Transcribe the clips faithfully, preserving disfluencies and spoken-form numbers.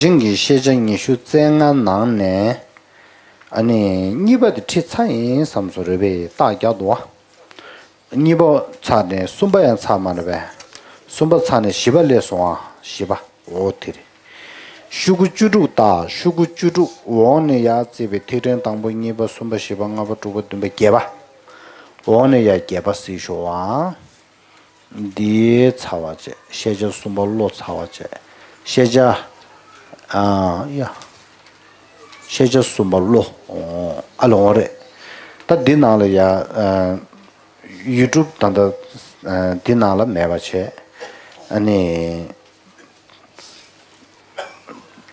ཕྲེང་གི་ཤེས་བྱ་ཉི་ཤུ་རྩ་ལྔ་ནང་ནས། ཨ་ནི་གཉིས་པ་དེ་ཁྲིད་ཚར་ཡིན་བསམ་སོང་རེད་པས། རྟགས་རྒྱག་འདུག་བ། གཉིས་པ་ཚར་ནས་གསུམ་པ་ཡང་ཚར་མ་རེད་པས། གསུམ་པ་ཚར་ནས་བཞི་པ་སླེབས་སོང་ཨ། བཞི་པ། འོ་དེ་རེད། ཤོག་གུ་བཅུ་དྲུག་ལྟ། ཤོག་གུ་བཅུ་དྲུག་འོག་ནས་ཡར་བརྩིས་པའི་ཐིག་ཕྲེང་དང་པོ། གཉིས་པ། གསུམ་པ། བཞི་པ། ལྔ་པ། དྲུག་པ། བདུན་པ། བརྒྱད་པ། འོག་ནས་ཡར་བརྒྱད་པ་གཟིགས་ཤོག་ཨ། འདི་ཚར་བ་བྱས། ཤེས་བྱ་གསུམ་པ་བློ་ཚར་བ་བྱས། ཤེས་བྱ། ཨ་ཡ། ཤེས་བྱ་གསུམ་པ་བློ། ཨ་ལོང་རེད། ད་འདི་ནང་ལ་ཡ། ཨ་ཡུ་ཊུབ་ད་ལྟ་ཨ་འདི་ནང་ལ་མེད་པ་བྱས། ཨ་ནི།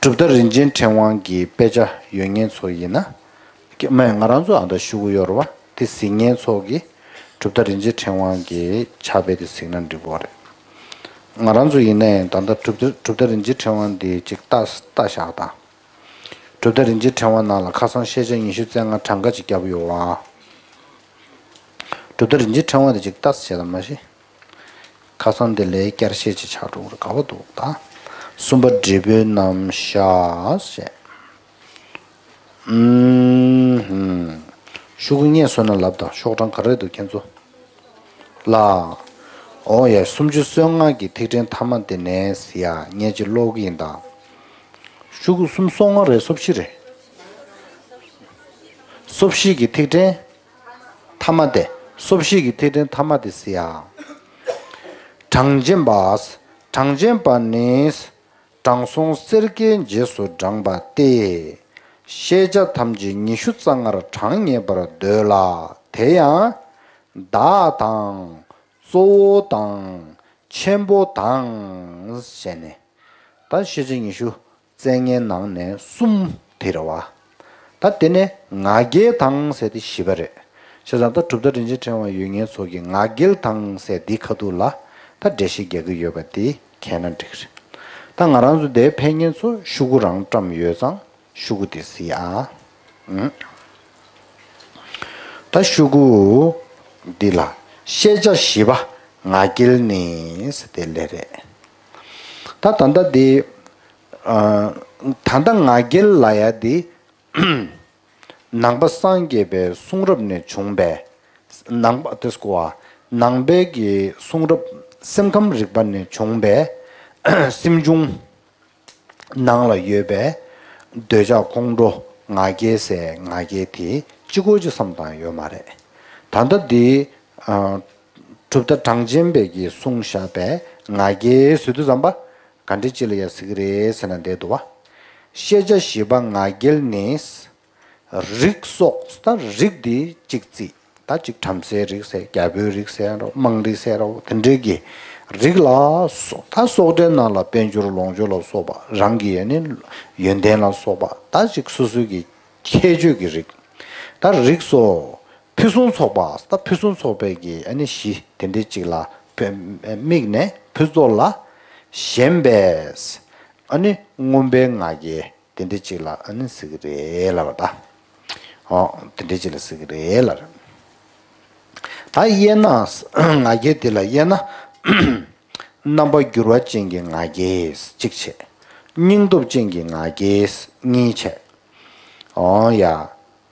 གྲུབ་མཐའ་རིན་ཆེན་ཕྲེང་བ་གི་དཔེ་ཆ་ཡོད་མཁན་ཚོ་ཡིན་ན། མ་ང་རང་ཚོ་ཨ་ད་ཤོག་གུ་ཡོད་རེད་བ། དེ་གཟིགས་མཁན་ཚོ་གིས་གྲུབ་མཐའ་རིན་ཆེན་ཕྲེང་བ་གི་ཕྱག་དཔེ་དེ་གཟིགས་ན་འགྲིག་གི་རེད། ང་རང་ཚོ་ཡིན་ནའི་ད་ལྟ་གྲུབ་མཐའ་གྲུབ་མཐའ་རིན་ཆེན་ཕྲེང་བ་འདི་ཅིག་ལྟ་ལྟ་བཞག་དང་། གྲུབ་མཐའ་རིན་ཆེན་ཕྲེང་བ་ནང་ལ་ཁ་སང་ཤེས་བྱ་ཉི་ཤུ་རྩ་ལྔ་གྲངས་ཀ་ཅིག་བརྒྱབ་ཡོད་བ། གྲུབ་མཐའ་རིན་ཆེན་ཕྲེང་བ་དེ་ཅིག་ལྟ་བྱས་དང་མ་གཞི། ཁ་སང་དེ་ལས་བསྐྱར་བཤད་ཅིག་ཆགས་འགྲོ་གི་རེད། དགའ་པོ་འདུག་ད། གསུམ་པ་འབྲས་བུའི་རྣམ་གཞག་བཤད། ཨུམ་ཧུམ། ཤོག་གུ་རྙེད་སོང་ན་ལབ་དང་། ཤོག་གྲངས་ག་རེ་འདུག་ཁྱེད་ཚོ་ལ། འོ་ཡ། སུམ་ཅུ་སོ་ལྔ་གི་ཐིག་ཕྲེང་མཐའ་མ་དེ་ནས་ཟེར་ཡ། ངས་ཅིག་ཀློག་གི་ཡིན་ད། ཤོག་གུ་སུམ་སོ་ལྔ་རེད། སོ་བཞི་རེད། སོ་བཞི་གི་ཐིག་ཕྲེང་མཐའ་མ་དེ། སོ་བཞི་གི་ཐིག་ཕྲེང་མཐའ་མ་དེ་ཟེར་ཡ། གྲངས་ཅན་པ། གྲངས་ཅན་པ་ནི། དྲང་སྲོང་སེར་སྐྱའི་རྗེས་སུ་འབྲངས་པ་སྟེ། ཤེས་བྱ་ཐམས་ཅད་ཉི་ཤུ་རྩ་ལྔར་གྲངས་ངེས་པར་འདོད་ལ། དེ་ཡང་བདག་དང་། གཙོ་བོ་དང་། ཆེན་པོ་དང་། ཞེས་ནས། ད་ཤེས་བྱ་ཉི་ཤུ་རྩ་ལྔའི་ནང་ནས་གསུམ་དེ་རེད་བ། ད་དེ་ནས་ང་རྒྱལ་དང་ཟེར་དེ་བཞི་པ་རེད། བྱས་ཙང་ད་གྲུབ་མཐའ་རིན་ཆེན་ཕྲེང་བ་ཡོད་མཁན་ཚོ་གིས་ང་རྒྱལ་དང་ཟེར་འདི་ཁ་ཐུག་ལ་ད་འགྲེལ་བཤད་རྒྱག་གི་ཡོད་པ་དེ་མཁྱེན་ན་འགྲིག་གི་རེད། ད་ང་རང་ཚོ་འདིར་ཕེབས་མཁན་ཚོ་ཤོག་གུ་རང་བཀྲམ་ཡོད་ཙང་ཤོག་གུ་དེ་གཟིགས་ཨ། ཨུམ། ད་ཤོག་གུ་འདི་ལ་ཤེས་བྱ་བཞི་པ་ང་རྒྱལ་ནི་ཟེར་དེ་ལས་རེད། ད་ད་ལྟ་འདི་ཨ་ད་ལྟ་ང་རྒྱལ་ལབ་ཡ་འདི། ནང་པ་སངས་རྒྱས་པའི་གསུང་རབ་ནས་བྱུང་བའི། ནང་པ་དེ་སྐོར་བ། ནང་པའི་གི་གསུང་རབ་སེམས་ཁམས་རིག་པ་ནས་བྱུང་བའི་སེམས་བྱུང་ནང་ལ་ཡོད་པའི་འདོད་ཆགས་ཁོང་ཁྲོ་ང་རྒྱལ་ཟེར་ང་རྒྱལ་དེ་གཅིག་པོ་ཅིག་བསམ་སྟངས་ཡོད་མ་རེད། ད་ལྟ་འདི་ཨ་གྲུབ་མཐའ་གྲངས་ཅན་པའི་གིས་གསུངས་བཞག་པའི་ང་རྒྱལ་ཟེར་དུས་ཙམ་པ་ག་འདྲ་ཅིག་ལ་ཡ་ཟེར་གི་རེད་ཟེར་ན་བསྡད་འདུག་བ། ཤེས་བྱ་བཞི་པ་ང་རྒྱལ་ནི། རིགས་སོགས། ད་རིགས་འདི་གཅིག་བརྩིས། ད་གཅིག་བྲམ་ཟེའི་རིགས་ཟེར། རྒྱལ་པོའི་རིགས་ཟེར་རོ། དམངས་རིགས་ཟེར་རོ། དེ་འདྲའི་གི་རིགས་ལ་སོགས། ད་སོགས་གྲས་ནང་ལ་དཔལ་འབྱོར་ལོངས་སྤྱོད་ལ་སོགས་པ། རང་གི་ཡོན་ནི་ཡོན་ཏན་ལ་སོགས་པ། ད་གཅིག་སོ་སོའི་གི་ཁྱད་ཆོས་ཀྱི་རིགས། ད་རིགས་སོགས་ཕུན་སུམ་ཚོགས་པ། ད་ཕུན་སུམ་ཚོགས་པའི་གི་ཨ་ནི་གཞི་དེ་འདྲའི་གཅིག་ལ་དམིགས་ནས་ཕུན་ཚོགས་ལ་ཞེན་པས། ཨ་ནི་མངོན་པའི་ང་རྒྱལ། དེ་འདྲ་ཅིག་ལ་ཨ་ནི་ཟེར་གི་རེད་ལབ་པ་ད། ཨོ། དེ་འདྲ་ཅིག་ལ་ཟེར་གི་རེད་ལབ། ད་དབྱེ་ན། ང་རྒྱལ་དེ་ལ་དབྱེ་ན། རྣམ་པ་འགྱུར་བ་ཅན་གྱི་ང་རྒྱལ་གཅིག་བྱས། སྙིང་སྟོབས་ཅན་གྱི་ང་རྒྱལ་གཉིས་བྱས། ཨོ་ཡ།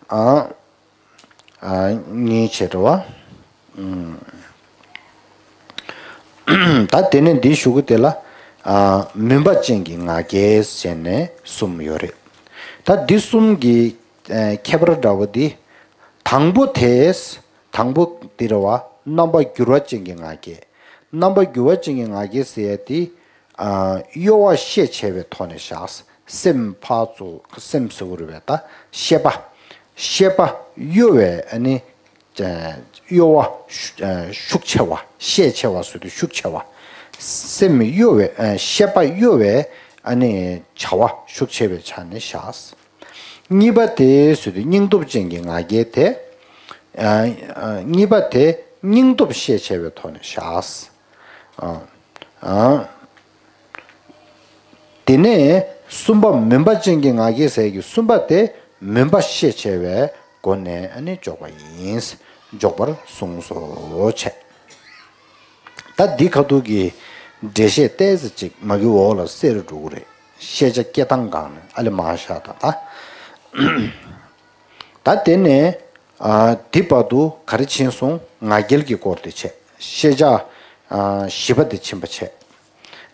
ཨ། ཨ། གཉིས་བྱས་འགྲོ་བ། ཨུམ། ད་དེ་ནས་འདིའི་གཞུག་གུ་དེ་ལ། ཨ། མུན་པ་ཅན་གྱི་ང་རྒྱལ་ཟེར་ནས་གསུམ་ཡོད་རེད། ད་འདི་གསུམ་གྱི་ཨ་ཁྱད་པར་འདྲ་བོ་འདི། དང་པོ་དེ། དང་པོ་འདི་རེད་བ། རྣམ་པ་འགྱུར་བ་ཅན་གྱི་ང་རྒྱལ། རྣམ་པ་འགྱུར་བ་ཅན་གྱི་ང་རྒྱལ་ཟེར་ཡ་དེ། ཨ། གཡོ་བ་ཤས་ཆེ་བའི་ཐོག་ནས་བཞག། སེམས་ཕར་ཚུར། སེམས་ཟེར་དགོས་རེད་པས། ད་ཤེས་པ། ཤེས་པ་གཡོ་བའི་ཨ་ནི། ཨ། གཡོ་བ་ཤུགས་ཆེ་བ། ཤས་ཆེ་བ་ཟེར་དུས་ཤུགས་ཆེ་བ། སེམས་གཡོ་བའི། ཨ། ཤེས་པ་གཡོ་བའི་ཨ་ནི་བྱ་བ་ཤུགས་ཆེ་བའི་ཆ་ནས་བཞག། གཉིས་པ་དེ་ཟེར་དུས་སྙིང་སྟོབས་ཅན་གྱི་ང་རྒྱལ་དེ། ཨ། ཨ། གཉིས་པ་དེ་སྙིང་སྟོབས་ཤས་ཆེ་བའི་ཐོག་ནས་བཞག། ཨ། ཨ། དེ་ནས་གསུམ་པ་མུན་པ་ཅན་གྱི་ང་རྒྱལ་ཟེར་གྱི། གསུམ་པ་དེ་མུན་པ་ཤས་ཆེ་བའི་སྒོ་ནས་ཨ་ནི་འཇོག་པ་ཡིན། འཇོག་པར་གསུངས་སོ་བྱས། ད་འདི་ཁ་ཐུག་གི་འགྲེལ་བཤད་ཏོག་ཙམ་ཅིག་མ་གི་འོག་ལ་གསལ་རུ་འགྲོ་གི་རེད། ཤེས་བྱ་སྐྱེ་སྟངས་སྒང་ནས་ཨ་ལེ་མ་ཤ་ད་ད། ད་དེ་ནས་ཨ་དེ་བར་དུ་ག་རེ་ཕྱིན་སོང་། ང་རྒྱལ་གྱི་སྐོར་དེ་བྱས། ཤེས་བྱ་ཨ་བཞི་པ་དེ་ཕྱིན་པ་བྱས།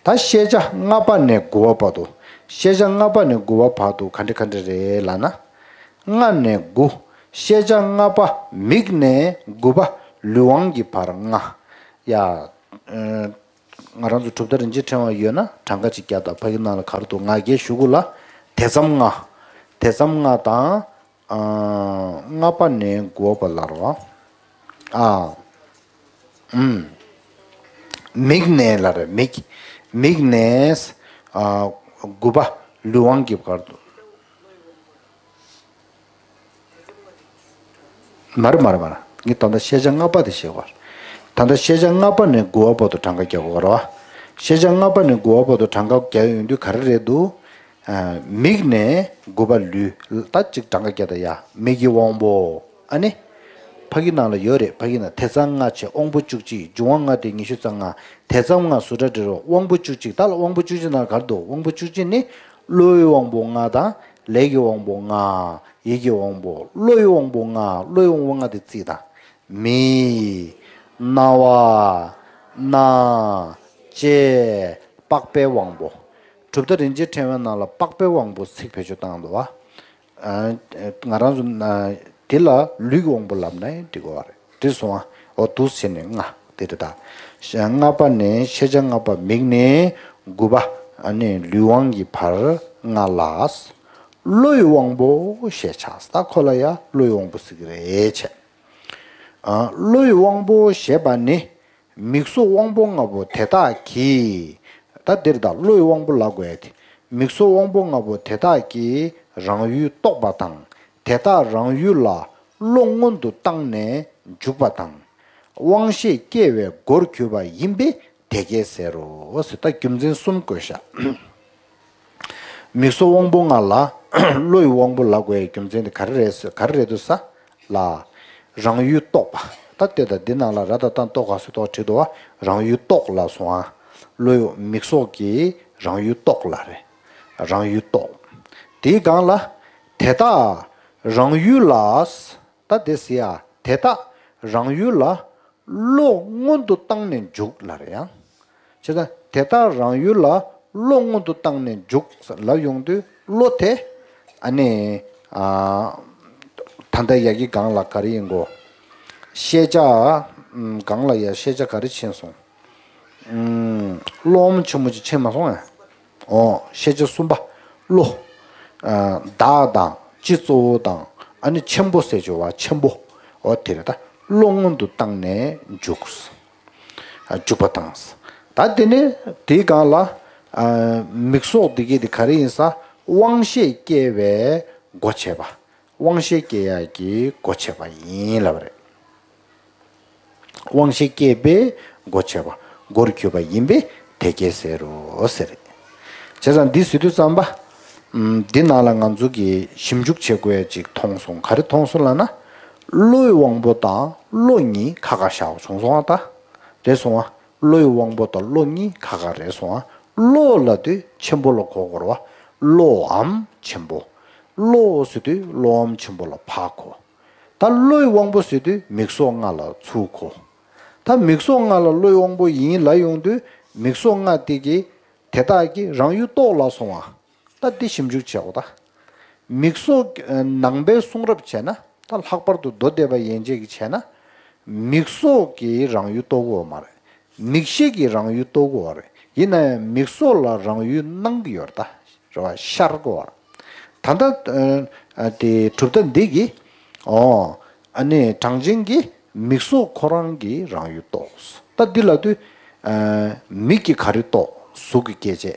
ད་ཤེས་བྱ་ལྔ་པ་ནས་དགུ་པ་བར་དུ། ཤེས་བྱ་ལྔ་པ་ནས་དགུ་པ་བར་དུ་ག་འདྲ་ག་འདྲ་རེད་ལབ་ན། ལྔ་ནས་དགུ། ཤེས་བྱ་ལྔ་པ་མིག་ནས་དགུ་པ་ལུས་དབང་གི་བར་ལྔ། ཡ། ཨ་ང་རང་ཚོ་གྲུབ་མཐའ་རིན་ཆེན་ཕྲེང་བ་ཡོད་ན་གྲངས་ཀ་གཅིག་བརྒྱབ་དང་། ཕ་གི་ནང་ལ་ག་རེ་འདུག་ང་རྒྱལ་ཞུ་དགོས་ལ། དེ་ཙམ་ལྔ། དེ་ཙམ་ལྔ་དང་། ཨ་ལྔ་པ་ནས་དགུ་པ་ལ་རོ། ཨ་ཨུམ། མིག་ནས་ལ་རེ་མིག་མིག་ནས་ཨ་དགུ་པ་ལུས་དབང་གི་བར་དུ། མ་རེད་མ་རེད་མ་རེད། ངས་ད་ལྟ་ཤེས་བྱ་ལྔ་པ་དེ་བཤད་པ་རེད། ད་ལྟ་ཤེས་བྱ་ལྔ་པ་ནས་དགུ་པ་བར་དུ་གྲངས་ཀ་རྒྱག་དགོས་རེད་བ། ཤེས་བྱ་ལྔ་པ་ནས་དགུ་པ་བར་དུ་གྲངས་ཀ་རྒྱག་ཡོང་དུས་ག་རེ་རེད་འདུག་ཨ་མིག་ནས་དགུ་པ་ལུས། ད་གཅིག་གྲངས་ཀ་རྒྱག་ད་ཡ། མིག་གི་དབང་པོ། ཨ་ནི། ཕ་གི་ནང་ལ་ཡོད་རེད། ཕ་གི་ནང་དེ་ཙམ་ལྔ་བྱས་དབང་པོ་བཅུ་གཅིག་འབྱུང་བ་ལྔ་སྟེ་ཉི་ཤུ་རྩ་ལྔ། དེ་ཙམ་ལྔ་སུ་འདྲ་འདྲ་རོ། དབང་པོ་བཅུ་གཅིག་ད་ལ་དབང་པོ་བཅུ་གཅིག་ནང་ག་རེ་འདུག་དབང་པོ་བཅུ་གཅིག་ནི། བློའི་དབང་པོ་ལྔ་དང་། ལས་ཀྱི་དབང་པོ་ལྔ། ཡིད་ཀྱི་དབང་པོ། བློའི་དབང་པོ་ལྔ། བློའི་དབང་པོ་ལྔ་དེ་རྩིས་དང་། མིག་རྣ་བ། སྣ། ལྕེ། པགས་པའི་དབང་པོ། གྲུབ་མཐའ་རིན་ཆེན་ཕྲེང་བའི་ནང་ལ་པགས་པའི་དབང་པོ་ཚིག་བེད་སྤྱོད་བཏང་འདུག་བ། ཨ་ང་རང་ཚོ་ན་དེ་ལ་ལུས་ཀྱི་དབང་པོ་ལབ་ན་ཡང་འགྲིག་གི་རེད། འགྲིག་སོང་ཨ། འོ་འདུག་སེ་བྱས་ནས་ལྔ་དེ་རེད་ད། ཤ་ལྔ་པ་ནས་ཤེས་བྱ་ལྔ་པ་མིག་ནས་དགུ་པ་ཨ་ནི་ལུས་དབང་གི་བར་ལྔ་ལ། བློའི་དབང་པོ་ཞེས་བྱ། ད་ཁོ་ལ་ཡང་བློའི་དབང་པོ་ཟེར་གི་རེད་བྱས། ཨ་བློའི་དབང་པོ་ཞེས་པ་ནི། མིག་སོགས་དབང་པོ་ལྔ་པོ་དེ་དག་གིས། ད་འདིར་ད་བློའི་དབང་པོ་ལབ་དགོས་ཡ་དེ། མིག་སོགས་དབང་པོ་ལྔ་པོ་དེ་དག་གིས་རང་ཡུལ་རྟོགས་པ་དང་། དེ་དག་རང་ཡུལ་ལ་བློ་སྔོན་དུ་བཏང་ནས་འཇུག་པ་དང་། དབང་ཤེས་སྐྱེ་བའི་སྒོར་གྱུར་པ་ཡིན་པས་དེ་སྐད་ཟེར་རོ། ཟེར་ད་རྒྱུ་མཚན་གསུམ་བཀོད་བཞག་མིག་སོགས་དབང་པོ་ལྔ་ལ་བློ་ཡི་དབང་པོ་ལབ་དགོས་ཡ་རྒྱུ་མཚན་དེ་ག་རེ་རེད་ཟེར། ག་རེ་རེད་འདུག་ཟེར་ལ། རང་ཡུལ་རྟོགས་པ། ད་ལྟོས་དང་འདི་ནང་ལ་ར་ད་ཏན་ཏོ་ག་སུ་ཏོ་བྲིས་འདུག་བ། རང་ཡུལ་རྟོགས་ལབ་སོང་ཨ། བློ་ཡི་མིག་སོགས་ཀྱིས་རང་ཡུལ་རྟོགས་ལབ་རེད། རང་ཡུལ་རྟོགས། དེའི་སྒང་ལ། དེ་དག་རང་ཡུལ་ལ། ད་དེ་ཟེར་ཡ། དེ་དག་རང་ཡུལ་ལ་བློ་སྔོན་དུ་བཏང་ནས་འཇུག་ལབ་རེད་ཡང་། བྱས་ཙང་དེ་དག་རང་ཡུལ་ལ་བློ་སྔོན་དུ་བཏང་ནས་འཇུག་ལབ་ཡོང་དུས་བློ་དེ་ཨ་ནི་ཨ་ད་ལྟ་ཡ་གི་སྒང་ལ་ག་རེ་ཡིན་གོ། ཤེས་བྱ་ཨམ་སྒང་ལ་ཡ་ཤེས་བྱ་ག་རེ་ཕྱིན་སོང་། ཨམ་བློ་འམ་ཆེན་མོ་ཅིག་ཕྱིན་མ་སོང་ཨ། འོ་ཤེས་བྱ་གསུམ་པ། བློ། ཨ་བདག་དང་སྤྱི་གཙོ་བོ་དང་ཨ་ནི་ཆེན་པོ་ཟེར་བྱ་བ་ཆེན་པོ། འོ་དེ་རེད་ད། བློ་སྔོན་དུ་བཏང་ནས་འཇུག་ཨ་འཇུག་པ་དང་། ད་དེ་ནས་དེའི་སྒང་ལ་ཨ་མིག་སོགས་འདི་གས་དེ་ག་རེ་ཡིན་ས། དབང་ཤེས་སྐྱེ་བའི་སྒོ་ཕྱེ་བ། དབང་ཤེས་སྐྱེ་ཡག་གི་སྒོ་ཕྱེ་བ་ཡིན་ལབ་པ་རེད། དབང་ཤེས་སྐྱེ་བའི་སྒོ་ཕྱེ་བ། སྒོར་གྱུར་པ་ཡིན་པས་དེ་སྐད་ཟེར་རོ་ཟེར། བྱས་ཙང་འདི་ཟེར་དུས་ཙམ་པ། ཨམ་འདི་ནང་ལ་ང་ཚོ་གིས་ཞིབ་འཇུག་བྱེད་དགོས་ཡ་ཅིག་མཐོང་སོང་། ག་རེ་མཐོང་སོང་ལབ་ན། བློའི་དབང་པོ་དང་བློ་གཉིས་ཁ་ཁ་བཞག་བྱུང་སོང་བ་ད། རེད་སོང་བ། བློའི་དབང་པོ་དང་བློ་གཉིས་ཁ་ཁ་རེད་སོང་བ། བློ་ལབ་དུས་ཆེན་པོ་ལ་གོ་དགོས་རེད་བ། བློའམ་ཆེན་པོ། བློ་ཟེར་དུས་བློའམ་ཆེན་པོ་ལ་ཕར་གོ། ད་བློའི་དབང་པོ་ཟེར་དུས་མིག་སོགས་ལྔ་ལ་ཚུར་གོ། ད་མིག་སོགས་ལྔ་ལ་བློའི་དབང་པོ་ཡིན་ལབ་ཡོང་དུས་མིག་སོགས་ལྔ་དེ་གིས་དེ་དག་གིས་རང་ཡུལ་རྟོགས་ལབ་སོང་བ། ད་འདི་ཞིབ་འཇུག་བྱེད་དགོས་ད། མིག་སོགས་ནང་པའི་གསུང་རབ་བྱས་ན་ད་ལྷག་པར་དུ་མདོ་སྡེ་པ་ཡན་ཆད་ཀྱིས་བྱས་ན། མིག་སོགས་ཀྱིས་རང་ཡུལ་རྟོགས་ཀྱི་ཡོད་མ་རེད། མིག་ཤེས་ཀྱིས་རང་ཡུལ་རྟོགས་ཀྱི་ཡོད་རེད། ཡིན་ན་ཡང་མིག་སོགས་ལ་རང་ཡུལ་སྣང་གི་ཡོད་རེད་ད། རེད་བ། ཤར་གྱི་ཡོད་རེད། ད་ལྟ་ཨ་དེ་གྲུབ་མཐའ་འདི་གིས་ཨོ། ཨ་ནི་གྲངས་ཅན་གྱི་མིག་སོགས་ཁོ་རང་གིས་རང་ཡུལ་རྟོགས། ད་འདི་ལབ་དུས་ཨ་མིག་གིས་ག་རེ་རྟོགས། གཟུགས་ཀྱི་སྐྱེ་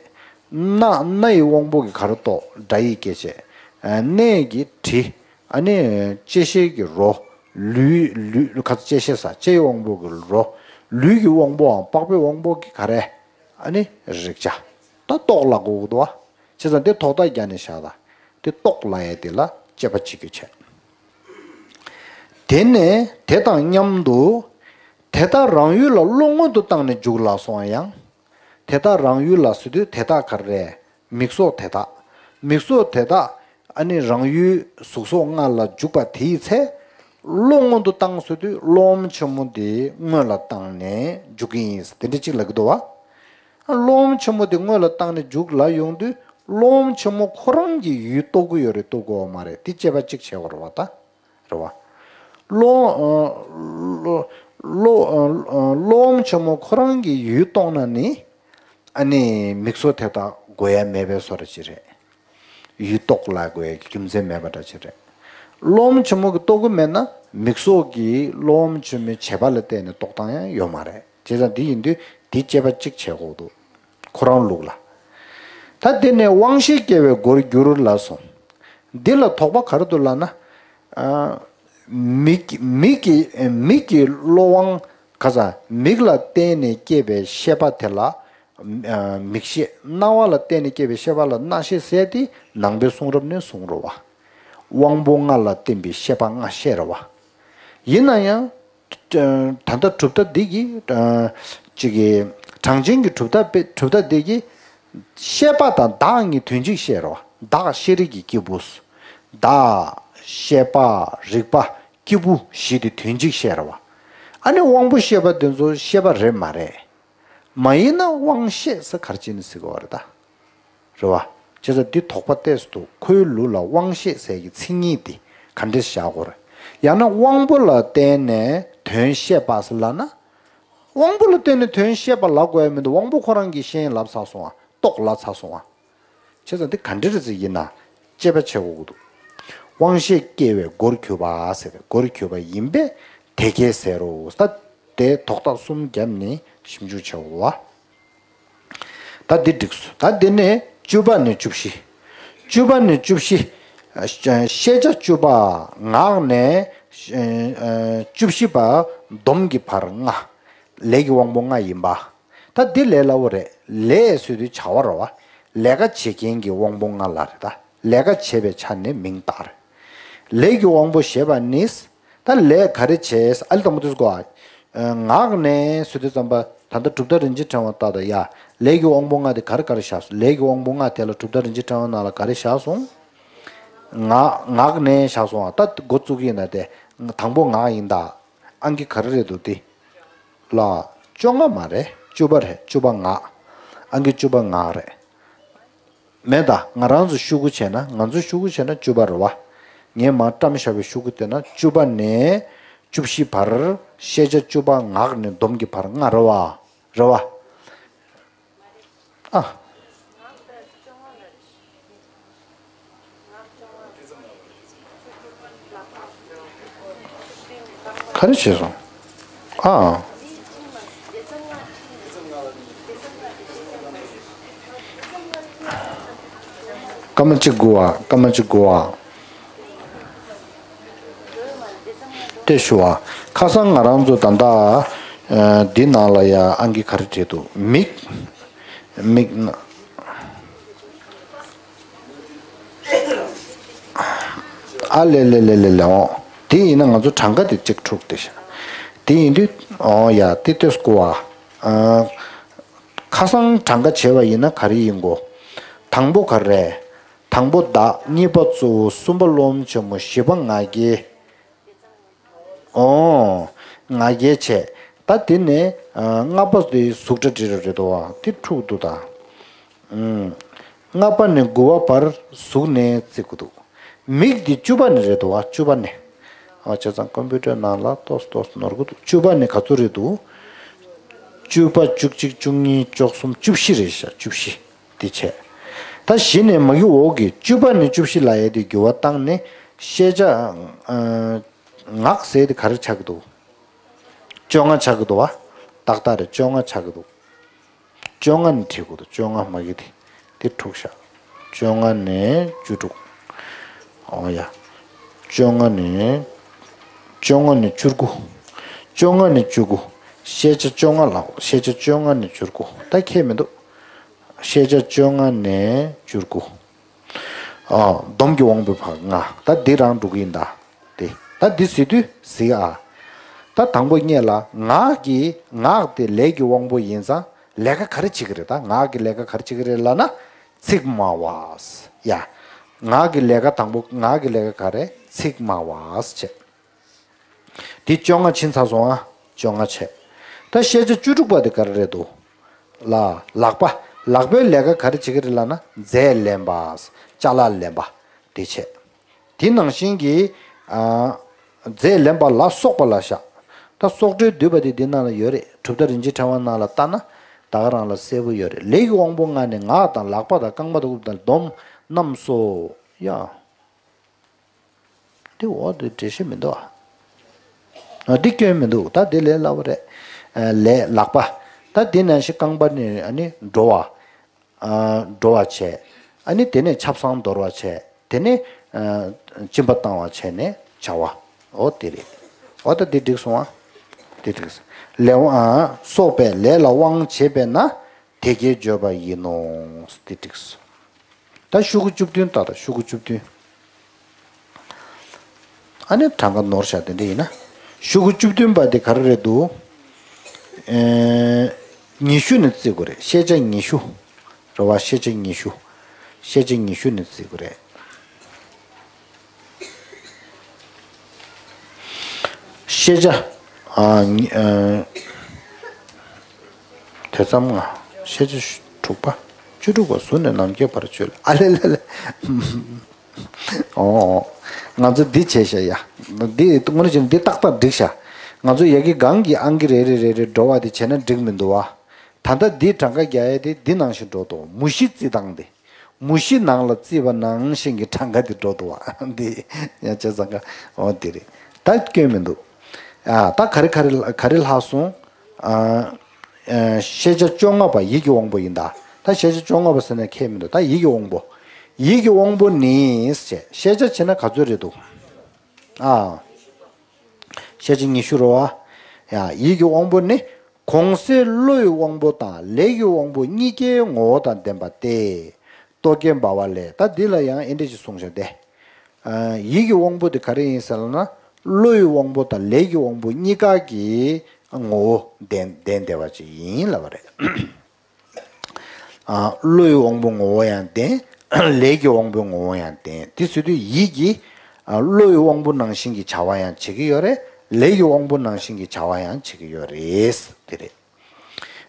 མཆེད། སྣ་སྣ་ཡི་དབང་པོ་གིས་ག་རེ་རྟོགས། སྒྲ་ཡི་སྐྱེ་མཆེད། ཨ་སྣ་གི་དྲི། ཨ་ནི་ལྕེ་ཤེས་ཀྱི་རོ། ལུས་ལུས་ཁ་ལྕེ་ཤེས་ས་ལྕེ་ཡི་དབང་པོ་གི་རོ། ལུས་ཀྱི་དབང་པོའམ་པགས་པའི་དབང་པོ་གི་ག་རེ། ཨ་ནི་རེག་བྱ། ད་རྟོགས་ལབ་དགོས་ཀྱི་འདུག་བ། བྱས་ཙང་དེ་ཐོག་མཐའ་རྒྱག་ནས་བཞག་ད། དེ་རྟོགས་ལབ་ཡ་དེ་ལ་དཔྱད་པ་བྱེད་རྒྱུ་བྱས། དེ་ནས་དེ་དང་མཉམ་དུ། དེ་དག་རང་ཡུལ་ལ་བློ་སྔོན་དུ་བཏང་ནས་འཇུག་ལབ་སོང་ཡང་། དེ་དག་རང་ཡུལ་ལ་ཟེར་དུས་དེ་དག་ག་རེ་རེད། མིག་སོགས་དེ་དག་མིག་སོགས་དེ་དག་ཨ་ནི་རང་ཡུལ་གཟུགས་སོགས་ལྔ་ལ་འཇུག་པ་དེའི་ཚེ། བློ་སྔོན་དུ་བཏང་ཟེར་དུས་བློ་རྨོངས་ཆེན་མོ་དེ་སྔོན་ལ་བཏང་ནས་འཇུག་གི་ཡིན་ཟེར་དེ་འདྲ་གཅིག་ལབ་ཀྱི་འདུག་བ། བློ་རྨོངས་ཆེན་མོ་དེ་སྔོན་ལ་བཏང་ནས་འཇུག་ལ་ཡོང་དུས་བློ་རྨོངས་ཆེན་མོ་ཁོ་རང་གི་ཡུལ་རྟོགས་ཀྱི་ཡོད་རེད་རྟོགས་དགོས་བ་མ་རེད། དེ་དཔྱད་པ་གཅིག་བྱེད་དགོས་རེད་བ་ད། རེད་བ། བློ་ཨ་བློ་བློ་ཨ་བློ་རྨོངས་ཆེན་མོ་ཁོ་རང་གི་ཡུལ་རྟོགས་ན་ནི། ཨ་ནི་མིག་སོགས་དེ་དག་དགོས་ཡ་མེད་པའི་བཟོ་འདྲ་ཅིག་རེད། ཡུལ་རྟོགས་ལ་དགོས་ཡ་གི་རྒྱུ་མཚན་མེད་པ་འདྲ་ཅིག་རེད། བློ་རྨོངས་ཆེན་མོ་གི་རྟོགས་ཀྱི་མེད་ན་མིག་སོགས་ཀྱིས་བློ་རྨོངས་ཆེན་མོའི་བྱེད་པ་ལ་བརྟེན་ནས་རྟོགས་སྟངས་ཡང་ཡོད་མ་རེད། བྱས་ཙང་འདི་ཡིན་དུས་འདི་དཔྱད་པ་གཅིག་བྱེད་དགོས་འདུག་ཁོ་རང་ལུགས་ལ། ད་དེ་ནས་དབང་ཤེས་སྐྱེ་བའི་སྒོར་འགྱུར་ལ་སོང་། འདི་ལ་དོགས་པ་ག་རེ་འདུག་ལབ་ན། ཨ། མིག་མིག་གི་མིག་གི་བློ་དབང་ག་ས་མིག་ལ་བརྟེན་ནས་སྐྱེས་པའི་ཤེས་པ་དེ་ལ། ཨ། མིག་ཤེས། རྣ་བ་ལ་བརྟེན་ནས་སྐྱེས་པའི་ཤེས་པ་ལ་རྣ་ཤེས་ཟེར་ཏེ་ནང་པའི་གསུང་རབ་ནས་གསུངས་རེད་བ། དབང་པོ་ལྔ་ལ་བརྟེན་པའི་ཤེས་པ་ལྔ་བཤད་རེད་བ། ཡིན་ན་ཡང་། ད་ལྟ་གྲུབ་མཐའ་འདི་གི་ཅིག་གི་གྲངས་ཅན་གྱི་གྲུབ་མཐའ་དཔེ་གྲུབ་མཐའ་འདི་གི་ཤེས་པ་དང་བདག་གཉིས་དོན་གཅིག་བཤད་རོ། བདག་ཤེས་རིག་གི་སྐྱེས་བུ། བདག་ཤེས་པ་རིག་པ་སྐྱེས་བུ་བཞི་དེ་དོན་གཅིག་བཤད་རོ། ཨ་ནི་དབང་པོ་ཤེས་པ་དེ་ཚོ་ཤེས་པ་རེད་མ་རེད། མ་ཡིན་ན་དབང་ཤེས་ཟེར་ག་རེ་བྱས་ནས་ཟེར་གི་བ་རེད་ད། རེད་བ། བྱས་ཙང་འདི་དོགས་པ་ཏོག་ཙམ་འདུག་ཁོའི་ལུགས་ལ་དབང་ཤེས་ཟེར་གྱི་མཚན་ཉིད་དེ་ག་འདྲས་བཞག་དགོས་རེད། ཡང་ན་དབང་པོ་ལ་བརྟེན་ནས་དོན་ཤེས་པ་ཟེར་ལབ་ན། དབང་པོ་ལ་བརྟེན་ནས་དོན་ཤེས་པ་ལབ་དགོས་ཡ་མི་འདུག་དབང་པོ་ཁོ་རང་གིས་ཤེས་ལབ་ཚར་སོང་ང་། རྟོགས་ལབ་ཚར་སོང་ང་། བྱས་ཙང་འདི་ག་འདྲས་རེད་ཟེར་ཡིན་ན། དཔྱད་པ་བྱེད་དགོས་ཀྱི་འདུག་དབང་ཤེས་སྐྱེ་བའི་སྒོར་གྱུར་པ་ཟེར་ཏེ་སྒོར་གྱུར་པ་ཡིན་པས་དེ་སྐད་ཟེར་རོ། ད་དེ་དོགས་པ་གསུམ་བརྒྱབ་ནས་ཞིབ་འཇུག་བྱེད་དགོས་བ། ད་འདི་འགྲིག་སོང་། ད་འདི་ནས་བཅུ་པ་ནས་བཅུ་བཞི། བཅུ་པ་ནས་བཅུ་བཞི། ཤེས་བྱ་བཅུ་པ་ངག་ནས་བཅུ་བཞི་པ་སྡོམ་གྱི་བར་ལྔ། ལས་ཀྱི་དབང་པོ་ལྔ་ཡིན་པ། ད་འདི་ལས་སླ་བོ་རེད། ལས་ཟེར་དུས་བྱ་བ་རེད་བ། ལས་ཀ་བྱེད་མཁན་གྱི་དབང་པོ་ལྔ་ལ་རེད་ད། ལས་ཀ་བྱེད་པའི་ཆ་ནས་མིང་བཏགས་རེད། ལས་ཀྱི་དབང་པོ་ཞེས་པ་ནི། ད་ལས་ག་རེ་བྱས། ཨ་ལས་དང་པོ་དེ་གོ་ཨ། ངག་ནས་ཟེར་དུས་ཙམ་པ་ད་ལྟ་གྲུབ་མཐའ་རིན་ཆེན་ཕྲེང་བ་ལྟར་དུ་ཡ། ལས་ཀྱི་དབང་པོ་ལྔ་དེ་ག་རེ་ག་རེ་བཞག་སོང་། ལས་ཀྱི་དབང་པོ་ལྔ་དེ་ལ་གྲུབ་མཐའ་རིན་ཆེན་ཕྲེང་བ་ནང་ལ་ག་རེ་བཞག་སོང་། ངག་ངག་ནས་བཞག་སོང་ཨ། ད་འགོ་བཙུགས་ཀྱི་ཡིན་ན་དེ། དང་པོ་ངག་ཡིན་ད། ཨང་ཀི་ག་རེ་རེད་འདུག་དེ། ལ། བཅོ་ལྔ་མ་རེད། བཅུ་པ་རེད། བཅུ་པ་ངག་ཨང་ཀི་བཅུ་པ་ངག་རེད། མེད་ད། ང་རང་ཚོ་ཤོག་གུ་བྱས་ན། ང་ཚོ་ཤོག་གུ་བྱས་ན་བཅུ་པ་རེད་བ། ངས་མར་བཀྲམ་བཞག་པའི་ཤོག་གུ་དེ་ན་བཅུ་པ་ནས་བཅུ་བཞི་བར། ཤེས་བྱ་བཅུ་པ་ངག་ནས་སྡོམ་གྱི་བར་ལྔ་རེད་བ། རེད་བ། ཨ། ག་རེ་བྱས་སོང་། ཨ། སྐར་མ་གཅིག་སྒུག་ཨ། སྐར་མ་གཅིག་སྒུག་ཨ། ཏེ་ཞུ་བ། ཁ་སང་ང་རང་ཚོ་ད་ལྟ་འདི་ནང་ལ་ཡ་ཨང་ཀི་ག་རེ་བྲིས་འདུག་མིག་མིག་ན། ཨ་ལེ་ལེ་ལེ་ལེ་ལེ་འོ། དེ་ཡིན་ན་ང་ཚོ་གྲངས་ཀ་དེ་གཅིག་འཁྲུག་དེ་ཤ། དེ་ཡིན་དུས་འོ་ཡ་དེ་ལྟོས་སྐུ་བ། ཁ་སང་གྲངས་ཀ་བྱས་པ་ཡིན་ན་ག་རེ་ཡིན་གོ། དང་པོ་ག་རེ། དང་པོ་བདག་གཉིས་པ་གཙོ་བོ་གསུམ་པ་བློ་རྨོངས་ཆེན་མོ་བཞི་པ་ང་རྒྱལ། ཨོ། ང་རྒྱལ་བྱས། ད་དེ་ནས་ལྔ་པ་དེ་གཟུགས་སྒྲ་དྲི་རོ་རེད་དོ། དེ་འཁྲུག་འདུག་ད། ལྔ་པ་ནས་དགུ་པ་བར་གཟུགས་ནས་བརྩི་དགོས་འདུག་མིག་འདི་བཅུ་པ་ནས་རེད་དོ། བཅུ་པ་ནས། ཨ་བྱས་ཙང་ཀམ་པུ་ཊར་ནང་ལ་ཏོག་ཙམ་ཏོག་ཙམ་ནོར་གི་འདུག་བཅུ་པ་ནས་ག་ཚོད་རེད་འདུག་བཅུ་པ་བཅུ་གཅིག་བཅུ་གཉིས་བཅུ་གསུམ་བཅུ་བཞི་རེད་ཤག་བཅུ་བཞི། འདི་བྱས། ད་གཞི་ནས་མ་གི་འོག་གི་བཅུ་པ་ནས་བཅུ་བཞི་ལ་ཡ་དེ་འགྱུར་བ་བཏང་ནས་ཤེས་བྱ་ངག་ཟེར་དེ་ག་རེ་ཆགས་ཀྱི་འདུག་བཅོ་ལྔ་ཆགས་ཀྱི་འདུག་བ། ཏག་ཏག་རེད། བཅོ་ལྔ་ཆགས་ཀྱི་འདུག་བཅོ་ལྔ་ནས་བྲིས་དགོས་འདུག་བཅོ་ལྔ་མ་གི་དེ་དེ་འཁྲུག་ཤག་བཅོ་ལྔ་ནས་བཅུ་དྲུག་ཨོ་ཡ། བཅོ་ལྔ་ནས། བཅོ་ལྔ་ནས་བཅུ་དགུ། བཅོ་ལྔ་ནས་བཅུ་དགུ། ཤེས་བྱ་བཅོ་ལྔ་ལ། ཤེས་བྱ་བཅོ་ལྔ་ནས་བཅུ་དགུ། ད་ཁྱད་མི་འདུག་ཤེས་བྱ་བཅོ་ལྔ་ནས་བཅུ་དགུ། ཨ། སྡོམ་གྱི་དབང་པོའི་བར་ལྔ། ད་འདི་རང་འགྲོ་གི་ཡིན་ད། དེ། ད་འདི་ཟེར་དུས་ཟེར་ཨ། ད་དང་པོ་སྔོན་ལ་ངག་གི་ངག་དེ་ལས་ཀྱི་དབང་པོ་ཡིན་ཙང་ལས་ཀ་ག་རེ་བྱེད་ཀྱི་རེད། ད་ངག་གི་ལས་ཀ་ག་རེ་བྱེད་ཀྱི་རེད་ལབ་ན། ཚིག་སྨྲ་བ། ཡ། ངག་གི་ལས་ཀ་དང་པོ་ངག་གི་ལས་ཀ་ག་རེ། ཚིག་སྨྲ་བ་བྱས། འདི་བཅོ་ལྔ་ཕྱིན་ཚར་སོང་ཨ། བཅོ་ལྔ་བྱས། ད་ཤེས་བྱ་བཅུ་དྲུག་པ་དེ་ག་རེ་རེད་འདུག་ལ། ལག་པ། ལག་པའི་ལས་ཀ་ག་རེ་བྱེད་ཀྱི་རེད་ལབ་ན། རྫས་ལེན་པ། ཅ་ལག་ལེན་པ། དེ་བྱས། དེ་ནང་བཞིན་གྱི། ཨ། རྫས་ལེན་པ་ལ་སོགས་པ་ལ་བཞག་ད་སོགས་སྒྲས་བསྡུས་པ་དེ་འདི་ནང་ལ་ཡོད་རེད། གྲུབ་མཐའ་རིན་ཆེན་ཕྲེང་བ་ནང་ལ་ལྟ་ན། ད་ག་རང་ལ་གསལ་པོ་ཡོད་རེད། ལས་ཀྱི་དབང་པོ་ལྔ་ནི་ངག་དང་ལག་པ་དང་རྐང་པ་དང་དབུགས་དང་འདོམ་རྣམས་སོ། ཡ། འདི་འོག་ཏུ་འགྲེལ་བཤད་མི་འདུག་ཨ། འདི་སྐྱོན་མི་འདུག་ད་འདི་ལས་སླ་པོ་རེད། ལས་ལག་པ། ད་འདི་ནང་བཞིན་རྐང་པ་ནི་ཨ་ནི་འགྲོ་བ། འགྲོ་བ་བྱས། ཨ་ནི་དེ་ནས་ཆབ་གསང་འདོར་བ་བྱས། དེ་ནས་གཅིན་པ་བཏང་བ་བྱས་ནས་བྱ་བ། འོ་དེ་རེད། འོ་ད་འདི་འགྲིག་སོང་ཨ། འདི་འགྲིག་སོང་། ལས་དབང་སོགས་པས་ལས་ལ་དབང་བྱེད་པས་ན། དེ་སྐད་བརྗོད་པ་ཡིན་ནོ། འདི་འགྲིག་སོང་། ད་ཤོག་གུ་བཅུ་བདུན་ལྟ། ད་ཤོག་གུ་བཅུ་བདུན། ཨ་ནི་གྲངས་ཀ་ནོར་བཞག་དེ་འདྲ་ཡིན་ན། ཤོག་གུ་བཅུ་བདུན་པ་དེ་ག་རེ་རེད་འདུག་ཨེ། ཉི་ཤུ་ནས་བརྩི་དགོས་རེད། ཤེས་བྱ་ཉི་ཤུ། རེད་བ། ཤེས་བྱ་ཉི་ཤུ། ཤེས་བྱ་ཉི་ཤུ་ནས་བརྩི་དགོས་རེད། ཤེས་བྱ། ཨ། ཉི། ཨ། དེ་ཙམ་ལྔ། ཤེས་བྱ་དྲུག་པ། བཅུ་དྲུག་པ། གཟུགས་ནས་ནམ་མཁའི་བར་བརྗོད་ལ། ཨ་ལེ་ལེ་ལེ། ཨོ། ང་ཚོ་འདི་བྱས་ཤག་ཡ། འདི་དངོས་གནས་བྱས་ན་འདི་ཏག་ཏག་འགྲིག་ཤག་ང་ཚོ་ཡ་གི་གང་གི་ཨང་ཀི་རེ་རེ་རེ་རེ་འགྲོ་བ་དེ་བྱས་ན་འགྲིག་མི་འདུག་བ། ད་ལྟ་འདིའི་གྲངས་ཀ་རྒྱག་ཡ་དེ་འདི་ནང་བཞིན་འགྲོ་འདུག་མུ་བཞི་བརྩི་སྟངས་དེ། མུ་བཞི་ནང་ལ་བརྩིས་པ་ནང་བཞིན་གྱི་གྲངས་ཀ་དེ་འགྲོ་འདུག་བ། འདི་ཡ་བྱས་ཙང་ཀ་འོ་འདི་རེད། ད་སྐྱོན་མི་འདུག་ཨ། ད་ག་རེ་ག་རེ་ག་རེ་ལྷག་སོང་། ཨ། ཨ། ཤེས་བྱ་བཅོ་ལྔ་པ་ཡིད་ཀྱི་དབང་པོ་ཡིན་ད། ད་ཤེས་བྱ་བཅོ་ལྔ་པ་ཟེར་ན་ཁྱད་མི་འདུག་ད་ཡིད་ཀྱི་དབང་པོ། ཡིད་ཀྱི་དབང་པོ་ནི་ཞེས་ཤེས་བྱ་བྱས་ན་ག་ཚོད་རེད་འདུག་ཨ། ཤེས་བྱ་ཉི་ཤུ་རེད་བ། ཡ། ཡིད་ཀྱི་དབང་པོ་ནི་གོང་གསལ་བློའི་དབང་པོ་དང་ལས་ཀྱི་དབང་པོ་གཉིས་ཀའི་ངོ་བོ་དང་ལྡན་པ་སྟེ། རྟོག་གེ་འབར་བ་ལས། ད་འདི་ལ་ཡང་ཨེ་འདྲ་ཞིག་གསུངས་བཞག་སྟེ། ཨ། ཡིད་ཀྱི་དབང་པོ་དེ་ག་རེ་ཡིན་ཟེར་ལབ་ན། བློའི་དབང་པོ་དང་ལས་ཀྱི་དབང་པོ་གཉིས་ཀ་གི་ངོ་བོ་ལྡན་ལྡན་བསྡད་པ་ཅིག་ཡིན་ལབ་པ་རེད། ཨ། བློའི་དབང་པོའི་ངོ་བོ་ཡང་ལྡན། ལས་ཀྱི་དབང་པོའི་ངོ་བོ་ཡང་ལྡན། དེ་ཟེར་དུས་ཡིད་ཀྱིས། ཨ། བློའི་དབང་པོ་ནང་བཞིན་གྱི་བྱ་བ་ཡང་བྱེད་ཀྱི་ཡོད་རེད། ལས་ཀྱི་དབང་པོ་ནང་བཞིན་གྱི་བྱ་བ་ཡང་བྱེད་ཀྱི་ཡོད་རེད། དེ་རེད།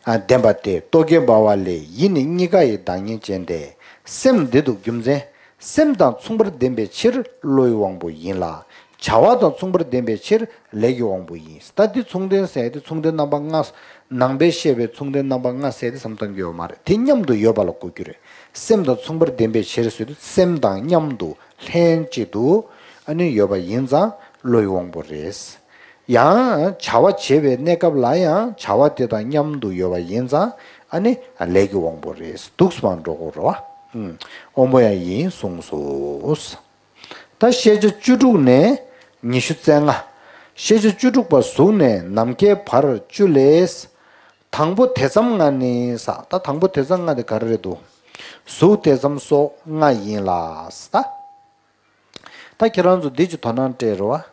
ཨ། ལྡན་པ་སྟེ། རྟོག་གེ་འབར་བ་ལས་ཡིད་ནི་གཉིས་ཀ་ཡི་བདག་ཉིད་ཅན་ཏེ། སེམས་འདི་དུ་རྒྱུ་མཚན། སེམས་དང་མཚུངས་པར་ལྡན་པའི་ཕྱིར་བློའི་དབང་པོ་ཡིན་ལ། བྱ་བ་དང་མཚུངས་པར་ལྡན་པའི་ཕྱིར་ལས་ཀྱི་དབང་པོ་ཡིན། ད་འདི་མཚུངས་ལྡན་ཟེར་ཏེ་མཚུངས་ལྡན་རྣམ་པ་ལྔ། ནང་པས་བཤད་པའི་མཚུངས་ལྡན་རྣམ་པ་ལྔ་ཟེར་ཏེ་བསམ་བཏང་གི་ཡོད་མ་རེད། དེ་མཉམ་དུ་ཡོད་པ་ལ་གོ་རྒྱུ་རེད། སེམས་དང་མཚུངས་པར་ལྡན་པའི་ཕྱིར་ཟེར་དུས་སེམས་དང་མཉམ་དུ་ལྷན་ཅིག་ཏུ་ཨ་ནི་ཡོད་པ་ཡིན་ཙང་བློའི་དབང་པོ་རེད། ཡང་བྱ་བ་བྱེད་པའི་གནས་སྐབས་ལ་ཡང་བྱ་བ་དེ་དང་མཉམ་དུ་ཡོད་པ་ཡིན་ཙང་ཨ་ནི་ལས་ཀྱི་དབང་པོ་རེད། འདུག་སེ་མར་འགྲོ་དགོས་རེད་བ། ཨུམ། དབང་པོ་ཡང་ཡིན་གསུངས་སོ། ད་ཤེས་བྱ་བཅུ་དྲུག་ནས་ཉི་ཤུ་རྩ་ལྔ། ཤེས་བྱ་བཅུ་དྲུག་པ་གཟུགས་ནས་ནམ་མཁའི་བར་བཅུ་ལས། དང་པོ་དེ་ཙམ་ལྔ་ནི་ས། ད་དང་པོ་དེ་ཙམ་ལྔ་དེ་ག་རེ་རེད་འདུག་གཟུགས་དེ་ཙམ་སོགས་ལྔ་ཡིན་ལ་ས། ད་ཁྱེད་རང་ཚོ་འདི་ཅིག་དོ་སྣང་སྤྲད་རོགས།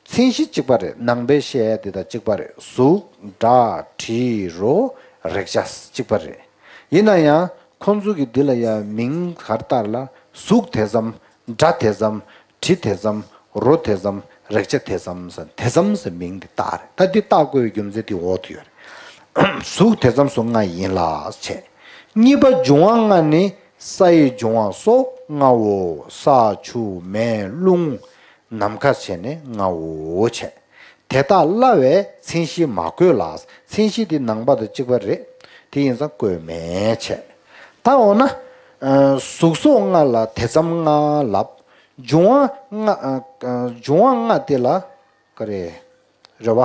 མཚན་གཞི་གཅིག་པ་རེད། ནང་པས་བཤད་ཡ་དེ་དང་གཅིག་པ་རེད། གཟུགས། སྒྲ། དྲི། རོ། རེག་བྱ་གཅིག་པ་རེད། ཡིན་ན་ཡང་ཁོང་ཚོ་གིས་འདི་ལ་ཡང་མིང་ག་རེ་བཏགས་ལ། གཟུགས་དེ་ཙམ། སྒྲ་དེ་ཙམ། དྲི་དེ་ཙམ། རོ་དེ་ཙམ། རེག་བྱ་དེ་ཙམ་ཟེར། དེ་ཙམ་ཟེར་མིང་འདི་བཏགས་རེད། ད་འདི་བཏགས་དགོས་པའི་རྒྱུ་མཚན་དེ་འོག་ཏུ་ཡོད་རེད། གཟུགས་དེ་ཙམ་སོགས་ལྔ་ཡིན་ལ་བྱས། གཉིས་པ་འབྱུང་བ་ལྔ་ནི་ས་ཡི་འབྱུང་བ་སོགས་ལྔའོ། ས་ཆུ་མེ་རླུང་ནམ་མཁའ་བྱས་ནས་ལྔའོ་བྱས། དེ་དག་སླ་བས་མཚན་གཞི་མ་བཀོད་ལ། མཚན་གཞི་དེ་ནང་པ་དང་གཅིག་པ་རེད། དེ་ཡིན་ཙང་བཀོད་མེད་བྱས། ད་འོ་ན། ཨ། གཟུགས་སོགས་ལྔ་ལ་དེ་ཙམ་ལྔ་ལབ། འབྱུང་བ་ལྔ། ཨ། འབྱུང་བ་ལྔ་དེ་ལ་ག་རེ། རེད་བ།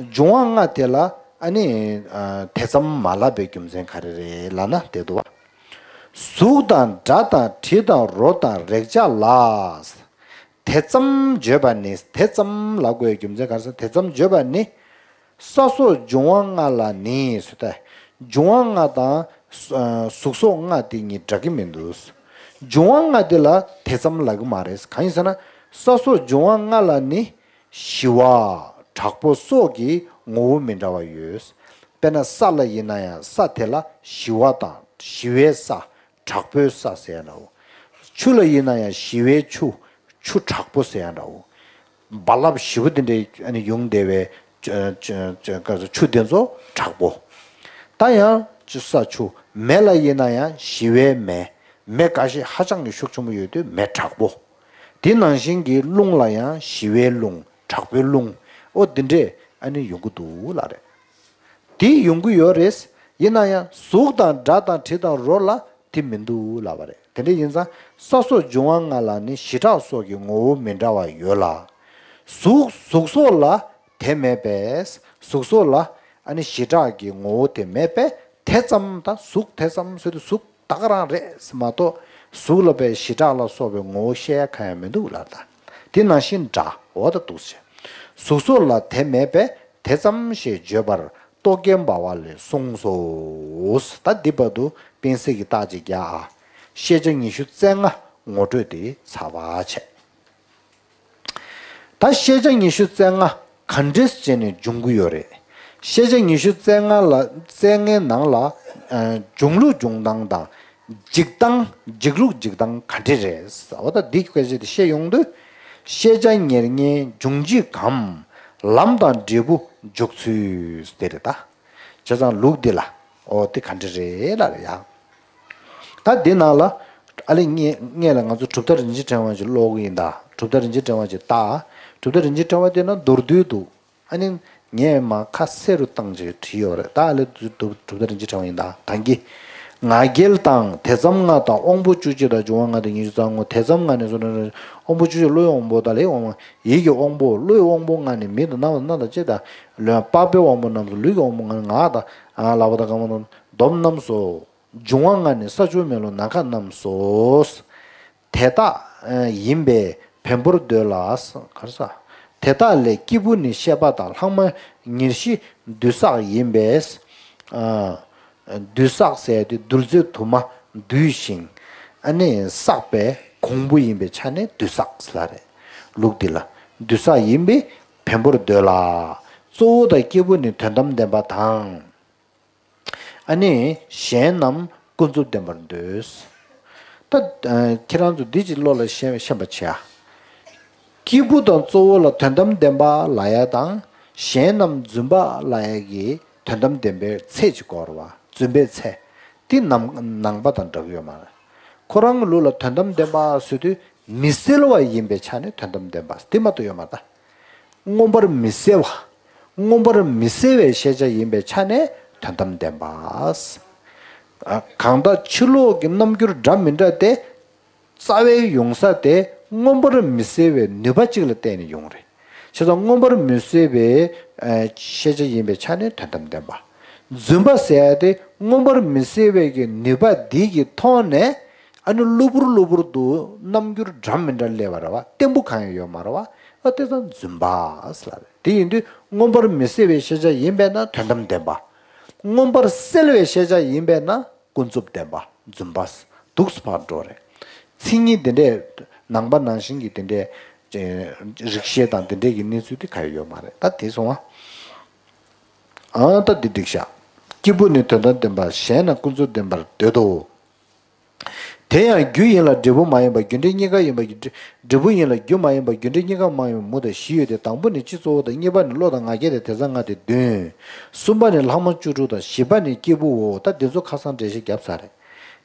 འབྱུང་བ་ལྔ་དེ་ལ་ཨ་ནི། ཨ། དེ་ཙམ་མ་ལབ་པའི་རྒྱུ་མཚན་ག་རེ་རེད་ལབ་ན་དེ་འདུག་བ། གཟུགས་དང་སྒྲ་དང་དྲི་དང་རོ་དང་རེག་བྱ་ལ། དེ་ཙམ་བརྗོད་པ་ནི། དེ་ཙམ་ལབ་དགོས་པའི་རྒྱུ་མཚན་ག་རེ་ཟེར། དེ་ཙམ་བརྗོད་པ་ནི། ས་སོགས་འབྱུང་བ་ལྔ་ལ་ནི་ཟེར་ཏེ། འབྱུང་བ་ལྔ་དང་། ཨ། གཟུགས་སོགས་ལྔ་དེ་གཉིས་འདྲ་གི་མི་འདུག་འབྱུང་བ་ལྔ་དེ་ལ་དེ་ཙམ་ལབ་གི་མ་རེད། གང་ཡིན་ཟེར་ན། ས་སོགས་འབྱུང་བ་ལྔ་ལ་ནི་ཞི་བ། དྲག་པོ་སོགས་ཀྱི་ངོ་བོ་མི་འདྲ་བ་ཡོད། དཔེར་ན་ས་ལ་ཡིན་ན་ཡང་ས་དེ་ལ་ཞི་བ་དང་ཞི་བའི་ས། དྲག་པོའི་ས་ཟེར་ཡ་འདྲ་བོ། ཆུ་ལ་ཡིན་ན་ཡང་ཞི་བའི་ཆུ། ཆུ་དྲག་པོ་ཟེར་ཡ་འདྲ་བོ། རྦ་རླབས་ཞེ་པོ་དེ་འདྲའི་ཨ་ནི་ཡོང་བསྡད་པའི་ཆུ་ཆུ་ཆུ་ཆུ་དེ་ཚོ་དྲག་པོ། ད་ཡང་ཆུ་ས་ཆུ། མེ་ལ་ཡིན་ན་ཡང་ཞི་བའི་མེ། མེ་འགའ་ཞིག་ཧ་ཅང་གི་ཤུགས་ཆེན་པོ་ཡོད་དུས་མེ་དྲག་པོ། དེ་ནང་བཞིན་གྱི་རླུང་ལ་ཡང་ཞི་བའི་རླུང་། དྲག་པོའི་རླུང་། ཨོ་དེ་འདྲས་ཨ་ནི་ཡོང་གི་འདུག་ལ་རེད། དེ་ཡོང་གི་ཡོད་རེད། ཡིན་ན་ཡང་གཟུགས་དང་སྒྲ་དང་དྲི་དང་རོ་ལ་དེ་མི་འདུག་ལབ་པ་རེད། དེ་འདྲ་ཡིན་ཙང་ས་སོགས་འབྱུང་བ་ལྔ་ལ་ནི་ཞི་དྲག་སོགས་ཀྱི་ངོ་བོ་མི་འདྲ་བ་ཡོད་ལ། གཟུགས་གཟུགས་སོགས་ལ་དེ་མེད་པས། གཟུགས་སོགས་ལ་ཨ་ནི་ཞི་དྲག་གི་ངོ་བོ་དེ་མེད་པས། དེ་ཙམ་དང་གཟུགས་དེ་ཙམ་ཟེར་དུས་གཟུགས་ད་ག་རང་རེད་མ་གཏོགས། གཟུགས་ལ་པའི་ཞི་དྲག་ལ་སོགས་པའི་ངོ་བོ་བཤད་ཡ་གང་ཡང་མི་འདུག་ལབ་ད། དེ་ནང་བཞིན་འདྲ་འོ་ད་འདུག་ཟེར། གཟུགས་སོགས་ལ་དེ་མེད་པས། དེ་ཙམ་ཞེས་བརྗོད་པར་རྟོག་གེ་འབའ་བ་ལས་གསུངས་སོ། ད་འདི་བར་དུ་པཎ་གསལ་གྱི་རྟགས་ཅིག་རྒྱག་ཨ། ཤེས་བྱ་ཉི་ཤུ་རྩ་ལྔ་ངོ་སྤྲོད་དེ་ཚར་བ་བྱས། ད་ཤེས་བྱ་ཉི་ཤུ་རྩ་ལྔ་ག་འདྲས་བྱས་ནས་འབྱུང་གི་ཡོད་རེད། ཤེས་བྱ་ཉི་ཤུ་རྩ་ལྔ་ལ་རྩ་ལྔའི་ནང་ལ་ཨ་འབྱུང་ལུགས་འབྱུང་སྟངས་དང་། འཇིག་སྟངས། འཇིག་ལུགས་འཇིག་སྟངས་ག་འདྲས་རེད། འོ་ད་འདི་སྐད་ཆ་དེ་བཤད་ཡོང་དུས། ཤེས་བྱ་ཉེར་ལྔའི་འབྱུང་འཇིག་གམ། ལམ་དང་འབྲས་བུ་འཇོག་ཚུལ་དེ་རེད་ད། བྱས་ཙང་ལུགས་འདི་ལ་འོ་དེ་ག་འདྲས་རེད་ལབ་རེད་ཡ། ད་འདི་ནང་ལ་ཨ་ལེ་ངས་ངས་ལ་ང་ཚོ་གྲུབ་མཐའ་རིན་ཆེན་ཕྲེང་བ་ཅིག་ཀློག་གི་ཡིན་ད། གྲུབ་མཐའ་རིན་ཆེན་ཕྲེང་བ་ཅིག་ལྟ། གྲུབ་མཐའ་རིན་ཆེན་ཕྲེང་བ་དེ་ན་མདོར་བསྡུས་འདུག་ཨ་ནི་ངས་མ་ཁ་གསལ་རུ་བཏང་བྱས་བྲིས་ཡོད་རེད་ད། ཨ་ལེ་གྲུབ་མཐའ་རིན་ཆེན་ཕྲེང་བ་ཡིན་ད། ད་གིན་ང་རྒྱལ་དང་དེ་ཙམ་ལྔ་དང་དབང་པོ་བཅུ་གཅིག་དང་འབྱུང་བ་ལྔ་དང་ཉི་ཤུ་རྩ་ལྔ། དེ་ཙམ་ལྔ་ནས་བཟུང་ནས་དབང་པོ་བཅུ་གཅིག་བློའི་དབང་པོ་དང་ལས་དབང་པོ། ཡིད་ཀྱི་དབང་པོ། བློའི་དབང་པོ་ལྔ་ནི་མིག་དང་རྣ་བ་དང་སྣ་དང་ལྕེ་དང་ལུས། པགས་པའི་དབང་པོ་རྣམས་སོ། ལུས་ཀྱི་དབང་པོ་ལྔ་ནི་ངག་དང་ལག་པ་དང་རྐང་པ་དང་འདོམ་རྣམས་སོ། འབྱུང་བ་ལྔ་ནི་ས་ཕྱོགས་མེ་ལོང་ནམ་མཁའ་རྣམས་སོ། དེ་དག་ཡིན་པས་བེམ་པོར་འདོད་ལ། ག་རེ་ཟ། དེ་དག་ལས་སྐྱེས་བུ་ནི་ཤེས་པ་དང་། ལྷག་མ་ཉེར་བཞི་འདུས་བསགས་ཡིན་པས། ཨ། འདུས་བསགས་ཟེར་དུས་འདུལ་མཛད་དུ་མ་འདུས་ཤིང་། ཨ་ནི་བསགས་པའི་གོང་བུ་ཡིན་པའི་ཆ་ནས་འདུས་བསགས་ལ་རེད། ལུགས་འདི་ལ་འདུས་བསགས་ཡིན་པས་བེམ་པོར་འདོད་ལ། གཙོ་བོ་དང་སྐྱེས་བུ་ནི་དོན་དམ་བདེན་པ་དང་། ཨ་ནི་གཞན་རྣམས་ཀུན་རྫོབ་བདེན་པར་འདོད། ད་ཁྱེད་རང་ཚོ་འདི་ཅིག་བློ་ལ་ཤེས་ཤེས་པ་བྱེད་ཨ། སྐྱེས་བུ་དང་གཙོ་བོ་ལ་དོན་དམ་བདེན་པ་ལབ་ཡ་དང་། གཞན་རྣམས་རྫུན་པ་ལབ་ཡ་གི་དོན་དམ་བདེན་པའི་ཚད་ཅིག་དགོས་རེད་བ། རྫུན་པའི་ཚད། དེ་ནམ་ནང་པ་དང་འདྲ་གི་ཡོད་མ་རེད། ཁོ་རང་གི་ལུགས་ལ་དོན་དམ་བདེན་པ་ཟེར་དུས་མི་སེལ་བ་ཡིན་པའི་ཆ་ནས་དོན་དམ་བདེན་པ་དེ་མ་གཏོགས་ཡོད་མ་རེད་ད། མངོན་པར་མི་སེལ་བ། མངོན་པར་མི་སེལ་བའི་ཤེས་བྱ་ཡིན་པའི་ཆ་ནས་དོན་དམ་བདེན་པ། ཨ། གང་ལྟར་ཕྱི་ལོགས་ཀྱི་རྣམ་འགྱུར་འདྲ་མི་འདྲ་དེ། རྩ་བའི་ཡོང་ས་དེ་མངོན་པར་མི་སེལ་བའི་ནུས་པ་གཅིག་ལ་བརྟེན་ནས་ཡོང་རེད། བྱས་ཙང་མངོན་པར་མི་སེལ་བའི་ཨ་ཤེས་བྱ་ཡིན་པའི་ཆ་ནས་དོན་དམ་བདེན་པ། རྫུན་པ་ཟེར་ཡ་དེ་མངོན་པར་མི་སེལ་བའི་གི་ནུས་པ་འདི་གི་ཐོག་ནས། ཨ་ནི་གློ་བུར་གློ་བུར་དུ་རྣམ་འགྱུར་འདྲ་མི་འདྲ་སླེབས་པ་རེད་བ། བརྟན་པོ་གང་ཡང་ཡོད་མ་རེད་བ། ཨ་དེ་ཚོ་རྫུན་པ་ཟེར་ལབ་རེད། དེ་ཡིན་དུས་མངོན་པར་མི་སེལ་བའི་ཤེས་བྱ་ཡིན་པས་ན་དོན་དམ་བདེན་པ། མངོན་པར་སེལ་བའི་ཤེས་བྱ་ཡིན་པས་ན་ཀུན་རྫོབ་བདེན་པ། རྫུན་པ། འདུག་སེ་ཕར་འགྲོ་རེད། མཚན་ཉིད་དེ་འདྲས་ནང་པ་ནང་བཞིན་གྱི་དེ་འདྲས་རིགས་ཤེས་དང་དེ་འདྲས་ཀྱི་གནས་ཚུལ་དེ་ག་ཡང་ཡོད་མ་རེད། ད་དེ་སོང་བ། ཨ་ད་འདི་འགྲིག་ཤག་སྐྱེས་བུ་ནི་དོན་དམ་བདེན་པ། གཞན་རྣམས་ཀུན་རྫོབ་བདེན་པར་འདོད་དོ། དེ་ཡང་རྒྱུ་ཡིན་ལ་འབྲས་བུ་མ་ཡིན་པ། རྒྱུ་འབྲས་གཉིས་ཀ་ཡིན་པ། རྒྱུ་འབྲས་འབྲས་བུ་ཡིན་ལ་རྒྱུ་མ་ཡིན་པ། རྒྱུ་འབྲས་གཉིས་ཀ་མ་ཡིན་པ་མུ་དང་བཞི་ཡོད་དེ། དང་པོ་ནི་སྤྱི་གཙོ་བོ་དང་། གཉིས་པ་ནི་བློ་དང་ང་རྒྱལ་དང་དེ་ཚང་ལྔ་སྟེ་བདུན། གསུམ་པ་ནི་ལྷག་མ་བཅུ་དྲུག་དང་། བཞི་པ་ནི་སྐྱེས་བུའོ། ད་འདི་ཚོ་ཁ་སང་འགྲེལ་བཤད་བརྒྱབ་ཚར་རེད།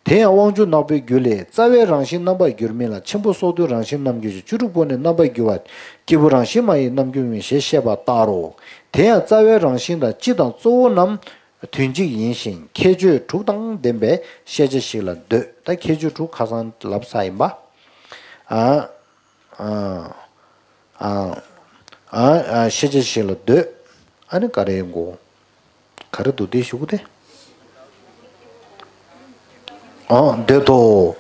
དེ་ཡང་དབང་ཕྱུག་ནག་པོའི་རྒྱུད་ལས། རྩ་བའི་རང་བཞིན་རྣམ་པར་འགྱུར་མིན་ལ། ཆེན་པོ་སྲོག་ལྡན་རང་བཞིན་རྣམ་འགྱུར་ཞིང་། བཅུ་དྲུག་པོ་ནི་རྣམ་པར་འགྱུར་བ། སྐྱེས་བུ་རང་བཞིན་མ་ཡིན་རྣམ་འགྱུར་མིན་ཞེས་བཤད་པ་ལྟར་རོ། དེ་ཡང་རྩ་བའི་རང་བཞིན་དང་སྤྱི་དང་གཙོ་བོ་རྣམས་དོན་གཅིག་ཡིན་ཞིང་། ཁྱད་ཆོས་དྲུག་དང་ལྡན་པའི་ཤེས་བྱ་ཞིག་ལ་འདོད། ད་ཁྱད་ཆོས་དྲུག་ཁ་སང་ལབ་ཚར་ཡིན་པ། ཨ་ཨ་ཨ་ཨ་ཤེས་བྱ་ཞིག་ལ་འདོད། ཨ་ནི་ག་རེ་ཡིན་གོ་ག་རེ་འདུག་དེ་ཞུ་གི་དེ། ཨ་འདོད་དོ།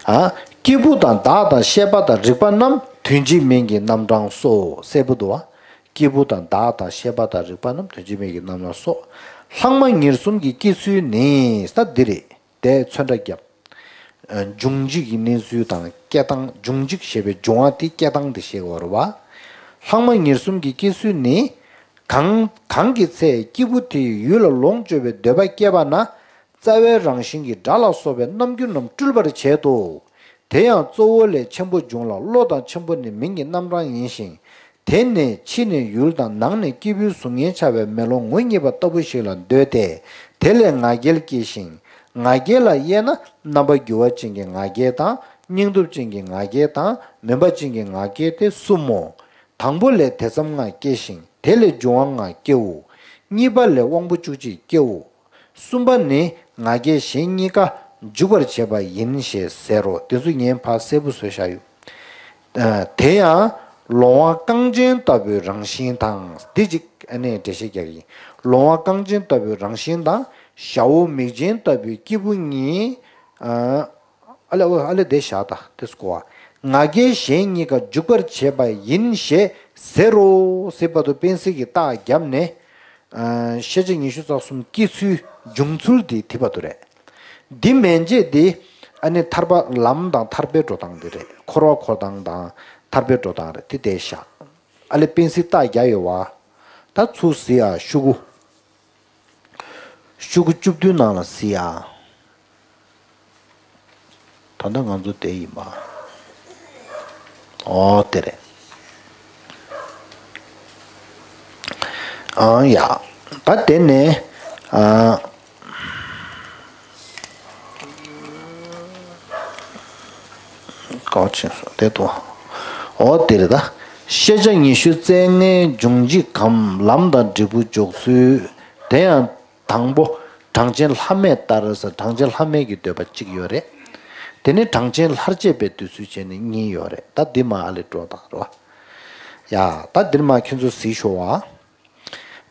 ཨ་སྐྱེས་བུ་དང་བདག་དང་ཤེས་པ་དང་རིག་པ་རྣམས་དོན་གཅིག་མིན་གྱི་རྣམ་གྲངས་སོ། གསལ་པོ་འདུག་བ། སྐྱེས་བུ་དང་བདག་དང་ཤེས་པ་དང་རིག་པ་རྣམས་དོན་གཅིག་མིན་གྱི་རྣམ་གྲངས་སོ། ལྷག་མ་ཉེར་གསུམ་གྱི་སྐྱེ་ཚུལ་ནི་ས་འདི་རེད། དེ་ཚོན་ཁྲ་བརྒྱབ། ཨ་འབྱུང་འཇིག་གི་གནས་ཚུལ་དང་སྐྱེ་སྟངས། འབྱུང་འཇིག་ཞེས་པའི་འབྱུང་བ་དེ་སྐྱེ་སྟངས་དེ་ཤེས་དགོས་རེད་བ། ལྷག་མ་ཉེར་གསུམ་གྱི་སྐྱེ་ཚུལ་ནི། གང་གང་གི་ཚེ་སྐྱེས་བུ་དེ་ཡི་ཡུལ་ལ་ལོངས་སྤྱོད་པའི་འདོད་པ་སྐྱེས་པ་ན། རྩ་བའི་རང་བཞིན་གྱིས་སྒྲ་ལ་སོགས་པའི་རྣམ་འགྱུར་རྣམས་སྤྲུལ་པར་བྱེད་དོ། དེ་ཡང་གཙོ་བོ་ལས་ཆེན་པོ་འབྱུང་ལ། བློ་དང་ཆེན་པོ་ནི་མིང་གི་རྣམ་གྲངས་ཡིན་ཞིང་། དེ་ནི་ཕྱི་ནས་ཡུལ་དང་ནང་ནས་སྐྱེས་བུའི་གཟུགས་བརྙན་འཆར་བའི་མེ་ལོང་ངོ་གཉིས་པ་ལྟ་བུ་ཞིག་ལ་འདོད་དེ། དེ་ལས་ང་རྒྱལ་སྐྱེ་ཞིང་། ང་རྒྱལ་ལ་དབྱེ་ན་རྣམ་པ་འགྱུར་བ་ཅན་གྱི་ང་རྒྱལ་དང་། སྙིང་སྟོབས་ཅན་གྱི་ང་རྒྱལ་དང་། མུན་པ་ཅན་གྱི་ང་རྒྱལ་ཏེ་གསུམ་མོ། དང་པོ་ལས་དེ་ཙམ་ལྔ་སྐྱེ་ཞིང་། དེ་ལས་འབྱུང་བ་ལྔ་སྐྱེའོ། གཉིས་པ་ལས་དབང་པོ་བཅུ་གཅིག་སྐྱེའོ། གསུམ་པ་ནི་ང་རྒྱལ་གཞན་གཉིས་ཀ་འཇུག་པར་བྱེད་པ་ཡིན་ཞེས་ཟེར་རོ། དེ་ཚོ་ངས་ཕར་གསལ་པོ་བཟོས་བཞག་ཡོད། ཨ། དེ་ཡང་ལོང་བ་རྐང་ཅན་ལྟ་བུའི་རང་བཞིན་དང་། འདི་གཅིག་ཨ་ནི་འགྲེལ་བཤད་རྒྱག་གི་ཡིན། ལོང་བ་རྐང་ཅན་ལྟ་བུའི་རང་བཞིན་དང་། ཞ་བོ་མིག་ཅན་ལྟ་བུའི་སྐྱེས་བུ་གཉིས། ཨ། ཨ་ལེ་ཨོ་ཨ་ལེ་དེ་བཞག་ད་དེ་སྐོར་བ། ང་རྒྱལ་གཞན་གཉིས་ཀ་འཇུག་པར་བྱེད་པ་ཡིན་ཞེས་ཟེར་རོ་ཟེར་བར་དུ་དཔེ་གཟིགས་ཀྱི་རྟགས་བརྒྱབ་ནས། ཨ། ཤེས་བྱ་ཉི་ཤུ་རྩ་གསུམ་སྐྱེ་ཚུལ་འབྱུང་ཚུལ་དེ་དེ་བར་དུ་རེད། འདི་མན་ཆད་དེ་ཨ་ནི་ཐར་པ་ལམ་དང་ཐར་པའི་འགྲོ་སྟངས་དེ་རེད། འཁོར་བ་འཁོར་སྟངས་དང་ཐར་པའི་འགྲོ་སྟངས་རེད། དེ་དེ་བཞག་ཨ་ལེ་དཔེ་གཟིགས་རྟགས་བརྒྱབ་ཡོད་བ། ད་ཚུར་གཟིགས་ཨ་ཤོག་གུ། ཤོག་གུ་བཅུ་བདུན་ནང་ལ་གཟིགས་ཨ། ད་ལྟ་ང་ཚོ་དེ་ཡིན་པ། ཨོ་དེ་རེད། ཨང་ཡ། ད་དེ་ནས་ཨ། ཀའོ་ཆེན་སོ་དེ་དོ། ཨོ་དེ་རེད་ད། ཤེས་བྱ་ཉི་ཤུ་རྩ་ལྔའི་འབྱུང་འཇིག་གམ་ལམ་དང་འབྲས་བུ་འཇོག་ཚུལ། དེ་ཡང་དང་པོ་གྲངས་ཅན་ལྷ་མེད་ལྟར་ཟེར། གྲངས་ཅན་ལྷ་མེད་ཀྱི་འདོད་པ་གཅིག་ཡོད་རེད། དེ་ནས་གྲངས་ཅན་ལྷར་བཅས་པའི་འདོད་ཚུལ་བྱས་ནས་གཉིས་ཡོད་རེད། ད་འདི་མ་ཨ་ལེ་འགྲོ་དང་རོ། ཡ། ད་འདིར་མ་ཁྱོད་ཚོ་གཟིགས་ཤོག་ཨ།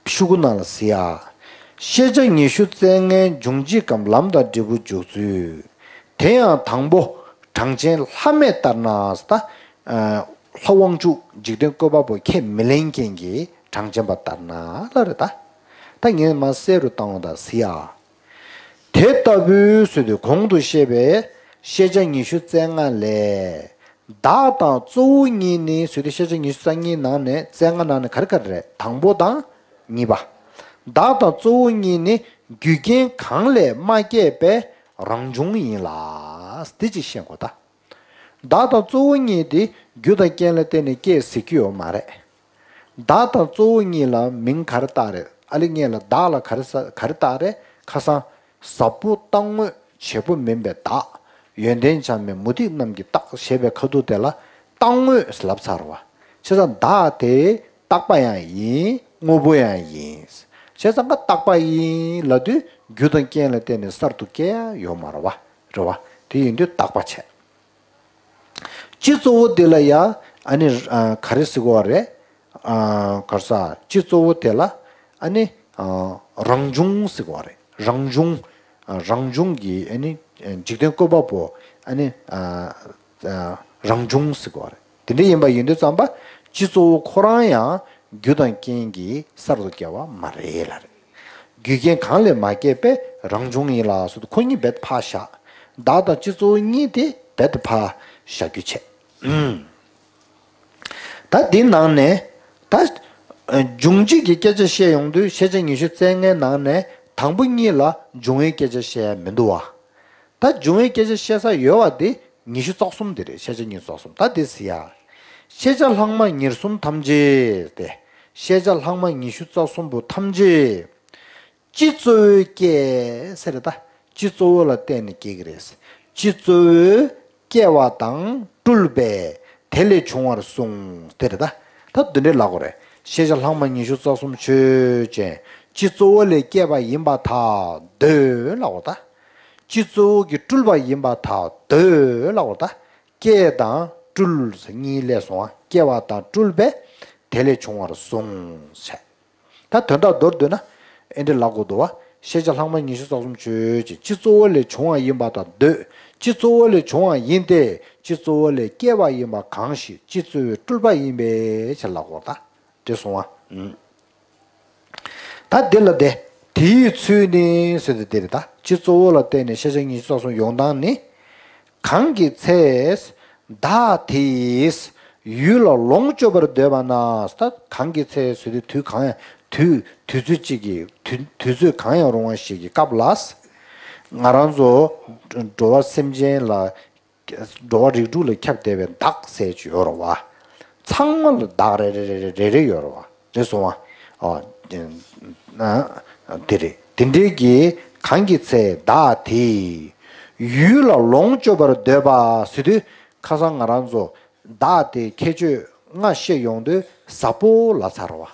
ཤོག་གུ་ནང་ལ་གཟིགས་ཨ། ཤེས་བྱ་ཉི་ཤུ་རྩ་ལྔའི་འབྱུང་འཇིག་གམ་ལམ་དང་འབྲས་བུ་འཇོག་ཚུལ། དེ་ཡང་དང་པོ་གྲངས་ཅན་ལྷ་མེད་ལྟར་ན་ཟེར་ད། ལྷ་དབང་ཕྱུག་འཇིག་རྟེན་བཀོད་པ་པོ་ཁས་མི་ལེན་མཁན་གྱི་གྲངས་ཅན་པ་ལྟར་ན་ལ་རེད་ད། ད་ངས་མ་གསལ་རུ་བཏང་བ་དང་གཟིགས་ཨ། དེ་ལྟ་བུའི་ཚུལ་དུ་གོང་དུ་བཤད་པའི་ཤེས་བྱ་ཉི་ཤུ་རྩ་ལྔ་ལས། བདག་དང་གཙོ་བོ་གཉིས་ནི་ཟེར་དུས་ཤེས་བྱ་ཉི་ཤུ་རྩ་གཉིས་ནང་ནས་རྩ་ལྔ་ནང་ནས་ག་རེ་ག་རེ་རེད། དང་པོ་དང་གཉིས་པ། བདག་དང་གཙོ་བོ་གཉིས་ནི་རྒྱུ་རྐྱེན་གང་ལས་མ་སྐྱེས་པའི་རང་བྱུང་ཡིན་ལ། འདི་ཅིག་ཤེས་དགོས་ད། བདག་དང་གཙོ་བོ་གཉིས་དེ་རྒྱུ་དང་རྐྱེན་ལ་བརྟེན་ནས་སྐྱེས་ཟེར་རྒྱུ་ཡོད་མ་རེད། བདག་དང་གཙོ་བོ་གཉིས་ལ་མིང་ག་རེ་བཏགས་རེད། ཨ་ལེ་སྔོན་ལ་བདག་ལ་ག་རེ་ས་ག་རེ་བཏགས་རེད། ཁ་སང་། ཟབ་པོ་རྟག་དངོས་བྱེད་པོ་མིན་པའི་བདག་ཡོན་ཏན་འཆང་བའི་མུ་སྟེགས་རྣམས་ཀྱི་རྟགས་ཞེས་པའི་ཁ་ཐུག་དེ་ལ་རྟག་དངོས་ལབ་ཚར་བ། བྱས་ཙང་བདག་དེ་རྟག་པ་ཡང་ཡིན། དངོས་པོ་ཡང་ཡིན། བྱས་ཙང་ཀ་རྟག་པ་ཡིན་ལབ་དུས་རྒྱུ་དང་རྐྱེན་ལ་བརྟེན་ནས་གསར་དུ་སྐྱེ་ཡ་ཡོད་མ་རེད་བ། རེད་བ། དེ་ཡིན་དུས་རྟག་པ་བྱས། སྤྱི་གཙོ་བོ་དེ་ལ་ཡ་ཨ་ནི་ཨ་ག་རེ་ཟེར་དགོས་པ་རེད། ཨ་ག་རེ་ཟ། སྤྱི་གཙོ་བོ་དེ་ལ་ཨ་ནི་ཨ་རང་བྱུང་ཟེར་དགོས་པ་རེད། རང་བྱུང་། ཨ་རང་བྱུང་གི་ཨ་ནི་འཇིག་རྟེན་བཀོད་པ་པོ་ཨ་ནི་ཨ་ཨ་རང་བྱུང་ཟེར་དགོས་པ་རེད། དེ་འདྲ་ཡིན་པ་ཡིན་དུས་ཙམ་པ་སྤྱི་གཙོ་བོ་ཁོ་རང་ཡང་རྒྱུ་དང་རྐྱེན་གྱིས་གསར་དུ་སྐྱེ་བ་མ་རེད་ལ་རེད། རྒྱུ་རྐྱེན་གང་ལས་མ་སྐྱེས་པའི་རང་བྱུང་ཡིན་ལ་སོགས་ཁོ་གཉིས་རྦད་དེ་ཕར་བཞག་བདག་དང་སྤྱི་གཙོ་བོ་གཉིས་དེ་རྦད་དེ་ཕར་བཞག་རྒྱུ་བྱས། ད་འདི་ནང་ནས་ད་འབྱུང་འཇིག་གི་སྐད་ཆ་བཤད་ཡོང་དུས་ཤེས་བྱ་ཉི་ཤུ་རྩ་ལྔའི་ནང་ནས་དང་པོ་གཉིས་ལ་འབྱུང་བའི་སྐད་ཆ་བཤད་ཡ་མི་འདུག་བ། ད་འབྱུང་བའི་སྐད་ཆ་བཤད་ས་ཡོད་བ་དེ་ཉི་ཤུ་རྩ་གསུམ་དེ་རེད། ཤེས་བྱ་ཉི་ཤུ་རྩ་གསུམ་ད་དེ་ཟེར་ཡ། ཤེས་བྱ་ལྷག་མ་ཉེར་གསུམ་ཐམས་ཅད་དེ། ཤེས་བྱ་ལྷག་མ་ཉི་ཤུ་རྩ་གསུམ་པོ་ཐམས་ཅད། སྤྱི་གཙོ་བོས་སྐྱེ་ཟེར་རེད་ད། སྤྱི་གཙོ་བོ་ལ་བརྟེན་ནས་སྐྱེ་གི་རེད། སྤྱི་གཙོ་བོས་སྐྱེ་བ་དང་སྤྲུལ་པས་དེ་ལས་བྱུང་བར་གསུངས་ཟེར་རེད་ད། ད་འདི་འདྲའི་ལབ་དགོས་རེད། ཤེས་བྱ་ལྷག་མ་ཉི་ཤུ་རྩ་གསུམ་ཆོས་ཅན། སྤྱི་གཙོ་བོ་ལས་སྐྱེས་པ་ཡིན་པར་ཐལ་འདོད་ལབ་དགོས་ད། སྤྱི་གཙོ་བོ་གིས་སྤྲུལ་པ་ཡིན་པར་ཐལ་འདོད་ལབ་དགོས་ད། སྐྱེ་དང་སྤྲུལ་གཉིས་སླེབས་སོང་བ། སྐྱེ་བ་དང་སྤྲུལ་པས་དེ་ལས་བྱུང་བར་གསུངས་བྱས། ད་དོན་དག་མདོར་བསྡུས་ན་ཨེ་འདྲ་ལབ་དགོས་འདུག་བ། ཤེས་བྱ་ལྷག་མ་ཉི་ཤུ་རྩ་གསུམ་ཆོས་ཅན། སྤྱི་གཙོ་བོ་ལས་བྱུང་བ་ཡིན་པར་ཐལ་འདོད། སྤྱི་གཙོ་བོ་ལས་བྱུང་བ་ཡིན་ཏེ། སྤྱི་གཙོ་བོ་ལས་སྐྱེ་བ་ཡིན་པ་གང་ཞིག་སྤྱི་གཙོ་བོའི་སྤྲུལ་པ་ཡིན་པའི་ཕྱིར་ལབ་དགོས་ད། འདྲ་སོང་བ། ད་འདི་ལ་དེ། དེའི་ཚུལ་ནི་ཟེར་ཏེ་འདི་རེད་ད། སྤྱི་གཙོ་བོ་ལ་བརྟེན་ནས་ཤེས་བྱ་ཉི་ཤུ་རྩ་གསུམ་ཡོང་སྟངས་ནི། གང་གི་ཚེ། བདག་དེས་ཡུལ་ལ་ལོངས་སྤྱོད་པར་འདོད་པ་ན། ད་གང་གི་ཚེ་ཟེར་དུས་དུས་གང་ཡང་དུས་དུས་ཚོད་གཅིག་གི་དུས་དུས་ཚོད་གང་ཡང་རུང་བ་ཞིག་གི་སྐབས་ལ། ང་རང་ཚོ་འགྲོ་བ་སེམས་ཅན་ལ། འགྲོ་བ་རིགས་དྲུག་ལ་ཁྱབ་བསྡད་པའི་བདག་ཟེར་གྱི་ཡོད་རེད་བ། ཚང་མ་ལ་བདག་རེ་རེ་རེ་རེ་རེ་རེ་ཡོད་རེད་བ། རེད་སོང་བ། ཨ། དེ་རེད། དེ་འདྲའི་གི་གང་གི་ཚེ་བདག་དེས་ཡུལ་ལ་ལོངས་སྤྱོད་པར་འདོད་པ་ཟེར་དུས། ཁ་སང་ང་རང་ཚོ་བདག་དེ་ཁྱད་ཆོས་ལྔ་བཤད་ཡོང་དུས་ཟ་པོ་ལབ་ཚར་བ།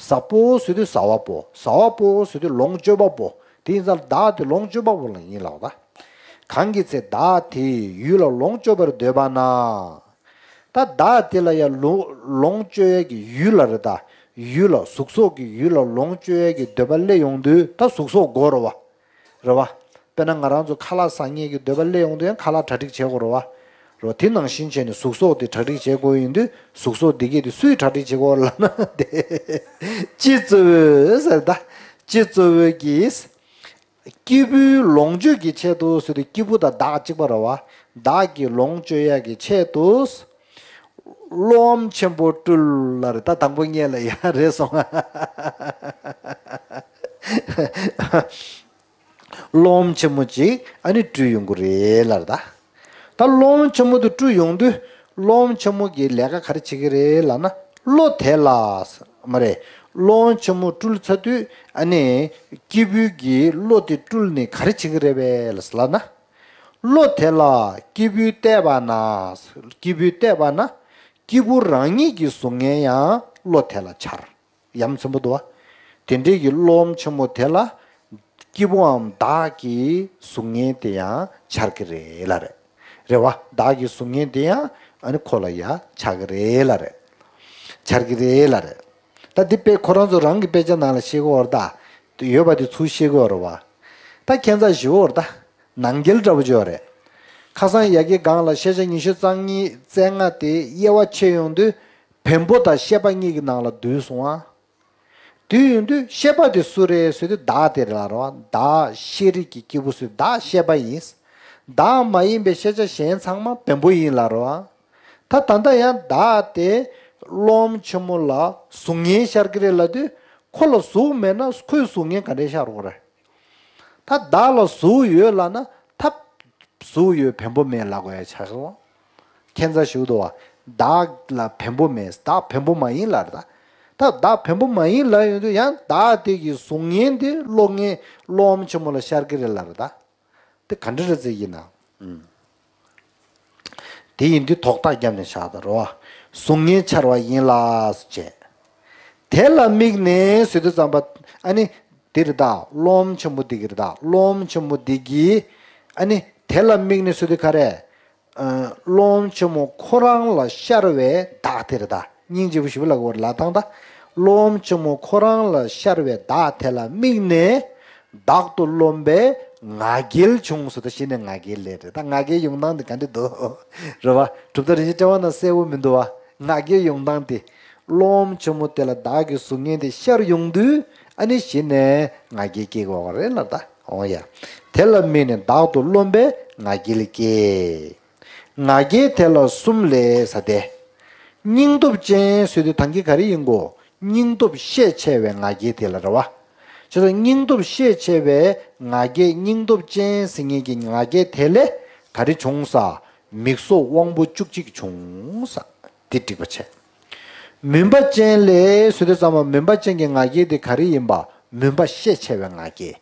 ཟ་པོ་ཟེར་དུས་ཟ་བ་པོ། ཟ་བ་པོ་ཟེར་དུས་ལོངས་སྤྱོད་པ་པོ། དེ་ཡིན་ཙང་བདག་དེ་ལོངས་སྤྱོད་པ་པོ་ལ་ཡིན་ལབ་ད། གང་གི་ཚེ་བདག་དེས་ཡུལ་ལ་ལོངས་སྤྱོད་པར་འདོད་པ་ན། ད་བདག་དེ་ལ་ཡང་ལོ་ལོངས་སྤྱོད་ཡས་ཀྱི་ཡུལ་ལ་རེད་ད། ཡུལ་ལ་གཟུགས་སོགས་ཀྱི་ཡུལ་ལ་ལོངས་སྤྱོད་ཡས་ཀྱི་འདོད་པ་སླེབས་ཡོང་དུས་ད་གཟུགས་སོགས་དགོས་རེད་བ། རེད་བ། དཔེར་ན་ང་རང་ཚོ་ཁ་ལག་ཟ་མཁན་གྱི་འདོད་པ་སླེབས་ཡོང་དུས་ཡང་ཁ་ལག་གྲ་སྒྲིག་བྱེད་དགོས་རེད་བ། རེད་བ། དེ་ནང་བཞིན་བྱས་ནས་གཟུགས་སོགས་དེ་གྲ་སྒྲིག་བྱེད་དགོས་ཡིན་དུས་གཟུགས་སོགས་དེ་གས་དེ་སུས་གྲ་སྒྲིག་བྱེད་དགོས་ལབ་ན་དེ། སྤྱི་གཙོ་བོས་ཟེར་ད། སྤྱི་གཙོ་བོ་གིས། སྐྱེས་བུའི་ལོངས་སྤྱོད་ཀྱི་ཆེད་དུ་ཟེར་དུས་སྐྱེས་བུ་དང་བདག་གཅིག་པ་རེད་བ། བདག་གི་ལོངས་སྤྱོད་ཡག་གི་ཆེད་དུ། བློ་ཕམ་ཆེན་པོ་སྤྲུལ་ལ་རེད་ད། དང་པོ་ངེད་ལ་ཡ་རེད་སོང་ང་། བློ་ཕམ་ཆེན་མོ་ཅིག་ཨ་ནི་སྤྲུལ་ཡོང་གི་རེད་ལབ་རེད་ད། ད་བློ་ཕམ་ཆེན་མོ་དེ་སྤྲུལ་ཡོང་དུས། བློ་ཕམ་ཆེན་མོ་གིས་ལས་ཀ་ག་རེ་བྱེད་ཀྱི་རེད་ལབ་ན། བློ་དེ་ལ། མ་རེད། བློ་ཕམ་ཆེན་མོ་སྤྲུལ་ཚར་དུས་ཨ་ནི། སྐྱེས་བུ་གིས་བློ་དེ་སྤྲུལ་ནས་ག་རེ་བྱེད་ཀྱི་རེད་པས་ལབ་ན། བློ་དེ་ལ་སྐྱེས་བུས་བལྟས་པ་ན། སྐྱེས་བུས་བལྟས་པ་ན། སྐྱེས་བུ་རང་ཉིད་ཀྱི་གཟུགས་བརྙན་ཡང་བློ་དེ་ལ་འཆར། ཡ་མཚན་པོ་འདུག་བ། དེ་འདྲའི་གི་བློ་ཕམ་ཆེན་མོ་དེ་ལ། སྐྱེས་བུའམ་བདག་གི་གཟུགས་བརྙན་དེ་ཡང་འཆར་གྱི་རེད་ལབ་རེད། རེད་བ། བདག་གི་གཟུགས་བརྙན་དེ་ཡང་ཨ་ནི་ཁོ་ལ་ཡང་འཆར་གྱི་རེད་ལབ་རེད། འཆར་གྱི་རེད་ལབ་རེད། ད་འདི་དཔེ་ཁོ་རང་ཚོ་རང་གི་དཔེ་ཆ་ནང་ལ་ཤེས་གི་ཡོད་རེད་ད། ཡོད་པ་དེ་ཚུར་ཤེས་གི་ཡོད་རེད་བ། ད་ཁྱད་མཚར་ཞིག་ཡོད་རེད་ད། ནང་འགལ་འདྲ་པོ་ཅིག་ཡོད་རེད། ཁ་སང་ཡ་གི་སྒང་ལ་ཤེས་བྱ་ཉི་ཤུ་རྩ་གཉིས་རྩ་ལྔ་དེ་དབྱེ་བ་ཕྱེ་ཡོང་དུས། བེམ་པོ་དང་ཤེས་པ་གཉིས་ཀྱི་ནང་ལ་འདུས་སོང་ཨ། དེ་ཡིན་དུས་ཤེས་པ་དེ་སུ་རེད་ཟེར་དུས་བདག་དེ་རེད་ལབ་རེད་བ། བདག་ཤེས་རིག་གི་སྐྱེས་བུ་སུ། བདག་ཤེས་པ་ཡིན། བདག་མ་ཡིན་པའི་ཤེས་བྱ་གཞན་ཚང་མ་བེམ་པོ་ཡིན་ལབ་རེད་བ། ད་ད་ལྟ་ཡང་བདག་དེ་བློ་ཕམ་ཆེན་མོ་ལ་གཟུགས་བརྙན་ཤར་གི་རེད་ལབ་དུས། ཁོ་ལ་གཟུགས་མེད་ན་ཁོའི་གཟུགས་བརྙན་ག་འདྲས་ཤར་དགོས་རེད། ད་བདག་ལ་གཟུགས་ཡོད་ལབ་ན་ད། གཟུགས་ཡོད་བེམ་པོ་མེད་ལབ་དགོས་ཡ་ཆགས་སོང་། ཁྱད་མཚར་ཞིག་འདུག་བ། བདག་ལ་བེམ་པོ་མེད། བདག་བེམ་པོ་མ་ཡིན་ལབ་རེད་ད། ད་བདག་བེམ་པོ་མ་ཡིན་ལབ་ཡོང་དུས་ཡང་བདག་དེ་གི་གཟུགས་བརྙན་དེ་བློ་ངན་བློ་ཕམ་ཆེན་མོ་ལ་ཤར་གི་རེད་ལབ་རེད་ད། དེ་ག་འདྲ་རེད་ཟེར་ཡིན་ན། ཨུམ། དེ་ཡིན་དུས་དོགས་པ་བརྒྱབ་ནས་བཞག་ད་རོ། གཟུགས་བརྙན་འཆར་བ་ཡིན་ལ་ཟེར་བྱས། དེ་ལ་དམིགས་ནས་ཟེར་དུས་ཙམ་པ་ཨ་ནི། འདི་རེད་ད། བློ་ཕམ་ཆེན་པོ་འདི་གི་རེད་ད། བློ་ཕམ་ཆེན་པོ་འདི་གི་ཨ་ནི་དེ་ལ་དམིགས་ནས་ཟེར་དུས་ག་རེ། ཨ། བློ་ཕམ་ཆེན་མོ་ཁོ་རང་ལ་ཤར་བའི་བདག་དེ་རེད་ད། སྙིང་རྗེ་པོ་ཞེ་པོ་ལབ་དགོས་རེད་ལབ་སྟངས་ད། བློ་ཕམ་ཆེན་མོ་ཁོ་རང་ལ་ཤར་བའི་བདག་དེ་ལ་དམིགས་ནས། བདག་ཏུ་རློམ་པའི་ང་རྒྱལ་བྱུང་ཟེར་ད། གཞི་ནས་ང་རྒྱལ་ལས་རེད་ད། ང་རྒྱལ་ཡོང་སྟངས་དེ་ག་འདྲ་འདུག་རེད་བ། གྲུབ་མཐའ་རིན་ཆེན་ཕྲེང་བ་ན་གསལ་པོ་མི་འདུག་བ། ང་རྒྱལ་ཡོང་སྟངས་དེ། བློ་ཕམ་ཆེན་མོ་དེ་ལ་བདག་གི་གཟུགས་བརྙན་དེ་ཤར་ཡོང་དུས་ཨ་ནི་གཞི་ནས་ང་རྒྱལ་སྐྱེ་དགོས་པ་རེད་ལབ་ད། འོ་ཡ། དེ་ལ་དམིགས་ནས་བདག་ཏུ་རློམ་པའི་ང་རྒྱལ་སྐྱེ། ང་རྒྱལ་དེ་ལ་གསུམ་ལས་ཟེར་ཏེ། སྙིང་སྟོབས་ཅན་ཟེར་དུས་ད་གིན་ག་རེ་ཡིན་གོ། སྙིང་སྟོབས་ཤས་ཆེ་བའི་ང་རྒྱལ་དེ་ལ་རེད་བ། བྱས་ཙང་སྙིང་སྟོབས་ཤས་ཆེ་བའི་ང་རྒྱལ། སྙིང་སྟོབས་ཅན་ཟེར་མཁན་གྱི་ང་རྒྱལ་དེ་ལས་ག་རེ་བྱུང་ས། མིག་སོགས་དབང་པོ་བཅུ་གཅིག་བྱུང་ས། འདི་འགྲིག་པ་བྱས། མུན་པ་ཅན་ལས་ཟེར་དུས་ཙམ་པ་མུན་པ་ཅན་གྱི་ང་རྒྱལ་དེ་ག་རེ་ཡིན་པ། མུན་པ་ཤས་ཆེ་བའི་ང་རྒྱལ།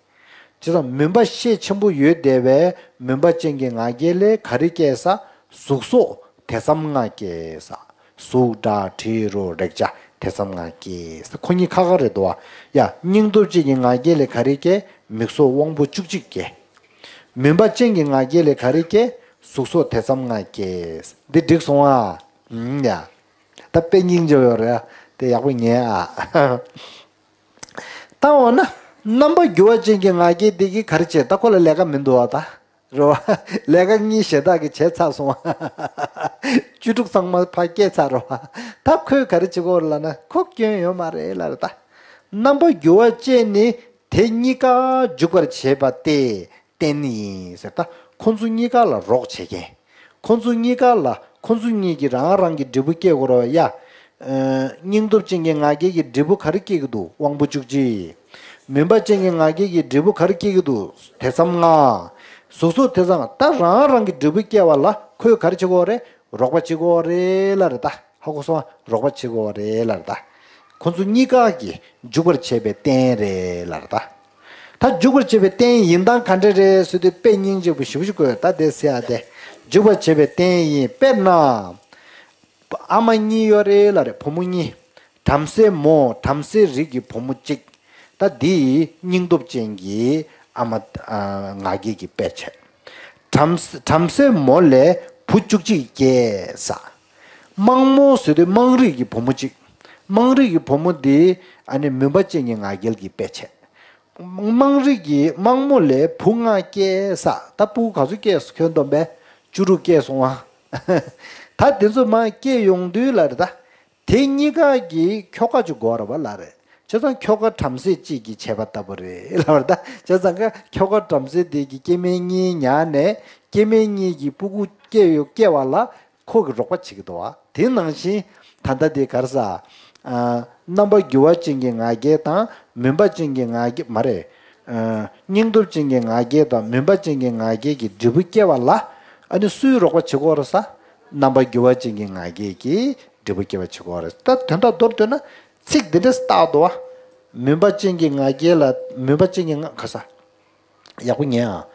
བྱས་ཙང་མུན་པ་ཤས་ཆེན་པོ་ཡོད་བསྡད་པའི་མུན་པ་ཅན་གྱི་ང་རྒྱལ་ལས་ག་རེ་སྐྱེས་ས། གཟུགས་སོགས་དེ་ཙམ་ལྔ་སྐྱེས་ས། གཟུགས་སྒྲ་དྲི་རོ་རེག་བྱ་དེ་ཙམ་ལྔ་སྐྱེས་ས། ཁོ་གཉིས་ཁ་ཁ་རེད་འདུག་བ། ཡ། སྙིང་སྟོབས་ཅན་གྱི་ང་རྒྱལ་ལས་ག་རེ་སྐྱེས། མིག་སོགས་དབང་པོ་བཅུ་གཅིག་སྐྱེས། མུན་པ་ཅན་གྱི་ང་རྒྱལ་ལས་ག་རེ་སྐྱེས། གཟུགས་སོགས་དེ་ཙམ་ལྔ་སྐྱེས། འདི་འགྲིག་སོང་ཨ། ཨུམ་ཡ། ད་དཔེ་སྙིང་རྗེ་ཡོད་རེད་ཨ། དེ་ཡག་པོ་ཉན་ཨ། ད་འོ་ན། རྣམ་པ་འགྱུར་བ་ཅན་གྱི་ང་རྒྱལ་དེ་གིས་ག་རེ་བྱས། ད་ཁོ་ལ་ལས་ཀ་མི་འདུག་བ་ད། རེད་བ། ལས་ཀ་གཉིས་ཞེ་དྲག་གིས་བྱས་ཚར་སོང་བ། བཅུ་དྲུག་ཚང་མ་ཕར་སྐྱེལ་ཚར་རེད་བ། ད་ཁོས་ག་རེ་བྱེད་ཀྱི་ཡོད་རེད་ལབ་ན། ཁོ་སྐྱོན་ཡོད་མ་རེད་ལབ་རེད་ད། རྣམ་པ་འགྱུར་བ་ཅན་ནི་དེ་གཉིས་ཀ་འཇུག་པར་བྱེད་པ་སྟེ། རྟེན་ཡིན་ཟེར། ད་ཁོ་ཚོ་གཉིས་ཀ་ལ་རོགས་བྱེད་མཁན། ཁོ་ཚོ་གཉིས་ཀ་ལ། ཁོ་ཚོ་གཉིས་ཀྱིས་རང་རང་གི་འབྲས་བུ་སྐྱེ་དགོས་རེད་བ་ཡ། སྙིང་སྟོབས་ཅན་གྱི་ང་རྒྱལ་གྱི་འབྲས་བུ་ག་རེ་སྐྱེ་གི་འདུག་དབང་པོ་བཅུ་གཅིག་མུན་པ་ཅན་གྱི་ང་རྒྱལ་གྱི་འབྲས་བུ་ག་རེ་སྐྱེ་གི་འདུག་དེ་ཙམ་ལྔ། གཟུགས་སོགས་དེ་ཙམ་ལྔ། ད་རང་རང་གི་འབྲས་བུ་སྐྱེ་བ་ལ་ཁོས་ག་རེ་བྱེད་དགོས་རེད། རོགས་པ་བྱེད་དགོས་རེད་ལབ་རེད་ད། ཧ་གོ་སོང་ང་། རོགས་པ་བྱེད་དགོས་རེད་ལབ་རེད་ད། ཁོ་ཚོ་གཉིས་ཀ་གིས་འཇུག་པར་བྱེད་པའི་རྟེན་རེད་ལབ་རེད་ད། ད་འཇུག་པར་བྱེད་པའི་རྟེན་ཡིན་སྟངས་ག་འདྲ་རེད་ཟེར་དུས་དཔེ་སྙིང་རྗེ་པོ་ཞེ་པོ་ཞིག་དགོས། ད་དེ་ཟེར་ཡ་དེ། འཇུག་པར་བྱེད་པའི་རྟེན་ཡིན། དཔེར་ན། ཨ་མ་གཉིས་ཡོད་རེད་ལབ་རེད། བུ་མོ་གཉིས། བྲམ་ཟེ་མོ། བྲམ་ཟེ་རིགས་ཀྱི་བུ་མོ་གཅིག་ད་འདི་སྙིང་སྟོབས་ཅན་གྱི་ཨ་མ། ཨ། ང་རྒྱལ་གྱི་དཔེ་བྱས། བྲམ་ཟེ། བྲམ་ཟེ་མོ་ལས་བུ་བཅུ་གཅིག་སྐྱེས་ས། དམངས་མོ་ཟེར་དུས་དམངས་རིགས་ཀྱི་བུ་མོ་གཅིག་དམངས་རིགས་ཀྱི་བུ་མོ་འདི་ཨ་ནི་མུན་པ་ཅན་གྱི་ང་རྒྱལ་གྱི་དཔེ་བྱས། དམངས་རིགས་ཀྱི་དམངས་མོ་ལས་བུ་ལྔ་སྐྱེས་ས། ད་སྤུ་གུ་ག་ཚོད་སྐྱེས་སོང་། ཁྱོན་བསྡོམས་པས་བཅུ་དྲུག་སྐྱེས་སོང་ང་། ད་དེ་ཚོ་མར་སྐྱེས་ཡོང་དུས་ལབ་རེད་ད། དེ་གཉིས་ཀ་གི་ཁྱོ་ག་ཅིག་དགོས་རེད་པ་ལབ་རེད། བྱས་ཙང་ཁྱོ་ག་བྲམ་ཟེ་གཅིག་གིས་བྱས་པ་ལྟ་བུ་རེད་ལབ་རེད་ད། བྱས་ཙང་ཁྱོ་ག་བྲམ་ཟེ་དེ་གིས་སྐྱེ་དམན་གཉིས་ཉར་ནས་སྐྱེ་དམན་གཉིས་ཀྱི་སྤུ་གུ་སྐྱེ་ཡོད། སྐྱེ་བ་ལ་ཁོ་གིས་རོགས་པ་བྱེད་ཀྱི་འདུག་བ། དེ་ནང་བཞིན་ད་ལྟ་དེ་ག་རེ་ཟེར། ཨ། རྣམ་པར་འགྱུར་བ་ཅན་གྱི་ང་རྒྱལ་དང་མུན་པ་ཅན་གྱི་ང་རྒྱལ་མ་རེད། ཨ། སྙིང་སྟོབས་ཅན་གྱི་ང་རྒྱལ་དང་མུན་པ་ཅན་གྱི་ང་རྒྱལ་གྱི་འབྲས་བུ་སྐྱེ་བ་ལ་ཨ་ནི་སུས་རོགས་པ་བྱེད་ཀྱི་ཡོད་རེད་ཟེར། རྣམ་པར་འགྱུར་བ་ཅན་གྱི་ང་རྒྱལ་གྱིས་འབྲས་བུ་སྐྱེ་བར་བྱེད་ཀྱི་ཡོད་རེད། ད་དོན་དག་མདོར་བསྡུས་ན་ཚིག་འདི་འདྲས་བཏགས་འདུག་བ། མུན་པ་ཅན་གྱི་ང་རྒྱལ་ལ། མུན་པ་ཅན་གྱི་ང་། ག་རེ་ཟེར། ཡག་པོ་ཉན་ཨ།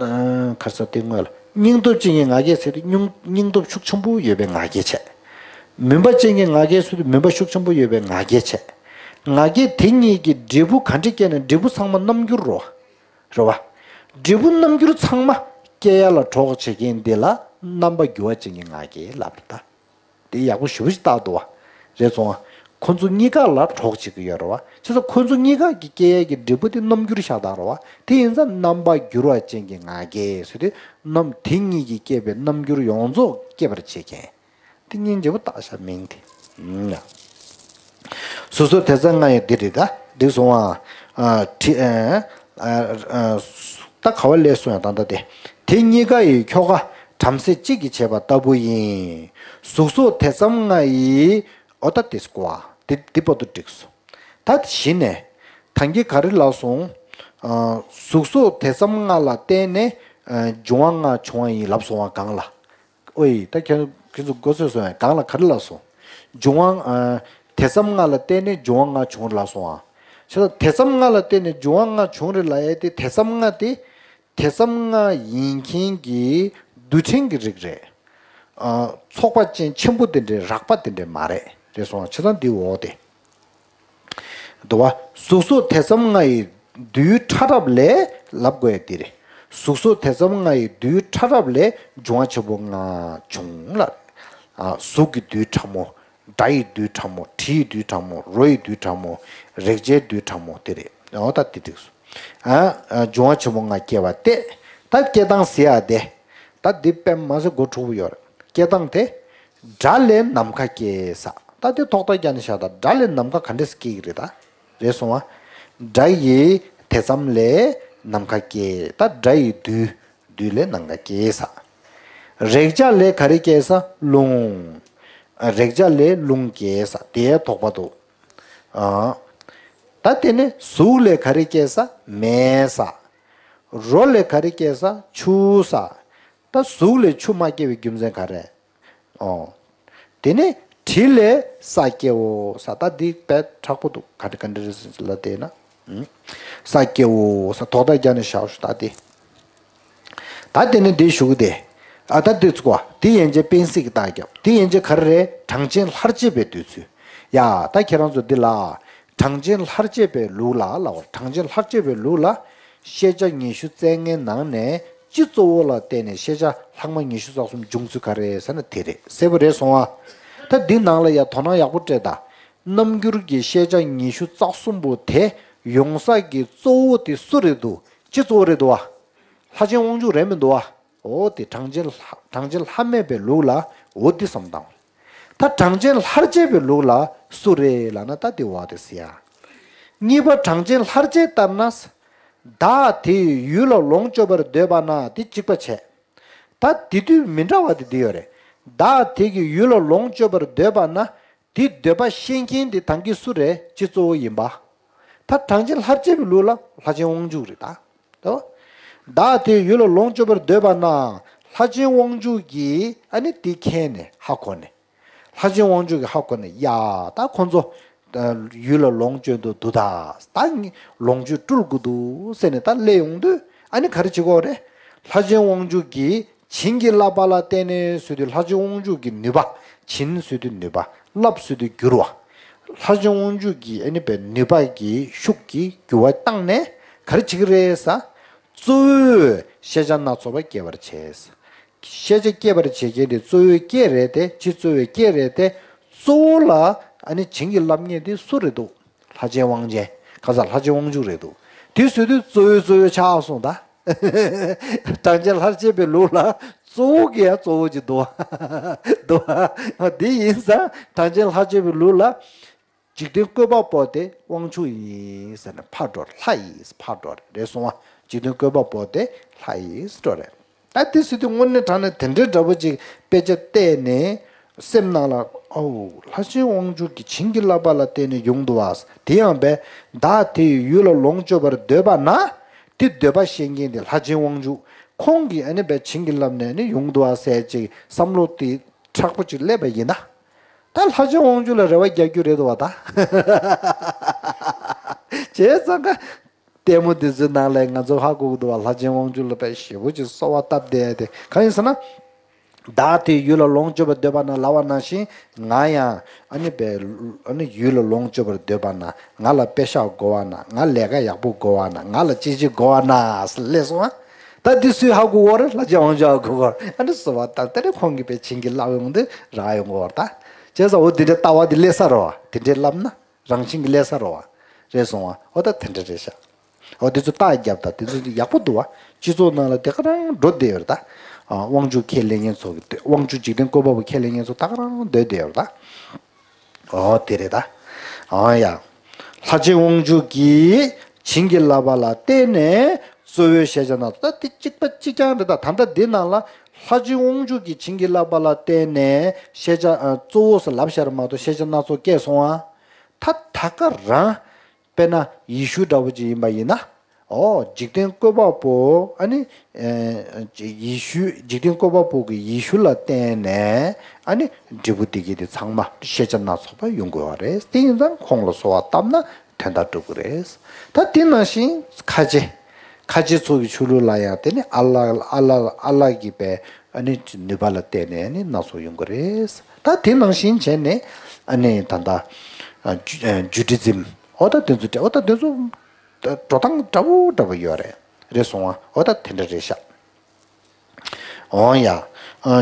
ཨ། ག་རེ་ཟེར། དེ་སྔོན་ལ་སྙིང་སྟོབས་ཅན་གྱི་ང་རྒྱལ་ཟེར་དུས་སྙིང་། སྙིང་སྟོབས་ཤུགས་ཆེན་པོ་ཡོད་པའི་ང་རྒྱལ་བྱས། མུན་པ་ཅན་གྱི་ང་རྒྱལ་ཟེར་དུས་མུན་པ་ཤུགས་ཆེན་པོ་ཡོད་པའི་ང་རྒྱལ་བྱས། ང་རྒྱལ་དེ་གཉིས་ཀྱི་འབྲས་བུ་ག་འདྲས་སྐྱེ་ན། འབྲས་བུ་ཚང་མ་རྣམ་འགྱུར་རོ། རེད་བ། འབྲས་བུ་རྣམ་འགྱུར་ཚང་མ་སྐྱེ་ཡ་ལ་གྲོགས་བྱེད་མཁན་འདི་ལ་རྣམ་པར་འགྱུར་བ་ཅན་གྱི་ང་རྒྱལ་ལབ་རེད་ད། དེ་ཡག་པོ་ཞེ་པོ་ཞིག་བཏགས་འདུག་བ། རེད་སོང་ང་། ཁོ་ཚོ་གཉིས་ཀ་ལ་གྲོགས་བྱེད་ཀྱི་ཡོད་རེད་བ། བྱས་ཙང་ཁོ་ཚོ་གཉིས་ཀ་གི་སྐྱེ་ཡས་ཀྱི་འབྲས་བུ་དེ་རྣམ་འགྱུར་ཤ་སྟག་རེད་བ། དེ་ཡིན་ཙང་རྣམ་པར་འགྱུར་བ་ཅན་གྱི་ང་རྒྱལ་ཟེར་དུས་རྣམ། དེ་གཉིས་ཀྱིས་བསྐྱེད་པའི་རྣམ་འགྱུར་ཡོངས་རྫོགས་སྐྱེད་པར་བྱེད་མཁན། དེ་སྙིང་རྗེ་པོ་བཏགས་བཞག་མིང་དེ། ཨུམ། གཟུགས་སོགས་དེ་ཙམ་ལྔ་ཡི་འདི་རེད་ད། འགྲིག་སོང་ང་། ཨ། དྲི། ཨ། ཨ། ཨ། ད་ག་བ་ལས་སོང་ཡང་ད་ལྟ་དེ། དེ་གཉིས་ཀ་ཡི་ཁྱོ་ག་བྲམ་ཟེ་གཅིག་གིས་བྱས་པ་ལྟ་བུ་ཡིན། གཟུགས་སོགས་དེ་ཙམ་ལྔ་ཡི། འོ་ད་དེ་སྐོར་བ་དེ་འདི་བར་དུ་འགྲིག་སོང་། ད་དེ་གཞི་ནས་ད་གིན་ག་རེ་ལབ་སོང་། ཨ། གཟུགས་སོགས་དེ་ཙམ་ལྔ་ལ་བརྟེན་ནས། ཨ། འབྱུང་བ་ལྔ་བྱུང་བ་ཡིན་ལབ་སོང་བ་གོང་ལ། ཨོའི། ད་ཁྱེད། ཁྱེད་ཚོ་མགོ་ཚོས་སོང་ཡང་གོང་ལ་ག་རེ་ལབ་སོང་། འབྱུང་བ། ཨ། དེ་ཙམ་ལྔ་ལ་བརྟེན་ནས་འབྱུང་བ་ལྔ་བྱུང་ལབ་སོང་ཨ། བྱས་ཙང་དེ་ཙམ་ལྔ་ལ་བརྟེན་ནས་འབྱུང་བ་ལྔ་བྱུང་རེད་ལབ་ཡས་དེ། དེ་ཙམ་ལྔ་དེ་དེ་ཙམ་ལྔ་ཡིན་མཁན་གྱི་རྡུལ་ཕྲན་གྱི་རིགས་རེད། ཨ། ཚོགས་པ་ཅན་ཆེན་པོ་དེ་འདྲའི་རགས་པ་དེ་འདྲའི་མ་རེད། རེད་སོང་ཨ། བྱས་ཙང་འདི་འོ་དེ། འདུག་བ། གཟུགས་སོགས་དེ་ཙམ་ལྔ་ཡི་རྡུལ་ཕྲ་རབ་ལས་ལབ་དགོས་ཡ་འདི་རེད། གཟུགས་སོགས་དེ་ཙམ་ལྔ་ཡི་རྡུལ་ཕྲ་རབ་ལས་འབྱུང་བ་ཆེན་པོ་ལྔ་བྱུང་ལ། ཨ། གཟུགས་ཀྱི་རྡུལ་ཕྲ་མོ། སྒྲ་ཡི་རྡུལ་ཕྲ་མོ། དྲི་ཡི་རྡུལ་ཕྲ་མོ། རོ་ཡི་རྡུལ་ཕྲ་མོ། རེག་བྱའི་རྡུལ་ཕྲ་མོ་དེ་རེད། འོ་ད་དེ་འགྲིག་སོང་། ཨ། ཨ། འབྱུང་བ་ཆེན་པོ་ལྔ་སྐྱེ་བ་སྟེ། ད་སྐྱེ་སྟངས་ཟེར་ཡ་དེ། ད་འདི་དཔེ་མ་ཟེར་མགོ་འཁྲུག་པོ་ཡོད་རེད། སྐྱེ་སྟངས་དེ། སྒྲ་ལས་ནམ་མཁའ་སྐྱེ་ས། ད་དེ་ཐོག་མཐའ་རྒྱག་ནས་བཞག་ད། སྒྲ་ལས་ནམ་མཁའ་ག་འདྲས་སྐྱེ་གི་རེད་ད། རེད་སོང་བ། སྒྲ་ཡི་དེ་ཙམ་ལས་ནམ་མཁའ་སྐྱེ། ད་སྒྲ་ཡི་རྡུལ། རྡུལ་ལས་ནམ་མཁའ་སྐྱེ་ས། རེག་བྱ་ལས་ག་རེ་སྐྱེ་ས། རླུང་། རེག་བྱ་ལས་རླུང་སྐྱེ་ས། དེའི་ཐོག་པ་དུ། ཨ། ད་དེ་ནས་གཟུགས་ལས་ག་རེ་སྐྱེ་ས། མེ་ས། རོ་ལས་ག་རེ་སྐྱེ་ས། ཆུ་ས། ད་གཟུགས་ལས་ཆུ་མ་སྐྱེ་བའི་རྒྱུ་མཚན་ག་རེ། ཨོ། དེ་ནས་དྲི་ལས་ས་སྐྱེའོ་ས། ད་འདི་དཔེ་དྲག་པོ་འདུག་ག་འདྲ་ག་འདྲ་རེད་ལབ་བལྟས་ན། ཨུམ། ས་སྐྱེའོ་ས། ཐོག་མཐའ་རྒྱག་ནས་བཞག་ཤོག་ད་དེ། ད་དེ་ནས་འདི་ཞུ་གི་དེ། ཨ། ད་འདི་ཚུགས་པ། འདི་ཡན་ཆད་པེན་སི་གི་རྟགས་རྒྱབ། འདི་ཡན་ཆད་ག་རེ་རེད། གྲངས་ཅན་ལྷར་བཅས་པའི་འདོད་ཚུལ། ཡ། ད་ཁྱེད་རང་ཚོ་འདི་ལ། གྲངས་ཅན་ལྷར་བཅས་པའི་ལུགས་ལ་ལབ་པ། གྲངས་ཅན་ལྷར་བཅས་པའི་ལུགས་ལ། ཤེས་བྱ་ཉི་ཤུ་རྩ་ལྔའི་ནང་ནས་སྤྱི་གཙོ་བོ་ལ་བརྟེན་ནས་ཤེས་བྱ་ལྷག་མ་ཉི་ཤུ་རྩ་གསུམ་འབྱུང་ཚུལ་ག་རེ་རེད་ཟེར་ན་དེ་རེད། གསལ་པོ་རེད་སོང་ཨ། ད་འདི་ནང་ལ་ཡ་དོ་སྣང་ཡག་པོ་སྤྲད་ད། རྣམ་འགྱུར་གྱི་ཤེས་བྱ་ཉི་ཤུ་རྩ་གསུམ་པོ་དེ་ཡོང་ས་གི་གཙོ་བོ་དེ་སུ་རེད་འདུག་སྤྱི་གཙོ་བོ་རེད་འདུག་ཨ། ལྷ་ཆེན་དབང་ཕྱུག་རེད་མི་འདུག་ཨ། འོ་དེ་གྲངས་ཅན་ལྷ། གྲངས་ཅན་ལྷ་མེད་པའི་ལུགས་ལ་འོ་དེ་བསམ་བཏང་། ད་གྲངས་ཅན་ལྷར་བཅས་པའི་ལུགས་ལ་སུ་རེད་ལབ་ན་ད་དེ་འོ་དེ་ཟེར་ཡ། གཉིས་པ་གྲངས་ཅན་ལྷར་བཅས་ལྟར་ན། བདག་དེ་ཡི་ཡུལ་ལ་ལོངས་སྤྱོད་པར་འདོད་པ་ན། དེ་གཅིག་པ་བྱས། ད་དེ་དུས་མི་འདྲ་བ་དེ་འདི་ཡོད་རེད། བདག་དེ་གི་ཡུལ་ལ་ལོངས་སྤྱོད་པར་འདོད་པ་ན། དེ་འདོད་པ་ཤེས་མཁན་དེ་ད་གིན་སུ་རེད། སྤྱི་གཙོ་བོ་ཡིན་པ། ད་གྲངས་ཅན་ལྷར་བཅས་པའི་ལུགས་ལ་ལྷ་ཆེན་དབང་ཕྱུག་རེད་ད། དོ། བདག་དེའི་ཡུལ་ལ་ལོངས་སྤྱོད་པར་འདོད་པ་ན། ལྷ་ཆེན་དབང་ཕྱུག་གིས་ཨ་ནི་དེ་མཁྱེན་ནས་ཧ་གོ་ནས། ལྷ་ཆེན་དབང་ཕྱུག་གིས་ཧ་གོ་ནས་ཡ་ད་ཁོ་ཚོ་ཡུལ་ལ་ལོངས་སྤྱོད་དུ་འདུག་ད། ད་ལོངས་སྤྱོད་སྤྲུལ་དགོས་འདུག་ཟེར་ནས་ད་སླེབས་ཡོང་དུས་ཨ་ནི་ག་རེ་བྱེད་དགོས་རེད། ལྷ་ཆེན་དབང་ཕྱུག་གིས་བྱིན་གྱིས་བརླབས་པ་ལ་བརྟེན་ནས་ཟེར་དུས་ལྷ་ཆེན་དབང་ཕྱུག་གི་ནུས་པ། བྱིན་ཟེར་དུས་ནུས་པ། བརླབས་ཟེར་དུས་བསྒྱུར་བ། ལྷ་ཆེན་དབང་ཕྱུག་གི་ཨ་ནི་པའི་ནུས་པ་གི་ཤུགས་ཀྱིས་འགྱུར་བ་བཏང་ནས་ག་རེ་བྱེད་ཀྱི་རེད་ཟེར། གཙོ་བོས་ཤེས་བྱ་སྣ་ཚོགས་པ་སྐྱེད་པར་བྱེད། ཤེས་བྱ་སྐྱེད་པར་བྱེད་མཁན་དེ་གཙོ་བོའི་སྐད་རེད་དེ། སྤྱི་གཙོ་བོའི་སྐད་རེད་དེ། གཙོ་བོ་ལ་ཨ་ནི་བྱིན་གྱིས་བརླབས་མཁན་དེ་སུ་རེད་འདུག་ལྷ་ཆེན་དབང་ཆེན། ག་ས་ལྷ་ཆེན་དབང་ཕྱུག་རེད་འདུག་དེ་ཟེར་དུས་གཙོ་བོའི་གཙོ་བོའི་ཆགས་སོང་ད། གྲངས་ཅན་ལྷར་བཅས་པའི་ལུགས་ལ་གཙོ་བོ་གི་ཡང་གཙོ་བོ་ཅིག་འདུག་བ། འདུག་བ། དེ་ཡིན་ཙང་གྲངས་ཅན་ལྷར་བཅས་པའི་ལུགས་ལ། འཇིག་རྟེན་བཀོད་པ་པོ་དེ་དབང་ཕྱུག་ཡིན་ཟེར་ནས་ཕར་འགྲོ་ལྷ་ཡིན་ཕར་འགྲོ་རེད་སོང་བ། འཇིག་རྟེན་བཀོད་པ་པོ་དེ་ལྷ་ཡིན་འགྲོ་རེད། ད་དེ་ཟེར་དུས་དངོས་གནས་དྲང་གནས་དེ་འདྲའི་འདྲ་པོ་ཅིག་དཔེ་ཆ་བལྟས་ནས་སེམས་ནང་ལ་ཨོ་ལྷ་ཆེན་དབང་ཕྱུག་གི་བྱིན་གྱིས་བརླབས་པ་ལ་བརྟེན་ནས་ཡོང་འདུག་བ། དེ་ཡང་བས་བདག་དེ་ཡི་ཡུལ་ལ་ལོངས་སྤྱོད་པར་འདོད་པ་ན། དེ་འདོད་པ་ཤེས་མཁན་དེ་ལྷ་ཆེན་དབང་ཕྱུག་ཁོང་གིས་ཨ་ནི་བས་བྱིན་གྱིས་བརླབས་ནས་ནི་ཡོང་འདུག་བ་ཟེར་ཅིག་བསམ་བློ་དེ་དྲག་པོ་ཅིག་སླེབས་པ་ཡིན་ན། ད་ལྷ་ཆེན་དབང་ཕྱུག་ལ་རེ་བ་རྒྱག་རྒྱུ་རེད་འདུག་བ་ད། བྱས་ཙང་ཀ་ལྟད་མོ་འདི་ཚོའི་ནང་ལ་ང་ཚོ་ཧ་གོ་གི་འདུག་བ། ལྷ་ཆེན་དབང་ཕྱུག་ལ་དཔེ་ཞེ་པོ་ཅིག་གསོལ་བ་བཏབ་བསྡད་དེ་གང་ཡིན་ཟེར་ན། བདག་དེའི་ཡུལ་ལ་ལོངས་སྤྱོད་པར་འདོད་པ་ན་ལབ་པ་ནང་བཞིན་ང་ཡང་ཨ་ནི་བས་ཨ་ནི་ཡུལ་ལ་ལོངས་སྤྱོད་པར་འདོད་པ་ན། ང་ལ་པེ་ཤག་དགོས་པ་ན། ང་ལས་ཀ་ཡག་པོ་དགོས་པ་ན། ང་ལ་ཅི་ཅི་དགོས་པ་ན་སླེབས་སོང་ཨ། ད་འདི་སུས་ཧ་གོ་གོ་རེད། ལྷ་ཆེན་དབང་ཕྱུག་ཧ་གོ་གོ་རེད། ཨ་ནི་གསོལ་བ་བཏབ་དེ་ནས་ཁོང་གིས་པའི་བྱིན་གྱིས་བརླབས་ཡོང་དུས་རག་ཡོང་གོ་རེད་ད། བྱས་ཙང་འོ་དེ་འདྲའི་ལྟ་བ་འདི་སླེབས་ས་རེད་བ། དེ་འདྲའི་བསླབ་ན་རང་བཞིན་གྱིས་སླེབས་ས་རེད་བ། རེད་སོང་བ། འོ་ད་དེ་འདྲ་རེད་ཤག་འོ་དེ་ཚོ་རྟགས་རྒྱབ་ད་དེ་ཚོ་ཡག་པོ་འདུག་བ། སྤྱི་ཚོགས་ནང་ལ་དེ་ག་རང་འགྲོ་བསྡད་ཡོད་རེད་ད། ཨ་དབང་ཕྱུག་ཁས་ལེན་མཁན་ཚོ་གི་དབང་ཕྱུག་འཇིག་རྟེན་བཀོད་པ་པོ་ཁས་ལེན་མཁན་ཚོ་ད་ག་རང་སྡོད་བསྡད་ཡོད་རེད་ད། ཨོ་དེ་རེད་ད། ཨང་ཡ། ལྷ་ཆེན་དབང་ཕྱུག་གིས་བྱིན་གྱིས་བརླབས་པ་ལ་བརྟེན་ནས་གཙོ་བོའི་ཤེས་བྱ་སྣ་ཚོགས། ད་དེ་གཅིག་པ་གཅིག་རྐྱང་རེད་ད། ད་ལྟ་འདི་ནང་ལ་ལྷ་ཆེན་དབང་ཕྱུག་གིས་བྱིན་གྱིས་བརླབས་པ་ལ་བརྟེན་ནས་ཤེས་བྱ་ཨ་གཙོ་བོ་ཟེར་ལབ་བཞག་རེད་མ་གཏོགས་ཤེས་བྱ་སྣ་ཚོགས་སྐྱེས་སོང་ཨ། ད་ད་ག་རང་དཔེར་ན་ཡེ་ཤུ་འདྲ་བོ་ཅིག་ཡིན་པ་ཡིན་ན། ཨོ་འཇིག་རྟེན་བཀོད་པ་པོ་ཨ་ནི་ཨེ་ཡེ་ཤུ་འཇིག་རྟེན་བཀོད་པ་པོ་གི་ཡེ་ཤུ་ལ་བརྟེན་ནས་ཨ་ནི་འབྲས་བུ་དེ་གི་དེ་ཚང་མ་ཤེས་བྱ་སྣ་ཚོགས་པ་ཡོང་དགོས་པ་རེད། དེ་ཡིན་ཙང་ཁོང་ལ་གསོལ་བ་བཏབ་ན་དོན་དག་འགྲུབ་ཀྱི་རེད། ད་དེ་ནང་བཞིན་ཁ་ཆེ་ཁ་ཆེ་ཚོ་གི་ཆོས་ལུགས་ལ་ཡང་དེ་ནི་ཨ་ལ་ཨ་ལ་ཨ་ལ་གི་པའི་ཨ་ནི་ནུས་པ་ལ་བརྟེན་ནས་ཨ་ནི་སྣ་ཚོགས་ཡོང་གི་རེད། ད་དེ་ནང་བཞིན་བྱས་ནས་ཨ་ནི་ད་ལྟ་ཨ་ཇུ་ཨ་ཇུ་ཌི་ཛིམ་ཨོ་ད་དེ་ཚོ་འདྲ་ཨོ་ད་དེ་ཚོ། འགྲོ་སྟངས་འདྲ་བོ་འདྲ་བོ་ཡོད་རེད། རེད་སོང་ཨ། འོ་ད་དེ་འདྲ་རེད་ཤག་འོ་ཡ། ཨ་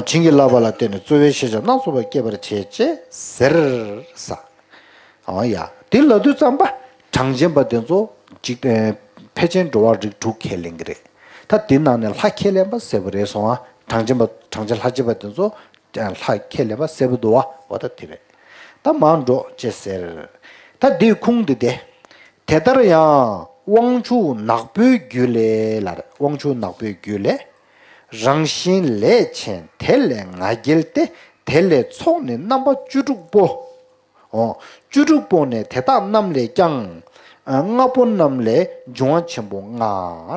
བྱིན་གྱིས་བརླབས་པ་ལ་བརྟེན་ནས་གཙོ་བོའི་ཤེས་བྱ་སྣ་ཚོགས་པ་སྐྱེད་པར་བྱེད་ཅེས་ཟེར་ས། འོ་ཡ། དེ་ལབ་དུས་ཙམ་པ་གྲངས་ཅན་པ་དེ་ཚོ་འཇིག་རྟེན་ཕལ་ཆེར་འགྲོ་བ་རིགས་དྲུག་ཁས་ལེན་གྱི་རེད། ད་དེ་ནང་ནས་ལྷ་ཁས་ལེན་པ་གསལ་པོ་རེད་སོང་ཨ། གྲངས་ཅན་པ་གྲངས་ཅན་ལྷ་བསྐྱེད་པ་དེ་ཚོ། ལྷ་ཁས་ལེན་པ་གསལ་པོ་འདུག་བ། འོ་ད་དེ་རེད། ད་མར་འགྲོ་ཅེས་ཟེར། ད་འདིའི་ཁུངས་འདི་སྟེ། དེ་ལྟར་ཡང་དབང་ཕྱུག་ནག་པོའི་རྒྱུད་ལས་ལ་རེད། དབང་ཕྱུག་ནག་པོའི་རྒྱུད་ལས། རང་བཞིན་ལས་ཆེན་དེ་ལས་ང་རྒྱལ་ཏེ། དེ་ལས་ཚོགས་ནི་རྣམ་པ་བཅུ་དྲུག་པོ། འོ། བཅུ་དྲུག་པོ་ནི་དེ་དག་རྣམས་ལས་ཀྱང་། ཨ་ལྔ་པོ་རྣམས་ལས་འབྱུང་བ་ཆེན་པོ་ལྔ་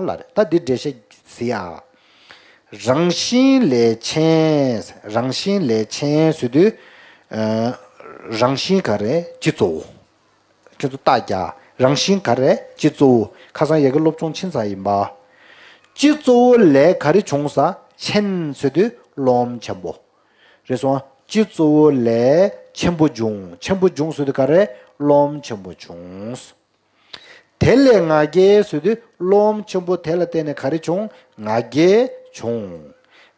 ལ་རེད། ད་འདི་འགྲེལ་བཤད་གཟིགས་ཨ། རང་བཞིན་ལས་ཆེན། རང་བཞིན་ལས་ཆེན་ཟེར་དུས། ཨ་རང་བཞིན་ག་རེ་སྤྱི་གཙོ་བོ། ཁྱེད་ཚོ་རྟགས་རྒྱག་རང་བཞིན་ག་རེ་སྤྱི་གཙོ་བོ། ཁ་སང་ཡ་གི་སློབ་སྦྱོང་ཕྱིན་ཚར་ཡིན་པ། སྤྱི་གཙོ་བོ་ལས་ག་རེ་བྱུང་ས། ཆེན་ཟེར་དུས་སློབ་མ་ཆེན་པོ། རེད་སོང་། སྤྱི་གཙོ་བོ་ལས་ཆེན་པོ་འབྱུང་། ཆེན་པོ་འབྱུང་ཟེར་དུས་ག་རེ། སློབ་མ་ཆེན་པོ་བྱུང་། དེ་ལས་ང་རྒྱལ་ཟེར་དུས་སློབ་མ་ཆེན་པོ་དེ་ལ་བརྟེན་ནས་ག་རེ་བྱུང་། ང་རྒྱལ་བྱུང་།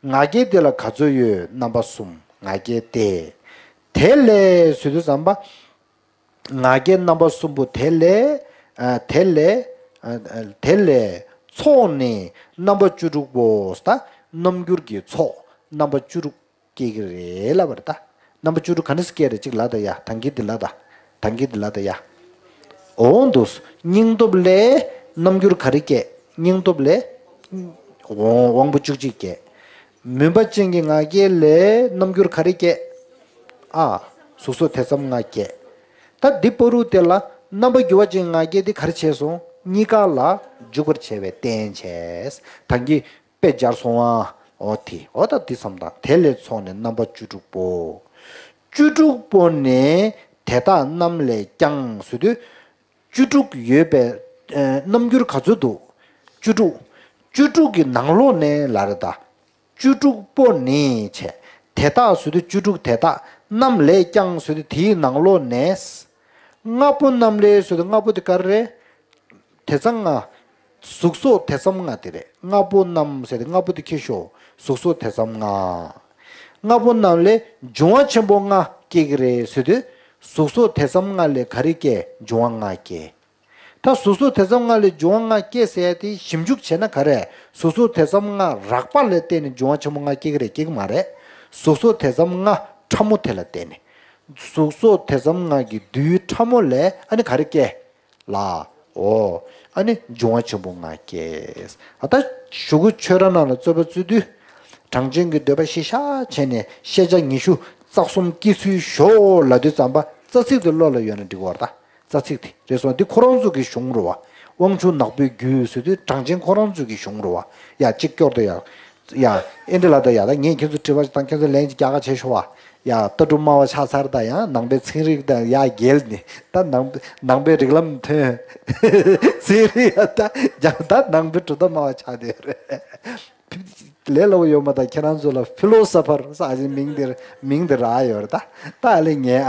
ང་རྒྱལ་དེ་ལ་ག་ཚོད་ཡོད། རྣམ་པ་གསུམ། ང་རྒྱལ་ཏེ། དེ་ལས་ཟེར་དུས་ཙམ་པ། ང་རྒྱལ་རྣམ་པ་གསུམ་པོ་དེ་ལས། ཨ་དེ་ལས། ཨ་དེ་ལས་ཚོགས་ནི་རྣམ་པ་བཅུ་དྲུག་པོ། ད་རྣམ་འགྱུར་གྱི་ཚོགས་རྣམ་པ་བཅུ་དྲུག་སྐྱེ་གི་རེད་ལབ་པ་རེད་ད། རྣམ་པ་བཅུ་དྲུག་ག་འདྲ་སེ་སྐྱེ་རེད། གཅིག་ལབ་དང་ཡ། ད་གིན་འདི་ལབ་དང་། ད་གིན་འདི་ལབ་དང་ཡ། འོང་དུ། སྙིང་སྟོབས་ལས་རྣམ་འགྱུར་ག་རེ་སྐྱེ། སྙིང་སྟོབས་ལས། དབང་དབང་པོ་བཅུ་གཅིག་སྐྱེ། མུན་པ་ཅན་གྱི་ང་རྒྱལ་ལས་རྣམ་འགྱུར་ག་རེ་སྐྱེ། ཨ། གཟུགས་སོགས་དེ་ཙམ་ལྔ་སྐྱེས། ད་འདི་བར་དུ་དེ་ལ་རྣམ་པར་འགྱུར་བ་ཅན་ལྔ་སྐྱེས་དེ་ག་རེ་བྱས་སོང་། གཉིས་ཀ་ལ་འཇུག་པར་བྱེད་པའི་རྟེན་བྱས། ད་གིན་དཔེ་སྦྱར་སོང་ཨ། འོ་དེ་འོ་ད་འདི་བསམ་དང་། དེ་ལས་ཚོགས་ནི་རྣམ་པ་བཅུ་དྲུག་པོ། བཅུ་དྲུག་པོ་ནི་དེ་དག་རྣམས་ལས་ཀྱང་ཟེར་དུས། བཅུ་དྲུག་ཡོད་པའི་ཨ་རྣམ་འགྱུར་ག་ཚོད་འདུག་བཅུ་དྲུག་བཅུ་དྲུག་གི་ནང་ལོགས་ནས་ལབ་རེད་ད། བཅུ་དྲུག་པོ་ནི་བྱས། དེ་དག་ཟེར་དུས་བཅུ་དྲུག་དེ་དག་རྣམས་ལས་ཀྱང་ཟེར་དུས་དེའི་ནང་ལོགས་ནས། ལྔ་པོ་རྣམས་ལས་ཟེར་དུས་ལྔ་པོ་དེ་ག་རེ་རེད། དེ་ཙམ་ལྔ། གཟུགས་སོགས་དེ་ཙམ་ལྔ་དེ་རེད། ལྔ་པོ་རྣམས་ཟེར་དུས་ལྔ་པོ་དེ་ཁྱེར་ཤོག་གཟུགས་སོགས་དེ་ཙམ་ལྔ། ལྔ་པོ་རྣམས་ལས་འབྱུང་བ་ཆེན་པོ་ལྔ་སྐྱེ་གི་རེད་ཟེར་དུས། གཟུགས་སོགས་དེ་ཙམ་ལྔ་ལས་ག་རེ་སྐྱེ། འབྱུང་བ་ལྔ་སྐྱེ། ད་གཟུགས་སོགས་དེ་ཙམ་ལྔ་ལས་འབྱུང་བ་ལྔ་སྐྱེ་ཟེར་ཡ་དེ་ཞིབ་འཇུག་བྱས་ན་ག་རེ། གཟུགས་སོགས་དེ་ཙམ་ལྔ་རགས་པ་ལ་བརྟེན་ནས་འབྱུང་བ་ཆེན་པོ་ལྔ་སྐྱེ་གི་རེད། སྐྱེ་གི་མ་རེད། གཟུགས་སོགས་དེ་ཙམ་ལྔ་ཕྲ་མོ་དེ་ལ་བརྟེན་ནས། གཟུགས་སོགས་དེ་ཙམ་ལྔ་གི་རྡུལ་ཕྲ་མོ་ལས་ཨ་ནི་ག་རེ་སྐྱེ། ལ། འོ། ཨ་ནི་འབྱུང་བ་ཆེན་པོ་ལྔ་སྐྱེ། ཨ་ད་གཞུག་གུ་ཆོས་ར་ནང་ལ་རྩོད་པ་རྩོད་དུས། གྲངས་ཅན་གྱི་འདོད་པ་གཞིར་བཞག་བྱས་ནས་ཤེས་བྱ་ཉི་ཤུ་རྩ་གསུམ་སྐྱེ་ཚུལ་ཞོག་ལབ་དུས་ཙམ་པ་རྩ་ཚིག་དེ་བློ་ལ་ཡོད་ན་འགྲིག་གི་རེད་ད། རྩ་ཚིག་དེ་རེད་སོང་། འདི་ཁོ་རང་ཚོ་གི་གཞུང་རེད་བ། དབང་ཕྱུག་ནག་པོའི་རྒྱུད་ཟེར་དུས་གྲངས་ཅན་ཁོ་རང་ཚོ་གི་གཞུང་རེད་བ། ཡ་གཅིག་སྐྱོར་དུ་ཡ། ཡ། ཨེ་འདྲ་ལ་ད་ཡ་ད་ངས་ཁྱེད་ཚོ་དྲི་བ་ཞིག་དང་ཁྱེད་ཚོ་ལན་ཅིག་རྒྱག་ག་བྱེད་ཤོག་བ། ཡ་ལྟ་གྲུབ་སྨྲ་བ་ཆགས་ཚར། ད་ཡང་ནང་པའི་ཚན་རིག་ད་ཡ་རྒྱལ་ནི་ད་ནང་ནང་པའི་རིགས་ལམ་ཐོན། ཚན་རིག་ཡ་ད་ཀྱང་ད་ནང་པའི་གྲུབ་མཐའ་སྨྲ་བ་ཆགས་བསྡད་ཡོད་རེད། ལས་སླ་པོ་ཡོད་མ་ད་ཁྱེད་རང་ཚོ་ལ་ཕི་ལོ་སོ་ཕར་ཟེར་ཅིག་མིང་དེ་མིང་དེ་རག་ཡོད་རེད་ད། ད་ཨ་ལེ་ངས་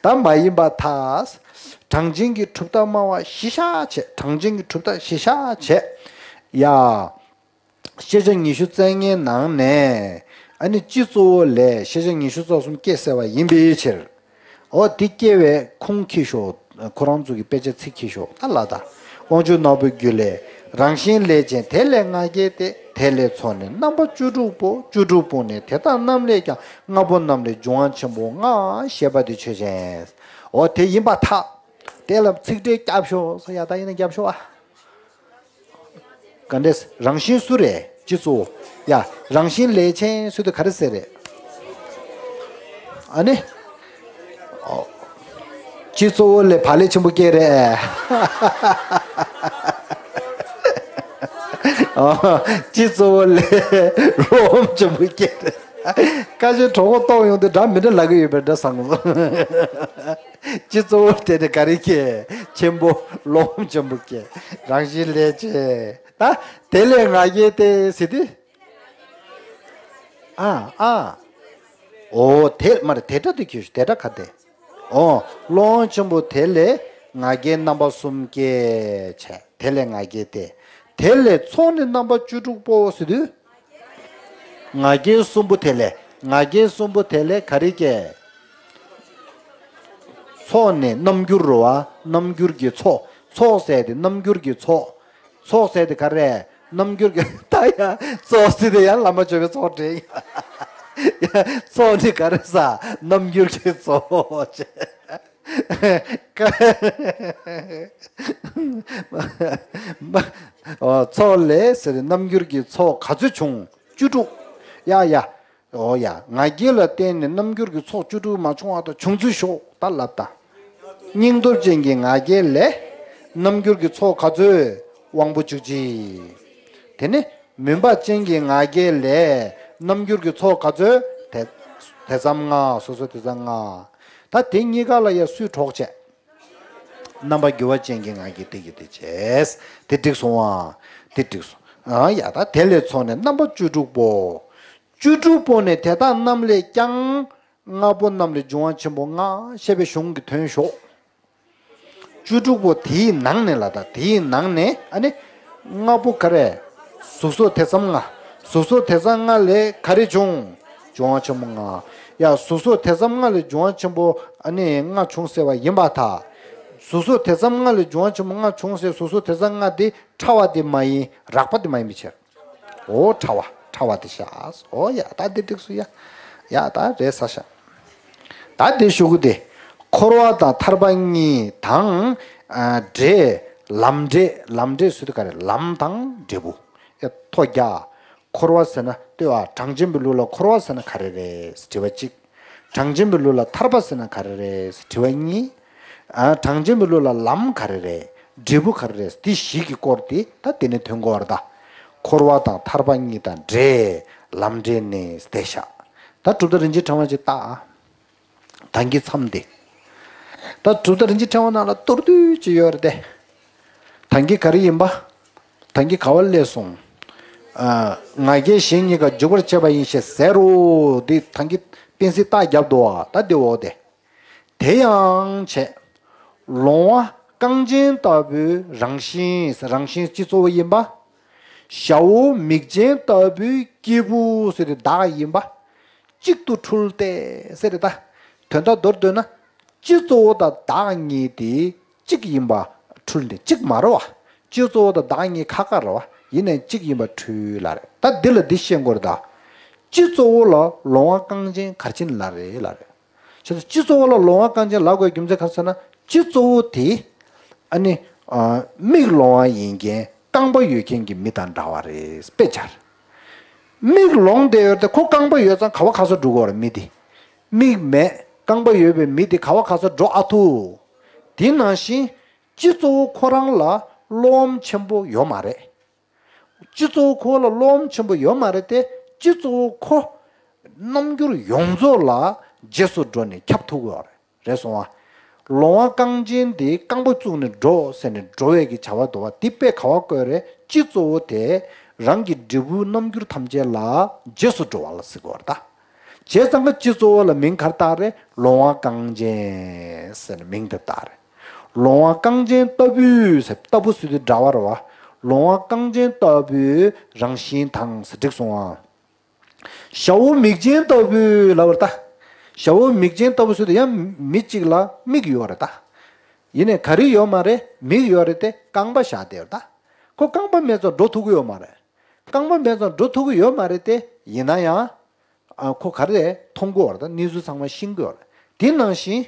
ད་མ་ཡིན་པར་ཐལ། གྲངས་ཅན་གྱི་གྲུབ་མཐའ་སྨྲ་བ་གཞིར་བཞག་བྱས། གྲངས་ཅན་གྱི་གྲུབ་མཐའ་གཞིར་བཞག་བྱས། ཡ། ཤེས་བྱ་ཉི་ཤུ་རྩ་ལྔའི་ནང་ནས་ཨ་ནི་སྤྱི་གཙོ་བོ་ལས་ཤེས་བྱ་ཉི་ཤུ་རྩ་གསུམ་སྐྱེ་སྲིད་པ་ཡིན་པའི་ཕྱིར། འོ་དེ་སྐྱེ་བའི་ཁུངས་ཁྱེར་ཤོག་ཁོ་རང་ཚོ་གི་དཔེ་ཆ་ཚིག་ཁྱེར་ཤོག་ད་ལ་ད། དབང་ཕྱུག་ནག་པོའི་རྒྱུད་ལས། རང་བཞིན་ལས་ཅན་དེ་ལས་ལྔ་སྐྱེས་ཏེ། དེ་ལས་ཚོགས་ནི་རྣམ་པ་བཅུ་དྲུག་པོ། བཅུ་དྲུག་པོ་ནི་དེ་དག་རྣམས་ལས་ཀྱང་། ལྔ་པོ་རྣམས་ལས་འབྱུང་བ་ཆེན་པོ་ལྔ་ཞེས་པ་དེ་ཆོས་ཅན། འོ་དེ་ཡིན་པར་ཐལ། དེ་ལ་ཚིག་འགྲེལ་རྒྱབ་ཤོག་ཟེར་ཡ་ད་ཡིན་ན་རྒྱབ་ཤོག་ཨ། ག་འདྲས། རང་བཞིན་སུ་རེད། སྤྱི་གཙོ་བོ། ཡ། རང་བཞིན་ལས་ཅན་ཟེར་དུས་ག་རེ་ཟེར་རེད། ཨ་ནི། ཨོ། སྤྱི་གཙོ་བོ་ལས་བག་ལེབ་ཆེན་པོ་སྐྱེས་རེད། ཨོ། སྤྱི་གཙོ་བོ་ལས་ལོ་འམ་ཆེན་པོ་སྐྱེས་རེད། ཁ་ཤས་གྲོད་ཁོག་ལྟོགས་ཡོང་དུས་འདྲ་མི་འདྲ་ལབ་ཀྱི་ཡོད་པའི་འདྲ་བསམ་སོང་། སྤྱི་གཙོ་བོ་དེ་ནི་ག་རེ་སྐྱེས། ཆེན་པོ་ལོ་འམ་ཆེན་པོ་སྐྱེས། རང་བཞིན་ལས་ཅན། ད་དེ་ལས་ལྔ་སྐྱེས་ཏེ་ཟེར་དུས། ཨ་ཨ། འོ་དེ་མ་རེད། དེ་སྒྲ་དེ་ཁྱོད་དེ་སྒྲ་ག་དེ། འོ་ལོ་འམ་ཆེན་པོ་དེ་ལས་ལྔ་སྐྱེས་རྣམ་པ་གསུམ་སྐྱེས་བྱས། དེ་ལས་ལྔ་སྐྱེས་ཏེ། དེ་ལས་ཚོགས་ནི་རྣམ་པ་བཅུ་དྲུག་པོ་ཟེར་དུས། ལྔ་སྐྱེས་གསུམ་པོ་དེ་ལས། ལྔ་སྐྱེས་གསུམ་པོ་དེ་ལས་ག་རེ་སྐྱེ། ཚོགས་ནི་རྣམ་འགྱུར་རོ་བ། རྣམ་འགྱུར་གྱི་ཚོགས། ཚོགས་ཟེར་དེ་རྣམ་འགྱུར་གྱི་ཚོགས། ཚོགས་ཟེར་དེ་ག་རེ། རྣམ་འགྱུར་གྱི་ད་ཡ་ཚོགས་ཟེར་དེ་ཡང་བླ་མ་མཆོད་པའི་ཚོགས་འདྲེ་ཡ། ཚོགས་ནི་ག་རེ་ཟ། རྣམ་འགྱུར་གྱི་ཚོགས། ཚོགས་ལས་ཟེར་རྣམ་འགྱུར་གྱི་ཚོགས་ག་ཚོད་བྱུང་། བཅུ་དྲུག་ཡ་ཡ། འོ་ཡ། ང་རྒྱལ་ལ་བརྟེན་ནས་རྣམ་འགྱུར་གྱི་ཚོགས་བཅུ་དྲུག་མ་བྱུང་བ་དང་། བྱུང་ཚུལ་ཞོག་ད་ལབ་ད། སྙིང་སྟོབས་ཅན་གྱི་ང་རྒྱལ་ལས་རྣམ་འགྱུར་གྱི་ཚོགས་ག་ཚོད། དབང་པོ་བཅུ་གཅིག་དེ་ནི་མུན་པ་ཅན་གྱི་ང་རྒྱལ་ལས་རྣམ་འགྱུར་གྱི་ཚོགས་ག་ཚོད། དེ་དེ་ཙམ་ལྔ། སོ་སོ་དེ་ཙམ་ལྔ། ད་དེ་གཉིས་ཀ་ལ་ཡ་སུས་གྲོགས་བྱས། རྣམ་པར་འགྱུར་བ་ཅན་གྱི་ང་རྒྱལ་དེ་གིས་དེ་བྱས། དེ་འགྲིག་སོང་ཨ། དེ་འགྲིག་སོང་ཨ། ཡ་ད་དེ་ལས་ཚོགས་ནི་རྣམ་པ་བཅུ་དྲུག་པོ། བཅུ་དྲུག་པོ་ནི་དེ་དག་རྣམས་ལས་ཀྱང་། ལྔ་པོ་རྣམས་ལས་འབྱུང་བ་ཆེན་པོ་ལྔ་ཞེས་པའི་གཞུང་གི་དོན་ཞོག་བཅུ་དྲུག་པོ་དེའི་ནང་ནས་ལ་ད། དེའི་ནང་ནས་ཨ་ནི། ལྔ་པོ་ག་རེ། གཟུགས་སོགས་དེ་ཙམ་ལྔ། གཟུགས་སོགས་དེ་ཙམ་ལྔ་ལས་ག་རེ་བྱུང་། འབྱུང་བ་ཆེན་པོ་ལྔ། ཡ་གཟུགས་སོགས་དེ་ཙམ་ལྔ་ལས་འབྱུང་བ་ཆེན་པོ་ཨ་ནི་ལྔ་བྱུང་ཟེར་བ་ཡིན་པར་ཐལ། གཟུགས་སོགས་དེ་ཙམ་ལྔ་ལས་འབྱུང་བ་ཆེན་པོ་ལྔ་བྱུང་ཟེར། གཟུགས་སོགས་དེ་ཙམ་ལྔ་དེ་ཕྲ་བ་དེ་མ་ཡིན། རགས་པ་དེ་མ་ཡིན་པའི་ཕྱིར། འོ་ཕྲ་བ་ཕྲ་བ་དེ་བཞག་འོ་ཡ་ད་དེ་འགྲིག་སོང་ཡ། ཡ་ད་རེད་ས་ཤ། ད་དེ་ཞུ་གི་དེ། འཁོར་བ་དང་ཐར་པ་གཉིས་དང་། ཨ་འབྲས། ལམ་འབྲས། ལམ་འབྲས་ཟེར་དུས་ག་རེ། ལམ་དང་འབྲས་བུ། ཡ་ཐོ་རྒྱ། འཁོར་བ་ཟེར་ན་ལྟོས་ཨ། གྲངས་ཅན་པའི་ལུགས་ལ་འཁོར་བ་ཟེར་ན་ག་རེ་རེད། དྲི་བ་གཅིག་གྲངས་ཅན་པའི་ལུགས་ལ་ཐར་པ་ཟེར་ན་ག་རེ་རེད། དྲི་བ་གཉིས། ཨ། གྲངས་ཅན་པའི་ལུགས་ལ་ལམ་ག་རེ་རེད། འབྲས་བུ་ག་རེ་རེད། འདི་བཞི་གི་སྐོར་དེ་ད་དེ་ནས་ཐོན་གོ་བར་གདའ། འཁོར་བ་དང་ཐར་པ་གཉིས་དང་འབྲས། ལམ་འབྲས་ནི་བསྡད་བཞག། ད་གྲུབ་མཐའ་རིན་ཆེན་ཕྲེང་བ་ཅིག་བལྟ་ཨ། ད་གིན་མཚམས་དེ། ད་གྲུབ་མཐའ་རིན་ཆེན་ཕྲེང་བ་ནང་ལ་མདོར་བསྡུས་ཅིག་ཡོད་རེད་དེ། ད་གིན་ག་རེ་ཡིན་པ། ད་གིན་ག་བ་སླེབས་སོང་། ཨ། ང་རྒྱལ་གཞན་གཉིས་ཀ་འཇུག་པར་བྱེད་པ་ཡིན་ཞེས་ཟེར་རོ། འདི་ད་གིན་དཔེ་སྲིད་རྟགས་བརྒྱབ་འདུག་ཨ། ད་འདི་འོག་དེ། དེ་ཡང་བྱས། ལོང་བ་རྐང་ཅན་ལྟ་བུའི་རང་བཞིན། རང་བཞིན་སྤྱི་གཙོ་བོ་ཡིན་པ། ཞ་བོ་མིག་ཅན་ལྟ་བུའི་སྐྱེས་བུ་ཟེར་ཏེ་བདག་ཡིན་པ། གཅིག་ཏུ་འཁྲུལ་ཏེ་ཟེར་ཏེ་ད། དོན་དག་མདོར་བསྡུས་ན། སྤྱི་གཙོ་བོ་དང་བདག་གཉིས་དེ་གཅིག་ཡིན་པ་འཁྲུལ་ནས་གཅིག་མ་རེད་བ། སྤྱི་གཙོ་བོ་དང་བདག་གཉིས་ཁ་ཁ་རེད་བ། ཡིན་ནའི་གཅིག་ཡིན་པ་འཁྲུལ་ལབ་རེད། ད་འདི་ལ་འདི་ཤེས་དགོས་རེད་ད། སྤྱི་གཙོ་བོ་ལ་ལོང་བ་རྐང་ཅན་ག་རེ་བྱས་ནས་ལབ་རེད་ལབ་རེད། བྱས་ཙང་སྤྱི་གཙོ་བོ་ལ་ལོང་བ་རྐང་ཅན་ལབ་དགོས་རྒྱུ་མཚན་ག་རེ་ཟེར་ན། སྤྱི་གཙོ་བོ་དེ་ཨ་ནི་ཨ། མིག་ལོང་བ་ཡིན་མཁན་རྐང་པ་ཡོད་མཁན་གྱི་མི་དང་འདྲ་བ་རེད། དཔེ་ཆ་རེད། མིག་ལོང་བསྡད་ཡོད་དེ་ཁོ་རྐང་པ་ཡོད་ཙང་ག་བ་ག་ས་འགྲོ་གི་ཡོད་རེད་མི་དེ། མིག་མེད་རྐང་པ་ཡོད་པའི་མི་དེ་ག་བ་ག་ས་འགྲོ་ཨ་ཐུབ། དེ་ནང་བཞིན་སྤྱི་གཙོ་བོ་ཁོ་རང་ལ་བློ་ཕམ་ཆེན་པོ་ཡོད་མ་རེད། སྤྱི་གཙོ་བོ་ཁོ་ལ་བློ་ཕམ་ཆེན་པོ་ཡོད་མ་རེད་དེ། སྤྱི་གཙོ་བོ་ཁོ་རྣམ་འགྱུར་ཡོངས་རྫོགས་ལ་རྗེས་སུ་འགྲོ་ནས་ཁྱབ་ཐུབ་ཀྱི་ཡོད་རེད། རེད་སོང་བ། ལོང་བ་རྐང་ཅན་དེ་རྐང་པ་བཙུགས་ནས་འགྲོ་ཟེར་ནས་འགྲོ་བའི་གི་བྱ་བ་འདུག་བ། དེ་དཔེ་ག་བ་བཀོད་རེད། སྤྱི་གཙོ་བོ་དེ་རང་གི་འབྲས་བུ་རྣམ་འགྱུར་ཐམས་ཅད་ལ་རྗེས་སུ་འགྲོ་བ་ལ་ཟེར་གྱི་ཡོད་རེད་ད། བྱས་ཙང་གི་སྤྱི་གཙོ་བོ་ལ་མིང་ག་རེ་བཏགས་རེད། ལོང་བ་རྐང་ཅན་ཟེར་ནས་མིང་དེ་བཏགས་རེད། ལོང་བ་རྐང་ཅན་ལྟ་བུའི་ཟེར། ལྟ་བུ་ཟེར་དུས་འདྲ་བ་རེད་བ། ལོང་བ་རྐང་ཅན་ལྟ་བུའི་རང་བཞིན་དང་ཟེར་འགྲིག་སོང་ཨ། ཞ་བོ་མིག་ཅན་ལྟ་བུའི་ལབ་པ་རེད་ད། ཞ་བོ་མིག་ཅན་ལྟ་བུ་ཟེར་དུས་ཡང་མི་གཅིག་ལ་མིག་ཡོད་རེད་ད། ཡིན་ནའི་ག་རེ་ཡོད་མ་རེད། མིག་ཡོད་རེད་དེ་རྐང་པ་བཞག་བསྡད་ཡོད་རེད་ད། ཁོ་རྐང་པ་མེད་ཙང་འགྲོ་ཐུབ་ཀྱི་ཡོད་མ་རེད། རྐང་པ་མེད་ཙང་འགྲོ་ཐུབ་ཀྱི་ཡོད་མ་རེད་དེ། ཡིན་ན་ཡང་། ཨ། ཁོ་ག་རེ་མཐོང་གི་ཡོད་རེད་ད། གནས་ཚུལ་ཚང་མ་ཤེས་ཀྱི་ཡོད་རེད། དེ་ནང་བཞིན།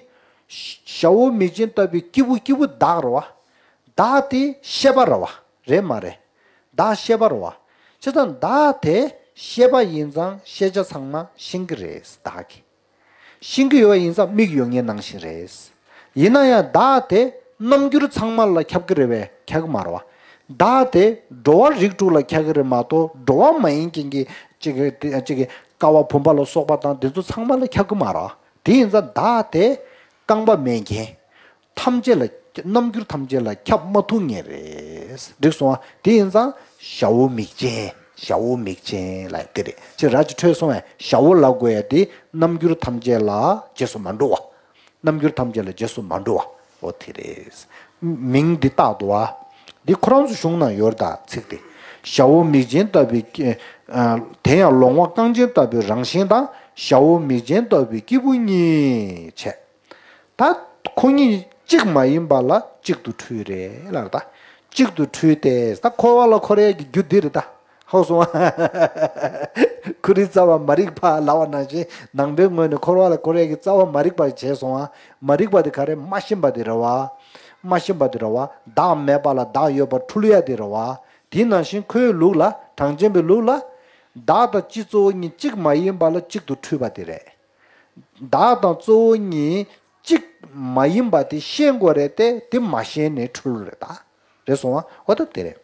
ཞ་བོ་མིག་ཅན་ལྟ་བུའི་སྐྱེས་བུ། སྐྱེས་བུ་བདག་རེད་བ། བདག་དེ་ཤེས་པ་རེད་བ། རེད་མ་རེད། བདག་ཤེས་པ་རེད་བ། བྱས་ཙང་བདག་དེ་ཤེས་པ་ཡིན་ཙང་ཤེས་བྱ་ཚང་མ་ཤེས་ཀྱི་རེད། བདག་གིས། ཤེས་ཀྱི་ཡོད་པ་ཡིན་ཙང་མིག་ཡོད་མཁན་ནང་བཞིན་རེད། ཡིན་ན་ཡང་བདག་དེ་རྣམ་འགྱུར་ཚང་མ་ལ་ཁྱབ་ཀྱི་རེད་པས། ཁྱབ་ཀྱི་མ་རེད་བ། བདག་དེ་འགྲོ་བ་རིགས་དྲུག་ལ་ཁྱབ་ཀྱི་རེད་མ་གཏོགས། འགྲོ་བ་མ་ཡིན་མཁན་གྱི་ཅིག་གི་ཅིག་གི་ཀ་བ་བུམ་པ་ལ་སོགས་པ་དང་དེ་ཚོ་ཚང་མ་ལ་ཁྱབ་ཀྱི་མ་རེད་བ། དེ་ཡིན་ཙང་བདག་དེ་རྐང་པ་མེད་མཁན། ཐམས་ཅད་ལ། རྣམ་འགྱུར་ཐམས་ཅད་ལ་ཁྱབ་མ་ཐུབ་མཁན་རེད། འགྲིག་སོང་ཨ། དེ་ཡིན་ཙང་ཞ་བོ་མིག་ཅན། ཞ་བོ་མིག་ཅན་ལབ་ཡ་དེ་རེད། ཅིག་ར་ཅིག་འཕྲོད་སོང་བས། ཞ་བོ་ལབ་དགོས་ཡ་དེ་རྣམ་འགྱུར་ཐམས་ཅད་ལ་རྗེས་སུ་མ་འགྲོ་བ། རྣམ་འགྱུར་ཐམས་ཅད་ལ་རྗེས་སུ་མ་འགྲོ་བ། འོ་དེ་རེད། མིང་འདི་བཏགས་འདུག་བ། འདི་ཁོ་རང་ཚོ་གཞུང་ནང་ཡོད་རེད་ད། ཚིག་དེ། ཞ་བོ་མིག་ཅན་ལྟ་བུའི། ཨ། དེ་ཡང་ལོང་བ་རྐང་ཅན་ལྟ་བུའི་རང་བཞིན་དང་། ཞ་བོ་མིག་ཅན་ལྟ་བུའི་སྐྱེས་བུ་གཉིས་བྱས། ད་ཁོ་གཉིས་གཅིག་མ་ཡིན་པ་ལ་གཅིག་ཏུ་འཁྲུལ་རེད་ལབ་རེད་ད། གཅིག་ཏུ་འཁྲུལ་ཏེ། ད་འཁོར་བ་ལ་འཁོར་ཡས་ཀྱི་རྒྱུ་འདི་རེད་ད། ཧ་གོ་སོང་ཨ། ཁོ་རའི་རྩ་བ་མ་རིག་པ་ལབ་པ་ནང་བཞིན། ནང་པའི་ངོས་ནས་འཁོར་བ་ལ་འཁོར་ཡས་ཀྱི་རྩ་བ་མ་རིག་པ་བྱས་སོང་ཨ། མ་རིག་པ་དེ་ག་རེ། མ་ཤེས་པ་དེ་རེད་བ། མ་ཤེས་པ་དེ་རེད་བ། བདག་མེད་པ་ལ་བདག་ཡོད་པར་འཁྲུལ་ཡ་དེ་རེད་བ། དེ་ནང་བཞིན་ཁོའི་ལུགས་ལ། གྲངས་ཅན་པའི་ལུགས་ལ། བདག་དང་སྤྱི་གཙོ་བོ་གཉིས་གཅིག་མ་ཡིན་པ་ལ་གཅིག་ཏུ་འཁྲུལ་པ་དེ་རེད། བདག་དང་གཙོ་བོ་གཉིས་གཅིག་མ་ཡིན་པ་དེ་ཤེས་དགོས་རེད་དེ། དེ་མ་ཤེས་ནས་འཁྲུལ་རེད་ད། རེད་སོང་ཨ། འོ་ད་དེ་རེད།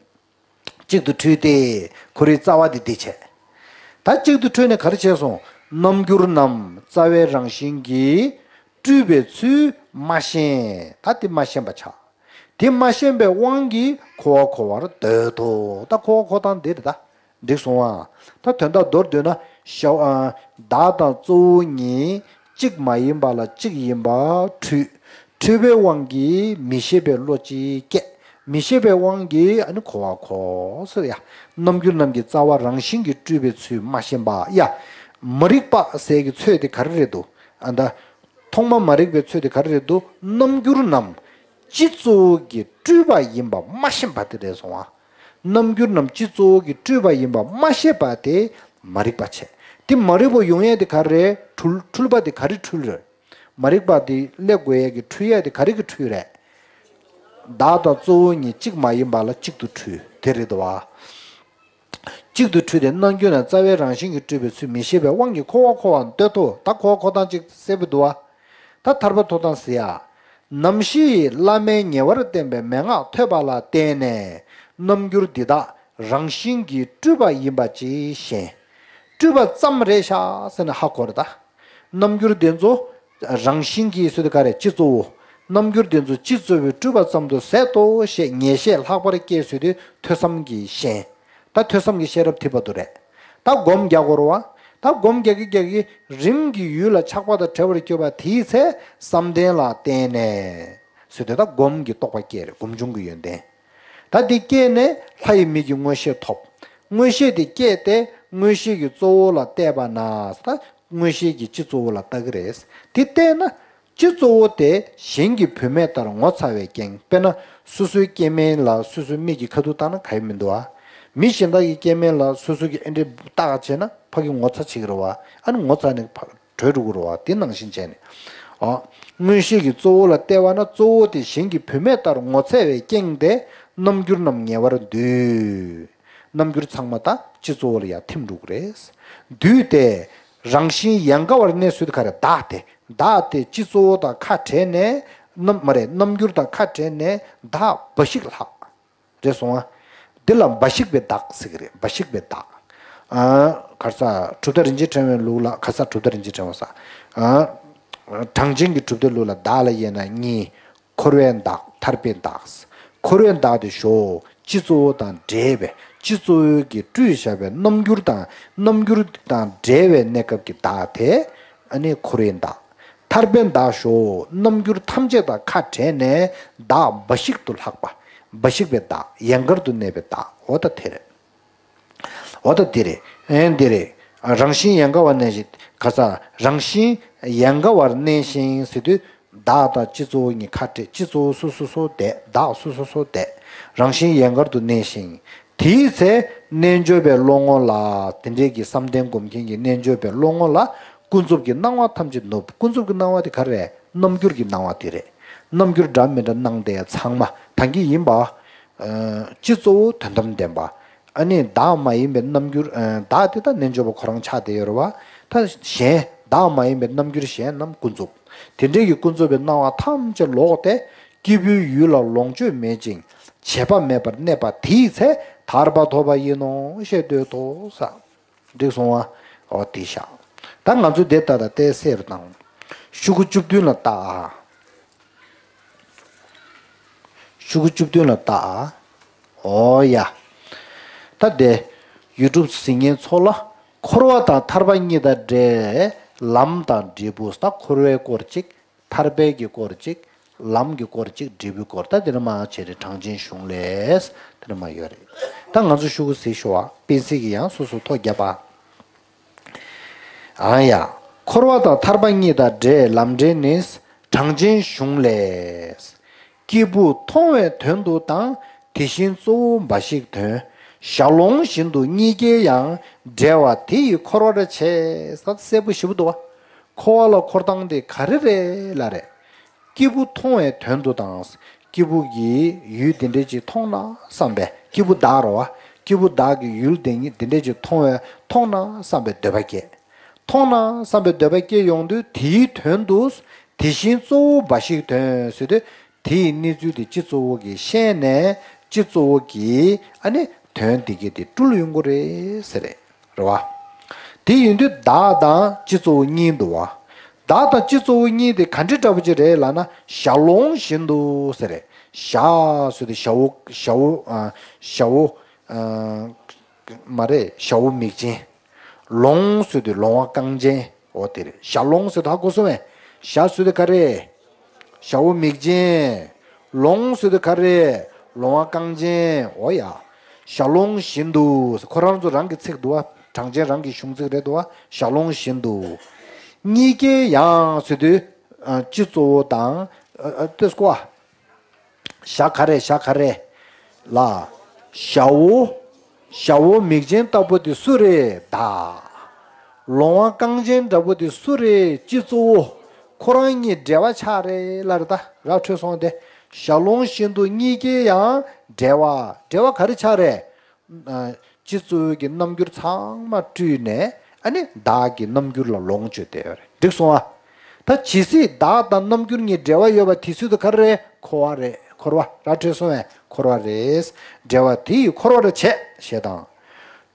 གཅིག་ཏུ་འཁྲུལ་ཏེ། ཁོ་རའི་རྩ་བ་དེ་འདི་བྱས། ད་གཅིག་ཏུ་འཁྲུལ་ནས་ག་རེ་བྱས་སོང་། རྣམ་འགྱུར་རྣམས་རྩ་བའི་རང་བཞིན་གྱིས་སྤྲུལ་པའི་ཚུལ་མ་ཤེས། ད་དེ་མ་ཤེས་པ་ཆགས། དེ་མ་ཤེས་པའི་དབང་གིས་འཁོར་བར་འཁོར་བར་འདོད་དོ། ད་འཁོར་བར་འཁོར་སྟངས་འདི་རེད་ད། འགྲིག་སོང་ཨ། ད་དོན་དག་མདོར་བསྡུས་ན། ཞ། ཨ། བདག་དང་གཙོ་བོ་གཉིས་གཅིག་མ་ཡིན་པ་ལ་གཅིག་ཡིན་པ་འཁྲུལ། འཁྲུལ་པའི་དབང་གིས་མི་ཤེས་པའི་བློ་གཅིག་སྐྱེས། མི་ཤེས་པའི་དབང་གིས་ཨ་ནི་འཁོར་བར་འཁོར་ཟེར་ཡ། རྣམ་འགྱུར་རྣམས་ཀྱི་རྩ་བ་རང་བཞིན་གྱིས་སྤྲུལ་པའི་ཚུལ་མ་ཤེས་པ་ཡ། མ་རིག་པ་ཟེར་གྱི་ཚོད་དེ་ག་རེ་རེད་འདུག་ཨ། ད་ཐོག་མ་མ་རིག་པའི་ཚོད་དེ་ག་རེ་རེད་འདུག་རྣམ་འགྱུར་རྣམས་སྤྱི་གཙོ་བོ་གི་སྤྲུལ་པ་ཡིན་པ་མ་ཤེས་པ་དེ་རེད་སོང་ཨ། རྣམ་འགྱུར་རྣམས་སྤྱི་གཙོ་བོ་གི་སྤྲུལ་པ་ཡིན་པ་མ་ཤེས་པ་དེ་མ་རིག་པ་བྱས། དེ་མ་རིག་པ་ཡོང་ཡས་དེ་ག་རེ་རེད། འཁྲུལ། འཁྲུལ་པ་དེ་ག་རེ་འཁྲུལ་རེད། མ་རིག་པ་དེ་སླེབས་དགོས་ཡས་ཀྱི་འཁྲུལ་ཡས་དེ་ག་རེ་གི་འཁྲུལ་རེད། བདག་དང་གཙོ་བོ་གཉིས་གཅིག་མ་ཡིན་པ་ལ་གཅིག་ཏུ་འཁྲུལ་དེ་རེད་དོ་བ། གཅིག་ཏུ་འཁྲུལ་ཏེ་རྣམ་འགྱུར་ན་རྩ་བའི་རང་བཞིན་གྱིས་སྤྲུལ་པའི་ཚུལ་མི་ཤེས་པའི་དབང་གིས་འཁོར་བར་འཁོར་བར་འདོད་དོ། ད་འཁོར་བར་འཁོར་སྟངས་གཅིག་གསལ་པོ་འདུག་བ། ད་ཐར་པ་ཐོབ་སྟངས་ཟེར་ཡ། ནམ་ཞིག་བླ་མའི་ཉེ་བར་བསྟན་པའི་མན་ངག་ཐོས་པ་ལ་བརྟེན་ནས་རྣམ་འགྱུར་འདི་དག་རང་བཞིན་གྱིས་སྤྲུལ་པ་ཡིན་པ་ཅིག་ཞེན། སྤྲུལ་པ་ཙམ་རེད་ཤག་ཟེར་ནས་ཧ་གོ་རེད་ད། རྣམ་འགྱུར་འདི་ཚོ་རང་བཞིན་གྱིས་ཟེར་དུས་ག་རེ་སྤྱི་གཙོ་བོ། རྣམ་འགྱུར་འདི་ཚོ་སྤྱི་གཙོ་བོའི་སྤྲུལ་པ་ཙམ་དུ་ཟད་དོ་ཞེས་ངེས་ཤེས་ལྷག་པར་སྐྱེས་ཟེར་དུས་ཐོས་བསམ་གྱིས་ཞེན། ད་ཐོས་བསམ་གྱི་ཤེས་རབ་ཐིབས་པ་དུ་རེད། ད་སྒོམ་རྒྱག་དགོས་རེད་བ། ད་སྒོམ་རྒྱག་གི་རྒྱག་གི་རིམ་གྱིས་ཡུལ་ལ་ཆགས་པ་དང་བྲལ་བར་གྱུར་པ་དེའི་ཚེ་བསམ་གཏན་ལ་བརྟེན་ནས་ཟེར་དུས་ད་སྒོམ་གྱི་རྟོགས་པ་སྐྱེ་རེད། སྒོམ་བྱུང་གི་ཡོན་ཏན། ད་འདི་སྐྱེས་ནས་ལྷ་ཡི་མིག་གི་མངོན་ཤེས་ཐོབ། མངོན་ཤེས་དེ་སྐྱེས་ཏེ་མངོན་ཤེས་ཀྱི་གཙོ་བོ་ལ་བལྟས་པ་ན་ད་མངོན་ཤེས་ཀྱི་སྤྱི་གཙོ་བོ་ལ་ལྟ་གི་རེད། དེ་བལྟས་ན་སྤྱི་གཙོ་བོ་དེ་གཞན་གྱི་བུད་མེད་ལྟར་ངོ་ཚ་བའི་རྐྱེན། དཔེར་ན་སོ་སོའི་སྐྱེ་དམན་ལ་སོ་སོའི་མིག་གིས་ཁ་ཐུག་བལྟས་ན་ག་ཡི་མི་འདུག་ཨ། མི་གཞན་དག་གི་སྐྱེ་དམན་ལ་སོ་སོ་གིས་ཨེ་འདྲས་བལྟས་བྱས་ན་ཕ་གི་ངོ་ཚ་བྱེད་ཀྱི་རེད་བ། ཨ་ནི་ངོ་ཚ་ནས་ཕ་བྲོས་འགྲོ་གི་རེད་བ། དེ་ནང་བཞིན་བྱས་ནས། ཨ། མངོན་ཤེས་ཀྱི་གཙོ་བོ་ལ་བལྟས་པ་ན་གཙོ་བོ་དེ་གཞན་གྱི་བུད་མེད་ལྟར་ངོ་ཚ་བའི་རྐྱེན་དེ་རྣམ་འགྱུར་རྣམས་ཉེ་བར་འདུས། རྣམ་འགྱུར་ཚང་མ་ད་སྤྱི་གཙོ་བོ་ལ་ཡང་ཐིམ་འགྲོ་གི་རེད། འདུས་ཏེ་རང་བཞིན་ཡན་ག་བར་གནས་ཟེར་དུས་ག་རེ་བདག་དེ་བདག་དེ་སྤྱི་གཙོ་བོ་དང་ཁ་བྲལ་ནས་རྣམ་མ་རེད། རྣམ་འགྱུར་དང་ཁ་བྲལ་ནས་བདག་འབའ་ཞིག་ལྷག་རེད་སོང་ཨ། འདི་ལ་འབའ་ཞིག་པའི་བདག་ཟེར་གྱི་རེད། འབའ་ཞིག་པའི་བདག་ཨ། ག་རེ་ཟ། གྲུབ་མཐའ་རིན་ཆེན་ཕྲེང་བའི་ལུགས་ལ། ག་རེ་ཟ། གྲུབ་མཐའ་རིན་ཆེན་ཕྲེང་བ་ཟ། ཨ། གྲངས་ཅན་གྱི་གྲུབ་མཐའི་ལུགས་ལ་བདག་ལ་དབྱེ་ན་གཉིས། འཁོར་བའི་བདག་ཐར་པའི་བདག་འཁོར་བའི་བདག་དེ་ཞོག་སྤྱི་གཙོ་བོ་དང་འབྲེལ་བའི་སྤྱི་གཙོ་བོའི་གི་སྤྲུལ་བཞག་པའི་རྣམ་འགྱུར་དང་རྣམ་འགྱུར་དང་འབྲེལ་བའི་གནས་སྐབས་ཀྱི་བདག་དེ་ཨ་ནི་འཁོར་བའི་བདག་ཐར་པའི་བདག་ཞོག་རྣམ་འགྱུར་ཐམས་ཅད་དང་ཁ་བྲལ་ནས་བདག་འབའ་ཞིག་ཏུ་ལྷག་པ། འབའ་ཞིག་པའི་བདག་ཡན་གར་དུ་གནས་པའི་བདག་འོ་ད་དེ་རེད། འོ་ད་དེ་རེད། ཨེ་འདི་རེད། རང་བཞིན་ཡན་ག་བར་གནས་ཤིང་ག་ས་རང་བཞིན་ཡན་ག་བར་གནས་ཤིང་ཟེར་དུས་བདག་དང་སྤྱི་གཙོ་བོ་གཉིས་ཁ་བྲལ། སྤྱི་གཙོ་བོ་སོ་སོ་སོ་བསྡད། བདག་སོ་སོ་སོ་བསྡད། རང་བཞིན་ཡན་གར་དུ་གནས་ཤིང་། དེའི་ཚེ་རྣལ་འབྱོར་པའི་བློ་ངོ་ལ། དེ་འདྲའི་གི་བསམ་གཏན་སྒོམ་མཁན་གྱི་རྣལ་འབྱོར་པའི་བློ་ངོ་ལ་ཀུན་རྫོབ་ཀྱི་སྣང་བ་ཐམས་ཅད་ནུབ། ཀུན་རྫོབ་ཀྱི་སྣང་བ་དེ་ག་རེ་རེད། རྣམ་འགྱུར་གྱི་སྣང་བ་དེ་རེད། རྣམ་འགྱུར་འདྲ་མི་འདྲ་སྣང་བསྡད་ཚང་མ་ད་གིན་ཡིན་པ། སྤྱི་གཙོ་བོ་དོན་དམ་བདེན་པ། ཨ་ནི་བདག་མ་ཡིན་པའི་རྣམ་འགྱུར། བདག་དེ་ད་རྣལ་འབྱོར་པ་ཁོ་རང་ཆགས་བསྡད་ཡོད་རེད་བ། ད་གཞན་བདག་མ་ཡིན་པའི་རྣམ་འགྱུར་གཞན་རྣམས་ཀུན་རྫོབ། དེ་འདྲའི་གི་ཀུན་རྫོབ་པའི་སྣང་བ་ཐམས་ཅད་ལོག་སྟེ་སྐྱེས་བུའི་ཡུལ་ལ་ལོངས་སྤྱོད་མེད་ཅིང་བྱེད་པ་མེད་པར་གནས་པ་དེའི་ཚེ་ཐར་པ་ཐོབ་པ་ཡིན་ནོ་ཞེས་འདོད་དོ་ས། འགྲིག་སོང་བ། འོ་དེ་བཞག་ད་ང་ཚོ་དེ་ལྟ་ད་ལྟའི་སེར་དང་། ཤོག་གུ་བཅུ་བདུན་ལ་བལྟ་ཨ། ཤོག་གུ་བཅུ་བདུན་ལ་བལྟ་ཨ། འོ་ཡ། ད་དེ་ཡུལ་སྒྲུབ་གཟིགས་མཁན་ཚོ་ལ་འཁོར་བ་དང་ཐར་པ་གཉིས་དང་འབྲེལ། ལམ་དང་འབྲས་བུ། ད་འཁོར་བའི་སྐོར་གཅིག་ཐར་པའི་གི་སྐོར་གཅིག་ལམ་གྱི་སྐོར་གཅིག་འབྲས་བུའི་སྐོར། ད་དེ་ནས་མར་བྱས་རེད། གྲངས་ཅན་གཞུང་ལས། དེ་ནས་མར་ཡོད་རེད། ད་ང་ཚོ་ཤོག་གུ་གཟིགས་ཤོག་ཨ། པེན་སིལ་གྱིས་ཡང་སོ་སོ་ཐོ་བརྒྱབ་པ། ཨང་ཡ། འཁོར་བ་དང་ཐར་པ་གཉིས་དང་འབྲེལ། ལམ་འབྲས་ནི། གྲངས་ཅན་གཞུང་ལས། སྐྱེས་བུ་མཐོང་བའི་དོན་དུ་དང་། དེ་བཞིན་གཙོ་བོ་འབའ་ཞིག་དོན། ཞལ་ལུང་བཞིན་དུ་གཉིས་ཀའི་ཡང་། འབྲེལ་བ་དེ་ཡིས་འཁོར་བར་བྱེད། ས་གསལ་པོ་ཞེ་པོ་འདུག་བ། འཁོར་བ་ལ་འཁོར་སྟངས་དེ་ག་རེ་རེད་ལ་རེད། སྐྱེས་བུ་མཐོང་བའི་དོན་དུ་དང་། སྐྱེས་བུ་གིས་ཡུལ་འདི་འདྲས་ཅིག་མཐོང་ན་བསམ་པའི། སྐྱེས་བུ་བདག་རེད་བ། སྐྱེས་བུ་བདག་གིས་ཡུལ་འདི་འདི་འདྲས་ཅིག་མཐོང་བའི་མཐོང་ན་བསམ་པའི་འདོད་པ་སྐྱེ། མཐོང་ན་བསམ་པའི་འདོད་པ་སྐྱེ་ཡོང་དུས་དེའི་དོན་དུ། དེ་བཞིན་གཙོ་བོ་འབའ་ཞིག་དོན་ཟེར་དུས་དེའི་གནས་ཚུལ་དེ་སྤྱི་གཙོ་བོ་གིས་ཤེས་ནས་སྤྱི་གཙོ་བོ་གིས་ཨ་ནི་དོན་འདི་གི་དེ་སྤྲུལ་ཡོང་གི་རེད་ཟེར་རེད། རེད་བ། དེ་ཡིན་དུས་བདག་དང་སྤྱི་གཙོ་བོ་གཉིས་འདུག་བ། བདག་དང་སྤྱི་གཙོ་བོ་གཉིས་དེ་ག་འདྲ་འདྲ་པོ་ཅིག་རེད་ལབ་ན་ཞལ་ལུང་བཞིན་དུ་ཟེར་རེད། ཞལ་ཟེར་དུས་ཞལ་བོ་ཞལ་བོ་ཨ། ཞལ་བོ་ཨ། མ་རེད། ཞལ་བོ་མིག་ཅན། ལུང་ཟེར་དུས་ལོང་བ་རྐང་ཅན། འོ་དེ་རེད། ཞལ་ལུང་ཟེར་དུས་ཧ་གོ་སོང་བས། ཞལ་ཟེར་དུས་ག་རེ། ཞལ་བོ་མིག་ཅན། ལུང་ཟེར་དུས་ག་རེ། ལོང་བ་རྐང་ཅན། འོ་ཡ། ཞལ་ལུང་བཞིན་དུ། ཁོ་རང་ཚོ་རང་གི་ཚིག་འདུག་བ། གྲངས་ཅན་རང་གི་གཞུང་ཚིག་རེད་འདུག་བ། ཞལ་ལུང་བཞིན་དུ། གཉིས་ཀའི་ཡང་ཟེར་དུས། ཨ། སྤྱི་གཙོ་བོ་དང་། ཨ། ཨ། ལྟོས་སྐོ་བ། ཞ་ག་རེ་ཞ་ག་རེ། ལ། ཞ་བོ། ཞ་བོ་མིག་ཅན་ལྟ་བུ་དེ་སུ་རེད། བདག་ལོང་བ་རྐང་ཅན་འདྲ་པོ་དེ་སུ་རེད། སྤྱི་གཙོ་བོ། ཁོ་རང་གཉིས་འབྲེལ་བ་ཆགས་རེད་ལབ་རེད། ད་ར་འཕྲོད་སོང་སྟེ། ཞལ་ལུང་བཞིན་དུ་གཉིས་ཀའི་ཡང་འབྲེལ་བ། འབྲེལ་བ་ག་རེ་ཆགས་རེད། ཨ། སྤྱི་གཙོ་བོའི་གི་རྣམ་འགྱུར་ཚང་མ་སྤྲུལ་ནས་ཨ་ནི་བདག་གི་རྣམ་འགྱུར་ལ་ལོངས་སྤྱོད་བསྡད་ཡོད་རེད། འགྲིག་སོང་ཨ། ད་ཇི་སྲིད་བདག་དང་རྣམ་འགྱུར་གཉིས་འབྲེལ་བ་ཡོད་པ་དེ་སྲིད་དུ་ག་རེ་རེད། འཁོར་བ་རེད། འཁོར་བ་ར་འཕྲོད་སོང་བས་འཁོར་བ་རེད། འབྲེལ་བ་དེ་ཡིས་འཁོར་བར་བྱེད་ཞེས་དང་།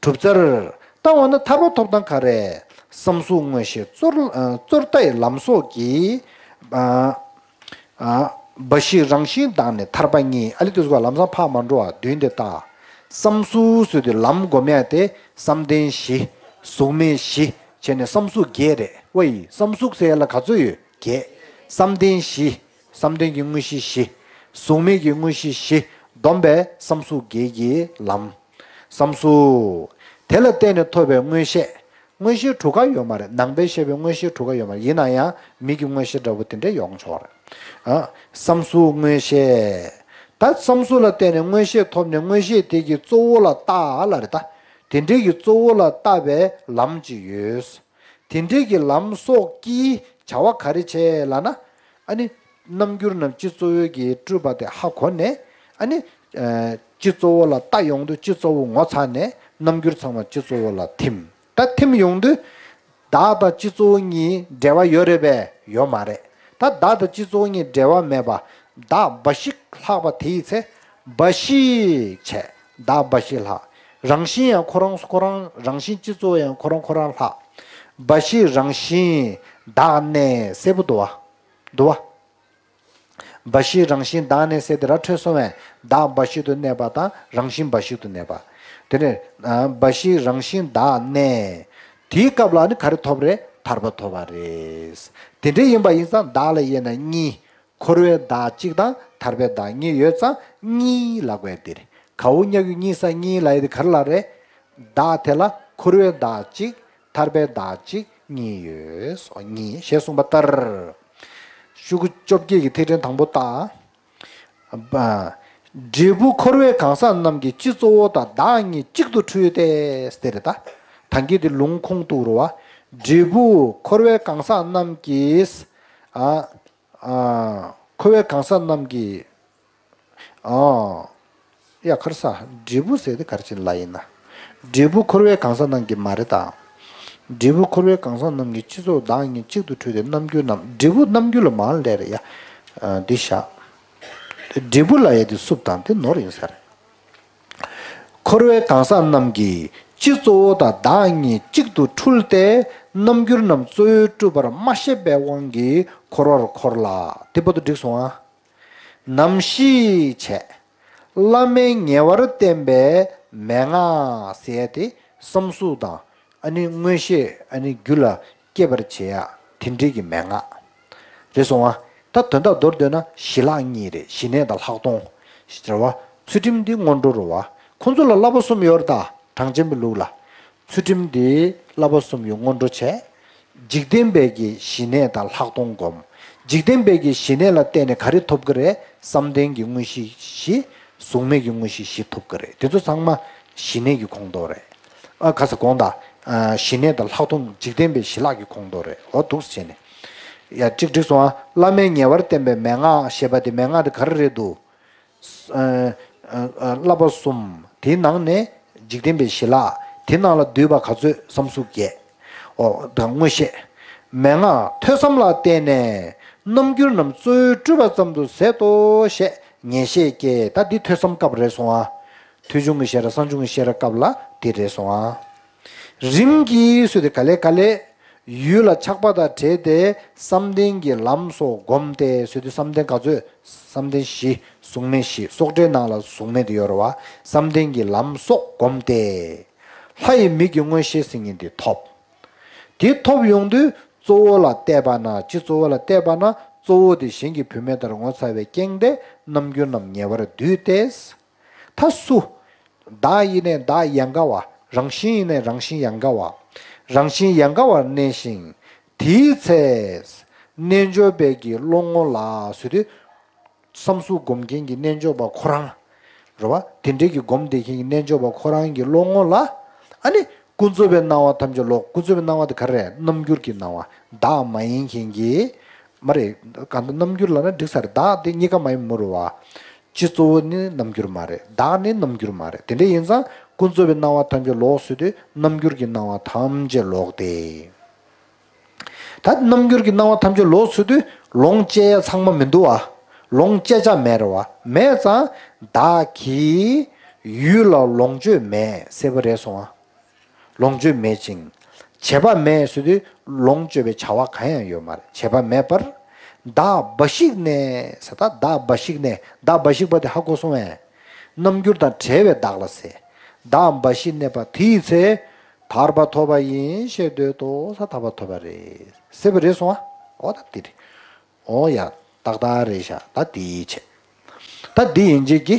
གྲུབ་རྩལ། ད་འོ་ན་ཐར་པ་ཐོབ་སྟངས་ག་རེ། བསམ་གཟུགས་མངོན་ཤེས་རྩོལ་རྩོལ་བརྡ་ཡི་ལམ་སོགས་ཀྱིས། འབའ་ཞིག་རང་བཞིན་བདག་ནི་ཐར་པ་ཉིད། ཨ་ལི་དུས་སུ་ལམ་སང་ཕར་མ་འགྲོ་བ་མདུན་དེ་ལྟ། བསམ་གཟུགས་ཟེར་དུས་ལམ་སྒོམ་ཡ་དེ་བསམ་གཏན་བཞི། གཟུགས་མེད་བཞི་བྱས་ནས་བསམ་གཟུགས་བརྒྱད་རེད། ཝེ་ཡི་བསམ་གཟུགས་ཟེར་ཡ་ལ་ག་ཚོད་ཡོད་བརྒྱད། བསམ་གཏན་བཞི། བསམ་གཏན་གྱི་དངོས་གཞི་བཞི། གཟུགས་མེད་ཀྱི་དངོས་གཞི་བཞི། བསྡོམས་པས་བསམ་གཟུགས་བརྒྱད་ཀྱི་ལམ། བསམ་གཟུགས། དེ་ལ་བརྟེན་ནས་ཐོབ་པའི་མངོན་ཤེས། མངོན་ཤེས་གྲུ་ཁ་ཡོད་མ་རེད། ནང་པའི་བཤད་པའི་མངོན་ཤེས་གྲུ་ཁ་ཡོད་མ་རེད། ཡིན་ན་ཡང་མིག་གི་མངོན་ཤེས་འདྲ་བོ་དེ་འདྲས་ཡོང་ཆོག་རེད། ཨ། བསམ་གཟུགས་མངོན་ཤེས། ད་བསམ་གཟུགས་ལ་བརྟེན་ནས་མངོན་ཤེས་ཐོབ་ནས་མངོན་ཤེས་དེ་གི་གཙོ་བོ་ལ་བལྟ་ལ་རེད་ད། དེ་འདྲས་ཀྱི་གཙོ་བོ་ལ་བལྟ་བའི་ལམ་ཅིག་ཡོད། དེ་འདྲས་ཀྱི་ལམ་སོགས་ཀྱིས་བྱ་བ་ག་རེ་བྱས་ལབ་ན། ཨ་ནི། རྣམ་འགྱུར་རྣམས་སྤྱི་གཙོ་བོའི་གིས་སྤྲུལ་པ་དེ་ཧ་གོ་ནས། ཨ་ནི། སྤྱི་གཙོ་བོ་ལ་བལྟ་ཡོང་དུས་སྤྱི་གཙོ་བོ་ངོ་ཚ་ནས་རྣམ་འགྱུར་ཚང་མ་སྤྱི་གཙོ་བོ་ལ་ཐིམ། ད་ཐིམ་ཡོང་དུས། བདག་དང་སྤྱི་གཙོ་བོ་གཉིས་འབྲེལ་བ་ཡོད་རེད་པས། ཡོད་མ་རེད། ད་བདག་དང་སྤྱི་གཙོ་བོ་གཉིས་འབྲེལ་བ་མེད་པ། བདག་འབའ་ཞིག་ལྷག་པ་དེའི་ཚེ། འབའ་ཞིག་བྱས། བདག་འབའ་ཞིག་ལྷག་རང་བཞིན་ཡང་ཁོ་རང་ཁོ་རང་། རང་བཞིན་སྤྱི་གཙོ་བོ་ཡང་ཁོ་རང་ཁོ་རང་ལྷག་འབའ་ཞིག་རང་བཞིན་བདག་གནས་གསལ་པོ་འདུག་བ། འདུག་བ། འབའ་ཞིག་རང་བཞིན་བདག་གནས་ཟེར་དེ་ར་འཕྲོད་སོང་བས། བདག་འབའ་ཞིག་ཏུ་གནས་པ་དང་རང་བཞིན་འབའ་ཞིག་ཏུ་གནས་པ། དེ་ནས་འབའ་ཞིག་རང་བཞིན་བདག་གནས། དེའི་སྐབས་ལ་ནི་ག་རེ་ཐོབ་རེད། ཐར་པ་ཐོབ་པ་རེད། དེ་འདྲ་ཡིན་པ་ཡིན་ཙང་བདག་ལ་དབྱེ་ན་གཉིས། འཁོར་བའི་བདག་གཅིག་དང་ཐར་པའི་བདག་གཉིས་ཡོད་ཙང་གཉིས་ལབ་དགོས་དེ་རེད། ག་འུ་ཉ་གུ་གཉིས་ས་གཉིས་ལབ་ཡ་དེ་ག་རེ་ལབ་རེད། བདག་དེ་ལ་འཁོར་བའི་བདག་གཅིག་ཐར་པའི་བདག་གཅིག་གཉིས་ཡོད། གཉིས་ཞེས་གསུངས་པ་ལྟར། ཤོག་གུ་བཅོ་བརྒྱད་ཀྱི་ཐིག་ཕྲེང་དང་པོ་ལྟ། འབྲས་བུ་འཁོར་བའི་གང་ཟག་རྣམས་ཀྱི་སྤྱི་གཙོ་བོ་དང་བདག་གཉིས་གཅིག་ཏུ་འཁྲུལ་ཏེ་ཟེར་རེད་ད། ད་གིན་དེ་ལུང་ཁུངས་གཏུགས་རེད་བ། འབྲས་བུ་འཁོར་བའི་གང་ཟག་རྣམས་ཀྱིས། ཨ། ཨ། འཁོར་བའི་གང་ཟག་རྣམས་ཀྱི། ཨ། ཡ་ག་རེ་ཟ། འབྲས་བུ་ཟེར་དེ་ག་རེ་བྱས་ལབ་ཡིན་ན། འབྲས་བུ་འཁོར་བའི་གང་ཟག་རྣམས་ཀྱི་མ་རེད་ད། འབྲས་བུ་འཁོར་བའི་གང་ཟག་རྣམས་ཀྱི་སྤྱི་གཙོ་བོ་བདག་གཉིས་གཅིག་ཏུ་འཁྲུལ་ཏེ་རྣམ་འགྱུར་རྣམས། འབྲས་བུ་རྣམ་འགྱུར་ལ་མ་ལས་རེད་ཡ། ཨ། འདི་བཞག་འབྲས་བུ་ལབ་ཡ་དེ་སུབ་དང་དེ་ནོར་ཡིན་ས་རེད། འཁོར་བའི་གང་ཟག་རྣམས་ཀྱི་སྤྱི་གཙོ་བོ་དང་བདག་གཉིས་གཅིག་ཏུ་འཁྲུལ་ཏེ་རྣམ་འགྱུར་རྣམས་གཙོ་བོས་སྤྲུལ་པར་མ་ཤེས་པའི་དབང་གིས་འཁོར་བར་འཁོར་ལ། དེ་བར་དུ་འགྲིག་སོང་ཨ། ནམ་ཞིག་བྱས། བླ་མས་ཉེ་བར་བསྟན་པའི་མན་ངག་ཟེར་ཡ་དེ་བསམ་གཟུགས་དང་ཨ་ནི་མངོན་ཤེས་ཨ་ནི་རྒྱུད་ལ་སྐྱེད་པར་བྱེད་ཡ་དེ་འདྲའི་གི་མན་ངག་རེད་སོང་ཨ། ད་དོན་དག་མདོར་བསྡུས་ན་ཞི་ལྷག་གཉིས་རེད། ཞི་གནས་དང་ལྷག་མཐོང་། ཟེར་བ། ཚུལ་ཁྲིམས་འདི་སྔོན་འགྲོ་རེད་བ། ཁོང་ཚོ་ལ་བསླབ་པ་གསུམ་ཡོད་རེད་ད། གྲངས་ཅན་པའི་ལུགས་ལ། ཚུལ་ཁྲིམས་འདི་བསླབ་པ་གསུམ་གྱི་སྔོན་འགྲོ་བྱས། འཇིག་རྟེན་པའི་གི་ཞི་གནས་དང་ལྷག་མཐོང་སྒོམ། འཇིག་རྟེན་པའི་གི་ཞི་གནས་ལ་བརྟེན་ནས་ག་རེ་ཐོབ་ཀྱི་རེད། བསམ་གཏན་གྱི་དངོས་གཞི་བཞི། གཟུགས་མེད་ཀྱི་དངོས་གཞི་བཞི་ཐོབ་ཀྱི་རེད། དེ་ཚོ་ཚང་མ་ཞི་གནས་ཀྱི་ཁོངས་གཏོགས་རེད། ཨ་ག་ས་གོང་དང་། ཞི་གནས་དང་ལྷག་མཐོང་འཇིག་རྟེན་པའི་ཞི་ལྷག་གི་ཁོངས་གཏོགས་རེད། འོ་འདུག་སེ་བྱས་ནས། ཡ་གཅིག་འགྲིག་སོང་ཨ། བླ་མས་ཉེ་བར་བསྟན་པའི་མན་ངག་ཞེས་པ་དེ་མན་ངག་དེ་ག་རེ་རེད་འདུག་བསླབ་པ་གསུམ། དེའི་ནང་ནས་འཇིག་རྟེན་པའི་ཞི་ལྷག་དེ་ནང་ལ་འདུས་པ་ག་ཚོད། བསམ་གཟུགས་བརྒྱད། འོ་དང་མངོན་ཤེས། མན་ངག་ཐོས་བསམ་ལ་བརྟེན་ནས་རྣམ་འགྱུར་རྣམས་གཙོ་བོས་སྤྲུལ་པ་ཙམ་དུ་ཟད་དོ་ཞེས་ངེས་ཤེས་སྐྱེས། ད་འདི་ཐོས་བསམ་སྐབས་རེད་སོང་ཨ། ཐོས་བྱུང་གི་ཤེས་རབ་བསམ་བྱུང་གི་ཤེས་རབ་སྐབས་ལ་དེ་རེད་སོང་ཨ། རིམ་གྱིས་ཟེར་དེ་ག་ལེ་ག་ལེ། ཡུལ་ལ་ཆགས་པ་དང་བྲལ་ཏེ་བསམ་གཏན་གྱི་ལམ་སོགས་བསྒོམས་ཏེ་ཟེར་དུས་བསམ་གཏན་ག་ཚོད། བསམ་གཏན་བཞི། གཟུགས་མེད་བཞི། སོགས་སྒྲའི་ནང་ལ་གཟུགས་མེད་དེ་ཡོད་རེད་བ། བསམ་གཏན་གྱི་ལམ་སོགས་བསྒོམས་ཏེ། ལྷ་ཡི་མིག་གི་མངོན་ཤེས་ཟེར་མཁན་དེ་ཐོབ། དེ་ཐོབ་ཡོང་དུས་གཙོ་བོ་ལ་བལྟས་པ་ན། སྤྱི་གཙོ་བོ་ལ་བལྟས་པ་ན་གཙོ་བོ་དེ་གཞན་གྱི་བུད་མེད་ལྟར་ངོ་ཚ་བས་ཁེངས་ཏེ་རྣམ་འགྱུར་རྣམས་ཉེ་བར་བསྡུས་ཏེ། ད་སུ། བདག་ཡེ་ནས་བདག་ཡན་ག་བ། རང་བཞིན་ཡེ་ནས་རང་བཞིན་ཡན་ག་བ། རང་བཞིན་ཡན་ག་བར་གནས་ཤིང་། དེའི་ཚེ། རྣལ་འབྱོར་པའི་གི་བློ་ངོ་ལ་ཟེར་དུས། བསམ་གཟུགས་སྒོམ་མཁན་གྱི་རྣལ་འབྱོར་པ་ཁོ་རང་། རེད་བ། དེ་འདྲའི་གི་སྒོམ་བསྡད་མཁན་གྱི་རྣལ་འབྱོར་པ་ཁོ་རང་གི་བློ་ངོ་ལ། ཨ་ནི། ཀུན་རྫོབ་པའི་སྣང་བ་ཐམས་ཅད་ལོག་ཀུན་རྫོབ་པའི་སྣང་བ་དེ་ག་རེ་རེད། རྣམ་འགྱུར་གྱི་སྣང་བ། བདག་མ་ཡིན་མཁན་གྱི། མ་རེད། གང་ལྟར་རྣམ་འགྱུར་ལབ་ན་འགྲིག་ས་རེད། བདག་དེ་གཉིས་ཀ་མ་ཡིན་མོ་རུ་བ། སྤྱི་གཙོ་བོ་ནི་རྣམ་འགྱུར་མ་རེད། བདག་ནི་རྣམ་འགྱུར་མ་རེད། དེ་འདྲ་ཡིན་ཙང་ ཀུན་རྫོབ་པའི་སྣང་བ་ཐམས་ཅད་ལོག་ཚུལ་དུ་རྣམ་འགྱུར་གྱི་སྣང་བ་ཐམས་ཅད་ལོག་སྟེ། ད་རྣམ་འགྱུར་གྱི་སྣང་བ་ཐམས་ཅད་ལོག་ཚུལ་དུ་ལོངས་སྤྱད་ཡ་ཚང་མ་མི་འདུག་བ། ལོངས་སྤྱད་བྱ་མེད་རེད་བ། མེད་ཙང་བདག་གི་ཡུལ་ལ་ལོངས་སྤྱོད་མེད་ཟེར་བ་རེད་སོང་བ། ལོངས་སྤྱོད་མེད་ཅིང་། བྱེད་པ་མེད་ཟེར་དུས་ལོངས་སྤྱོད་པའི་བྱ་བ་གང་ཡང་ཡོད་མ་རེད། བྱེད་པ་མེད་པར། བདག་འབའ་ཞིག་གནས་ཟེར། ད་བདག་འབའ་ཞིག་གནས། བདག་འབའ་ཞིག་པ་དེ་ཧ་གོ་སོང་ངས། རྣམ་འགྱུར་དང་བྲལ་བའི་བདག་ལ་ཟེར། བདག་འབའ་ཞིག་གནས་པ་དེའི་ཚེ། ཐར་པ་ཐོབ་པ་ཡིན་ཞེས་འདོད་དོ་ཟེར། ཐར་པ་ཐོབ་པ་རེད་ཟེར་བ་རེད་སོང་ཨ། འོ་ད་དེ་རེད། འོ་ཡ། ཏག་ཏག་རེད་ཤག་ད་དེའི་ཆེད། ད་འདི་ཡིན་རྗེས་ཀྱི་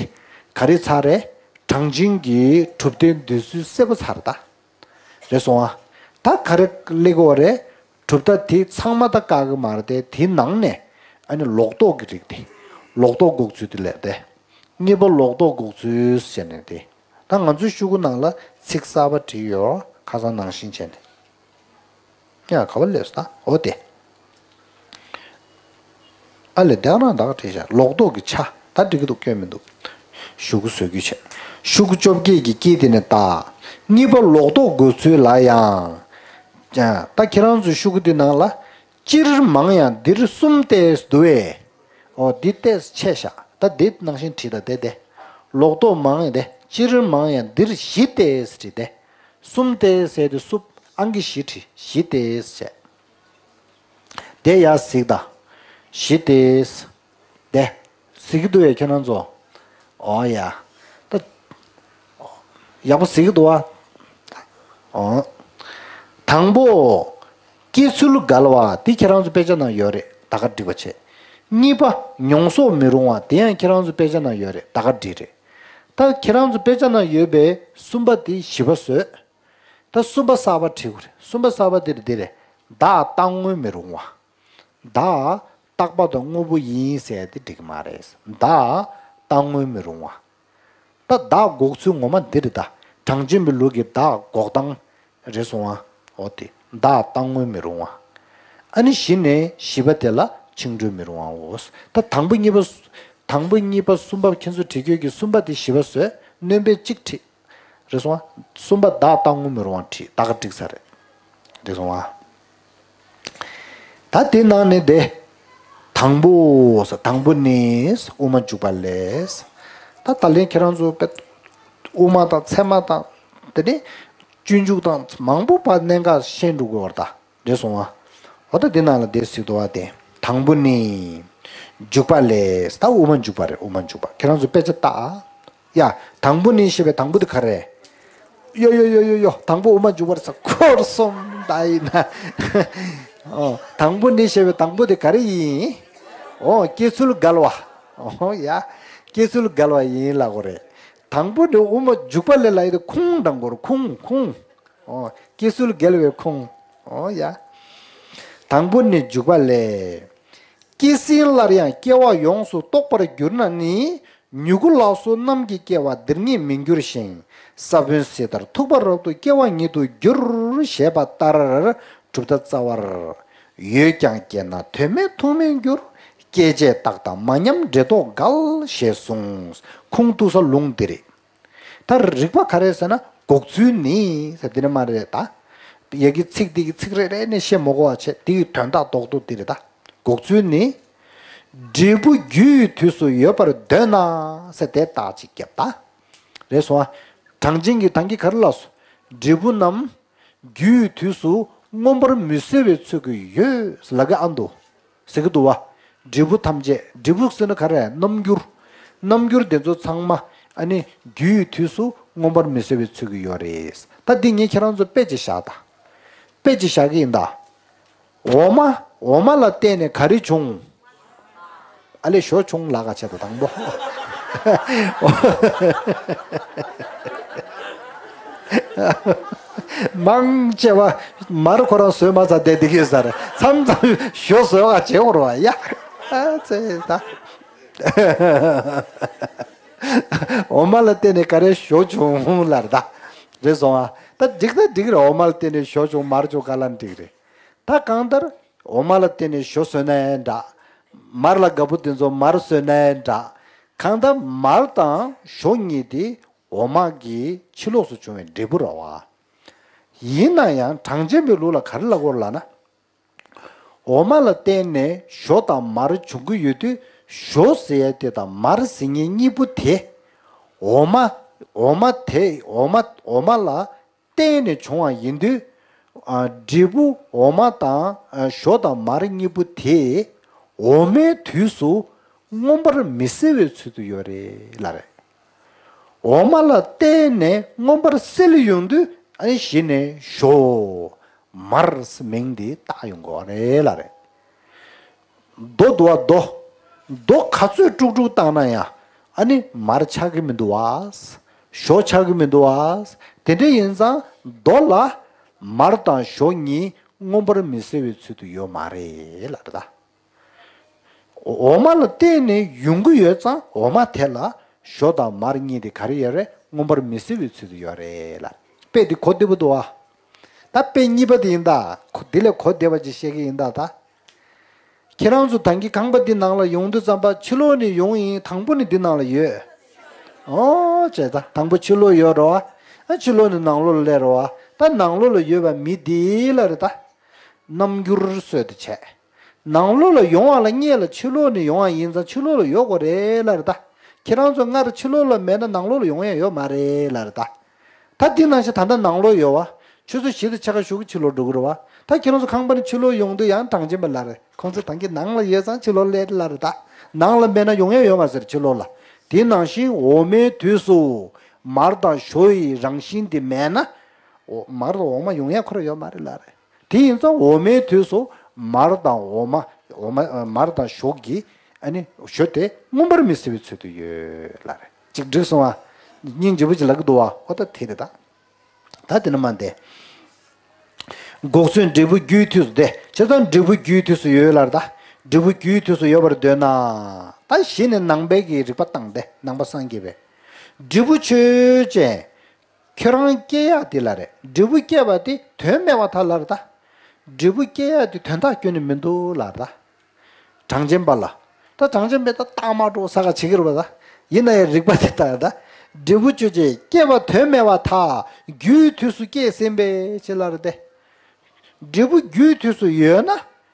ག་རེ་ཚར་རེད། གྲངས་ཅན་གྱི་གྲུབ་མཐའི་འདོད་ཚུལ་གསལ་པོ་ཚར་ད། རེད་སོང་ཨ། ད་ག་རེ་སླེབས་ཀྱི་ཡོད་རེད། གྲུབ་མཐའ་དེ་ཚང་མ་ད་བཀག་གི་མ་རེད་དེ། དེའི་ནང་ནས་ཨ་ནི་ལོག་རྟོག་གི་རིགས་དེ། ལོག་རྟོག་འགོག་ཚུལ་དེ་སླེབས་ཏེ། གཉིས་པ་ལོག་རྟོག་འགོག་ཚུལ་ཟེར་ནས་དེ། ད་ང་ཚོའི་ཤོག་གུ་ནང་ལ་ཚིག་གསར་པ་བྲིས་ཡོད། ཁ་སང་ནང་བཞིན་བྱས་ནས། ཡ་ག་བ་ལས་སོ་ད་འོ་དེ། ཨ་ལས་དེ་རང་ད་ག་བྲིས་ཤག་ལོག་རྟོག་གི་ཆ་ད་འགྲིག་གི་འདུག་སྐྱོན་མི་འདུག་ཤོག་གུ་བཟོ་རྒྱུ་བྱས། ཤོག་གུ་བཅོ་བརྒྱད་ཀྱི་དཀྱིལ་དེ་ནས་ད། གཉིས་པ་ལོག་རྟོག་འགོག་ཚུལ་ལ་ཡང་། ཡ་ད་ཁྱེད་རང་ཚོའི་ཤོག་གུ་དེ་ནང་ལ། སྤྱིར་མང་ཡང་འདིར་གསུམ་སྟེ་འདུག་བས། འོ་འདི་ཏོག་ཙམ་ཆེ་ཤག་ད་འདི་ནང་བཞིན་བྲིས་ད་དེ་དེ། ལོག་རྟོག་མང་ཡང་དེ། སྤྱིར་མང་ཡང་འདིར་བཞི་སྟེ་བྲིས་ཏེ། གསུམ་སྟེ་ཟེར་དུས་གསུམ་ཨང་ཀི་བཞི་བྲིས། བཞི་སྟེ་བྱས། དེ་ཡར་གཟིགས་དང་། བཞི་སྟེ། དེ། གཟིགས་ཀྱི་འདུག་བས་ཁྱེད་རང་ཚོ། འོ་ཡ། ད། ཡག་པོ་གཟིགས་ཀྱི་འདུག་བ། འོ། དང་པོ། སྐྱེ་ཚུལ་འགལ་བ་འདི་ཁྱེད་རང་ཚོ་དཔེ་ཆ་ནང་ཡོད་རེད། ད་ག་འགྲིག་པ་བྱས། གཉིས་པ། མྱོང་སོགས་མི་རུང་བ་འདི་ཡང་ཁྱེད་རང་ཚོ་དཔེ་ཆ་ནང་ཡོད་རེད། ད་ག་འགྲིག་རེད། ད་ཁྱེད་རང་ཚོ་དཔེ་ཆ་ནང་ཡོད་པའི་གསུམ་པ་དེ་བཞི་པ་བཟོས། ད་གསུམ་པ་གསར་པ་བྲིས་དགོས་རེད། གསུམ་པ་གསར་པ་དེ་རེད། འདི་རེད། བདག་རྟག་དངོས་མི་རུང་བ། བདག་རྟག་པ་དང་དངོས་པོ་ཡིན་ཟེར་དེ་འགྲིག་གི་མ་རེད། བདག་རྟག་དངོས་མི་རུང་བ། ད་བདག་འགོག་ཚུལ་ངོ་མ་འདི་རེད་ད། གྲངས་ཅན་པའི་ལུགས་ཀྱི་བདག་འགོག་སྟངས་རེད་སོང་ཨ། འོ་དེ་བདག་རྟག་དངོས་མི་རུང་བ། ཨ་ནི་གཞི་ནས་བཞི་པ་དེ་ལ་འཆིང་གྲོལ་མི་རུང་བའོ། ད་དང་པོ་གཉིས་པ། དང་པོ་གཉིས་པ་གསུམ་པ་ཁྱེད་ཚོ་བྲིས་ཁྱོད་ཀྱི་གསུམ་པ་དེ་བཞི་པ་བཟོས། སྣོན་པས་གཅིག་བྲིས། རེད་སོང་ཨ། གསུམ་པ་བདག་རྟག་དངོས་མི་རུང་བ་བྲིས། ད་ག་འགྲིག་ས་རེད། རེད་སོང་ཨ། ད་དེ་ནང་ནས་དེ། དང་པོ། དང་པོ་ནི། དབུ་མ་འཇུག་པ་ལས། ད་ད་ལན་ཁྱེད་རང་ཚོ་དཔེ། དབུ་མ་དང་ཚད་མ་དང་། དེ་ནས་སྤྱོད་འཇུག་དང་མང་པོ་བར་གནད་འགག་ཤེས་འགྲོ་དགོས་པ་རེད་ད། རེད་སོང་ཨ། འོ་ད་དེ་ནང་ལ་དེ་གཟིགས་འདུག་བ་དེ། དང་པོ་ནི། འཇུག་པ་ལས། ད་དབུ་མ་འཇུག་པ་རེད། དབུ་མ་འཇུག་པ། ཁྱེད་རང་ཚོ་དཔེ་ཆ་ལྟ། ཡ། དང་པོ་ནི་ཞེས་པའི་དང་པོ་དེ་ག་རེ། ཡོ་ཡོ་ཡོ་ཡོ་ཡོ། དང་པོ་དབུ་མ་འཇུག་པ་རེད་ས། འཁོར་གསུམ་ད་ཡིན་ན། ཨོ། དང་པོ་ནི་ཞེས་པའི་དང་པོ་དེ་ག་རེ་ཡིན། ཨོ། སྐྱེ་ཚུལ་འགལ་བ། ཨོ་ཡ། སྐྱེ་ཚུལ་འགལ་བ་ཡིན་ལབ་དགོས་རེད། དང་པོ་ནི་དབུ་མ་འཇུག་པ་ལས་ལ་ཡིན་ཏེ་ཁུངས་དྲང་དགོས་རེད། ཁུངས་ཁུངས། ཨོ། སྐྱེ་ཚུལ་འགལ་བའི་ཁུངས། ཨོ་ཡ། དང་པོ་ནི་འཇུག་པ་ལས། སྐྱེས་ཟིན་སླར་ཡང་སྐྱེ་བ་ཡོངས་སུ་རྟོགས་པར་གྱུར་ན་ནི། མྱུ་གུ་ལ་སོགས་རྣམས་ཀྱི་སྐྱེ་བ་འདིར་ངེས་མི་འགྱུར་ཞིང་། ས་བོན་ཟད་མཐར་ཐུག་པ་རབ་ཏུ་སྐྱེ་བ་ཉིད་དུ་འགྱུར་ཞེས་པ་ལྟར། གྲུབ་མཐའ་རྩ་བར། ཡོད་ཀྱང་སྐྱེས་ན་དོན་མེད་ཐུག་མེད་འགྱུར། སྐྱེ་བྱེད་རྟག་དང་མ་ཉམས་འབྲེལ་ཐོགས་འགལ། ཞེས་གསུངས། ཁུངས་གཏུགས་ས་ལུང་འདི་རེད། ད་རིགས་པ་ག་རེ་ཟེར་ན་འགོག་ཚུལ་ནི་ཟེར་འདི་ནི་མ་རེད་ད། ཡ་གི་ཚིག་འདི་གི་ཚིག་རེ་རེ་ནས་བཤད་མ་དགོས་པ་བྱས། འདི་གི་དོན་དག་རྡོག་རྡོག་འདི་རེད་ད། འགོག་ཚུལ་ནི། འབྲས་བུ་རྒྱུ་ཡི་དུས་སུ་ཡོད་པར་འདོད་ན་ཟེར་དེ་རྟགས་ཅིག་བརྒྱབ་ད། རེད་སོང་ཨ། གྲངས་ཅན་གྱི་དང་གི་ག་རེ་ལབ་སོང་། འབྲས་བུ་རྣམས། རྒྱུའི་དུས་སུ་མངོན་པར་མི་གསལ་བའི་ཚུལ་གྱིས་ཡོད་ལབ་ཀྱི་ཨ་འདུག་ཟེར་གྱི་འདུག་བ། འབྲས་བུ་ཐམས་ཅད། འབྲས་བུ་ཟེར་ན་ག་རེ། རྣམ་འགྱུར། རྣམ་འགྱུར་དེ་ཚོ་ཚང་མ་ཨ་ནི་རྒྱུའི་དུས་སུ་མངོན་པར་མི་གསལ་བའི་ཚུལ་གྱིས་ཡོད་རེད། ད་འདི་ངས་ཁྱེད་རང་ཚོ་དཔེ་ཅིག་བཞག་ད། དཔེ་ཅིག་བཞག་གི་ཡིན་ད། འོ་མ། འོ་མ་ལ་བརྟེན་ནས་ག་རེ་བྱུང་། ཨ་ལས་ཞོ་བྱུང་ལབ་ཀྱི་བྱས་ད་དང་པོ། མང་ཆེ་བ་མར་ཁོ་རང་བཟོས་མ་ཚར་བསྡད་འདི་གི་ཟེར། མཚམས་མཚམས་ཞོ་བཟོས་ཀྱི་བྱེད་དགོས་རེད་བ་ཡ། ཨ་ཙི་ད། འོ་མ་ལ་བརྟེན་ནས་ག་རེ་ཞོ་བྱུང་ལབ་རེད་ད། རེད་སོང་ཨ། ད་འགྲིག་ད་འགྲིག་རེད། འོ་མ་ལ་བརྟེན་ནས་ཞོ་བྱུང་མར་བྱུང་ག་ལ་འགྲིག་རེད། ད་གང་ལྟར་འོ་མ་ལ་བརྟེན་ནས་ཞོ་བཟོས་ན་ཡང་འདྲ། མར་ལ་དགའ་པོ་དེ་ཚོ་མར་བཟོས་ན་ཡང་འདྲ། གང་ལྟར་མར་དང་ཞོ་གཉིས་དེ་ འོག་མ་གི་ཕྱི་ལོགས་སུ་བྱུང་བའི་འབྲས་བུ་རེད་བ། ཡིན་ན་ཡང་གྲངས་ཅན་པའི་ལུགས་ལ་ག་རེ་ལབ་དགོས་རེད་ལབ་ན། འོག་མ་ལ་བརྟེན་ནས་ཞོ་དང་མར་འབྱུང་གི་ཡོད་དུས། ཞོ་ཟེར་ཡ་དེ་དང་མར་ཟེར་མཁན་གཉིས་པོ་དེ། འོག་མ། འོག་མ་དེ་འོག་མ་འོག་མ་ལ་བརྟེན་ནས་བྱུང་བ་ཡིན་དུས། ཨ། འབྲས་བུ་འོག་མ་དང་། ཨ། ཞོ་དང་མར་གཉིས་པོ་དེ། འོག་མའི་དུས་སུ་མངོན་པར་མི་གསལ་བའི་ཚུལ་དུ་ཡོད་རེད་ལབ་རེད། འོག་མ་ལ་བརྟེན་ནས་མངོན་པར་གསལ་ཡོང་དུས། ཨ་ནི་གཞི་ནས་ཞོ། མར་མིང་འདི་བཏགས་ཡོང་དགོས་རེད་ལབ་རེད། རྡོ་འདུག་བ། རྡོ། རྡོ་ག་ཚོད་དཀྲུག་དཀྲུག་བཏང་ན་ཡང་། ཨ་ནི་མར་ཆགས་ཀྱི་མི་འདུག་བ། ཞོ་ཆགས་ཀྱི་མི་འདུག་བ། དེ་འདྲ་ཡིན་ཙང་རྡོ་ལ་མར་དང་ཞོ་གཉིས་མངོན་པར་མི་གསལ་བའི་ཚུལ་དུ་ཡོད་མ་རེད་ལབ་རེད་ད། འོག་མ་ལ་བརྟེན་ནས་ཡོང་གི་ཡོད་ཙང་འོག་མ་དེ་ལ་ཞོ་དང་མར་གཉིས་དེ་ག་རེ་ཡོད་རེད། མངོན་པར་མི་གསལ་བའི་ཚུལ་དུ་ཡོད་རེད་ལབ། དཔེ་འདི་གོ་བདེ་པོ་འདུག་བ། ད་དཔེ་གཉིས་པ་དེ་ཡིན་ད། གོ་འདི་ལས་གོ་བདེ་བ་ཅིག་བཤད་ཀྱི་ཡིན་ད་ད། ཁྱེད་རང་ཚོ་ད་གིན་ཁང་པ་འདི་ནང་ལ་ཡོང་དུས་ཙམ་པ་ཕྱི་ལོགས་ནས་ཡོང་ཡིན། དང་པོ་ནི་འདི་ནང་ལ་ཡོད། ཨོ་བྱས་ཙང་དང་པོ་ཕྱི་ལོགས་ཡོད་རེད་བ། ཨ། ཕྱི་ལོགས་ནས་ནང་ལོགས་ལ་སླེབས་རེད་བ། ད་ནང་ལོགས་ལ་ཡོད་པ་མི་འདི་ལ་རེད་ད། རྣམ་འགྱུར་སྲོལ་དུ་བྱས། ནང་ལོགས་ལ་ཡོང་བ་ལ་སྔོན་ལ་ཕྱི་ལོགས་ནས་ཡོང་བ་ཡིན་ཙང་ཕྱི་ལོགས་ལ་ཡོད་དགོས་རེད་ལབ་རེད་ད། ཁྱེད་རང་ཚོ་སྔར་ཕྱི་ལོགས་ལ་མེད་ན་ནང་ལོགས་ལ་ཡོང་ཡ་ཡོད་མ་རེད་ལབ་རེད་ད། ད་འདི་ནང་བཞིན་ད་ལྟ་ནང་ལོགས་ཡོད་བ། ཆུ་ཚོད་བཞི་དང་ཕྱེད་ཀ་ཞོགས་ཀྱི་ཕྱི་ལོགས་འགྲོ་གི་རེད་བ། ད་ཁྱེད་རང་ཚོ་ཁང་པ་ནས་ཕྱི་ལོགས་ཡོང་དུས་ཡང་གྲངས་ཅན་པ་ལབ་རེད། ཁོང་ཚོ་ད་གིན་ནང་ལ་ཡོད་ཙང་ཕྱི་ལོགས་སླེབས་ལབ་རེད་ད། ནང་ལ་མེད་ན་ཡོང་ཡ་ཡོད་མ་རེད་ཕྱི་ལོགས་ལ། དེ་ནང་བཞིན་འོག་མའི་དུས་སུ་མར་དང་ཞོ་ཡི་རང་བཞིན་དེ་མེད་ན། འོ། མར་དང་འོ་མ་ཡོང་ཡ་ཁོ་རང་ཡོད་མ་རེད་ལབ་རེད། དེ་ཡིན་ཙང་འོ་མའི་དུས་སུ་མར་དང་འོ་མ། འོ་མ། མར་དང་ཞོ་གི། ཨ་ནི་ཞོ་དེ་མངོན་པར་མི་གསལ་བའི་ཚུལ་དུ་ཡོད་ལབ་རེད། ཅིག་འགྲིག་སོང་ཨ། སྙིང་རྗེ་པོ་ཅིག་ལབ་ཀྱི་འདུག་བ། ཨོ་ད་དེ་རེད་ད། ད་དེ་ནི་མ་འདས། འགོག་ཚུལ་འབྲས་བུ་རྒྱུའི་དུས་སུ་སྟེ། བྱས་ཙང་འབྲས་བུ་རྒྱུའི་དུས་སུ་ཡོད་ལབ་རེད་ད། འབྲས་བུ་རྒྱུའི་དུས་སུ་ཡོད་པར་འདོད་ན། ད་གཞི་ནས་ནང་པའི་གི་རིགས་པ་བཏང་སྟེ། ནང་པ་སངས་རྒྱས་པའི། འབྲས་བུ་ཆོས་ཅན། ཁྱོད་རང་སྐྱེ་ཡག་དེ་ལ་རེད། འབྲས་བུ་སྐྱེ་བ་དེ་དོན་མེད་པར་ཐལ་ལབ་རེད་ད། འབྲས་བུ་སྐྱེ་ཡག་དེ་དོན་དག་ཁྱོན་ནས་མི་འདུག་ལབ་རེད་ད། གྲངས་ཅན་པ་ལ། ད་གྲངས་ཅན་པས་ད་རྟགས་མ་འགྲོ་ས་ག་བྱེད་ཀྱི་རེད་པ་ད། ཡིན་ན་ཡང་རིགས་པ་དེ་ལྟར་ད། འབྲས་བུ་ཆོས་ཅན། སྐྱེ་བ་དོན་མེད་པར་ཐལ། རྒྱུའི་དུས་སུ་སྐྱེས་ཟིན་པས་ཅེས་ལབ་རེད་དེ། འབྲས་བུ་རྒྱུའི་དུས་སུ་ཡོད་ན།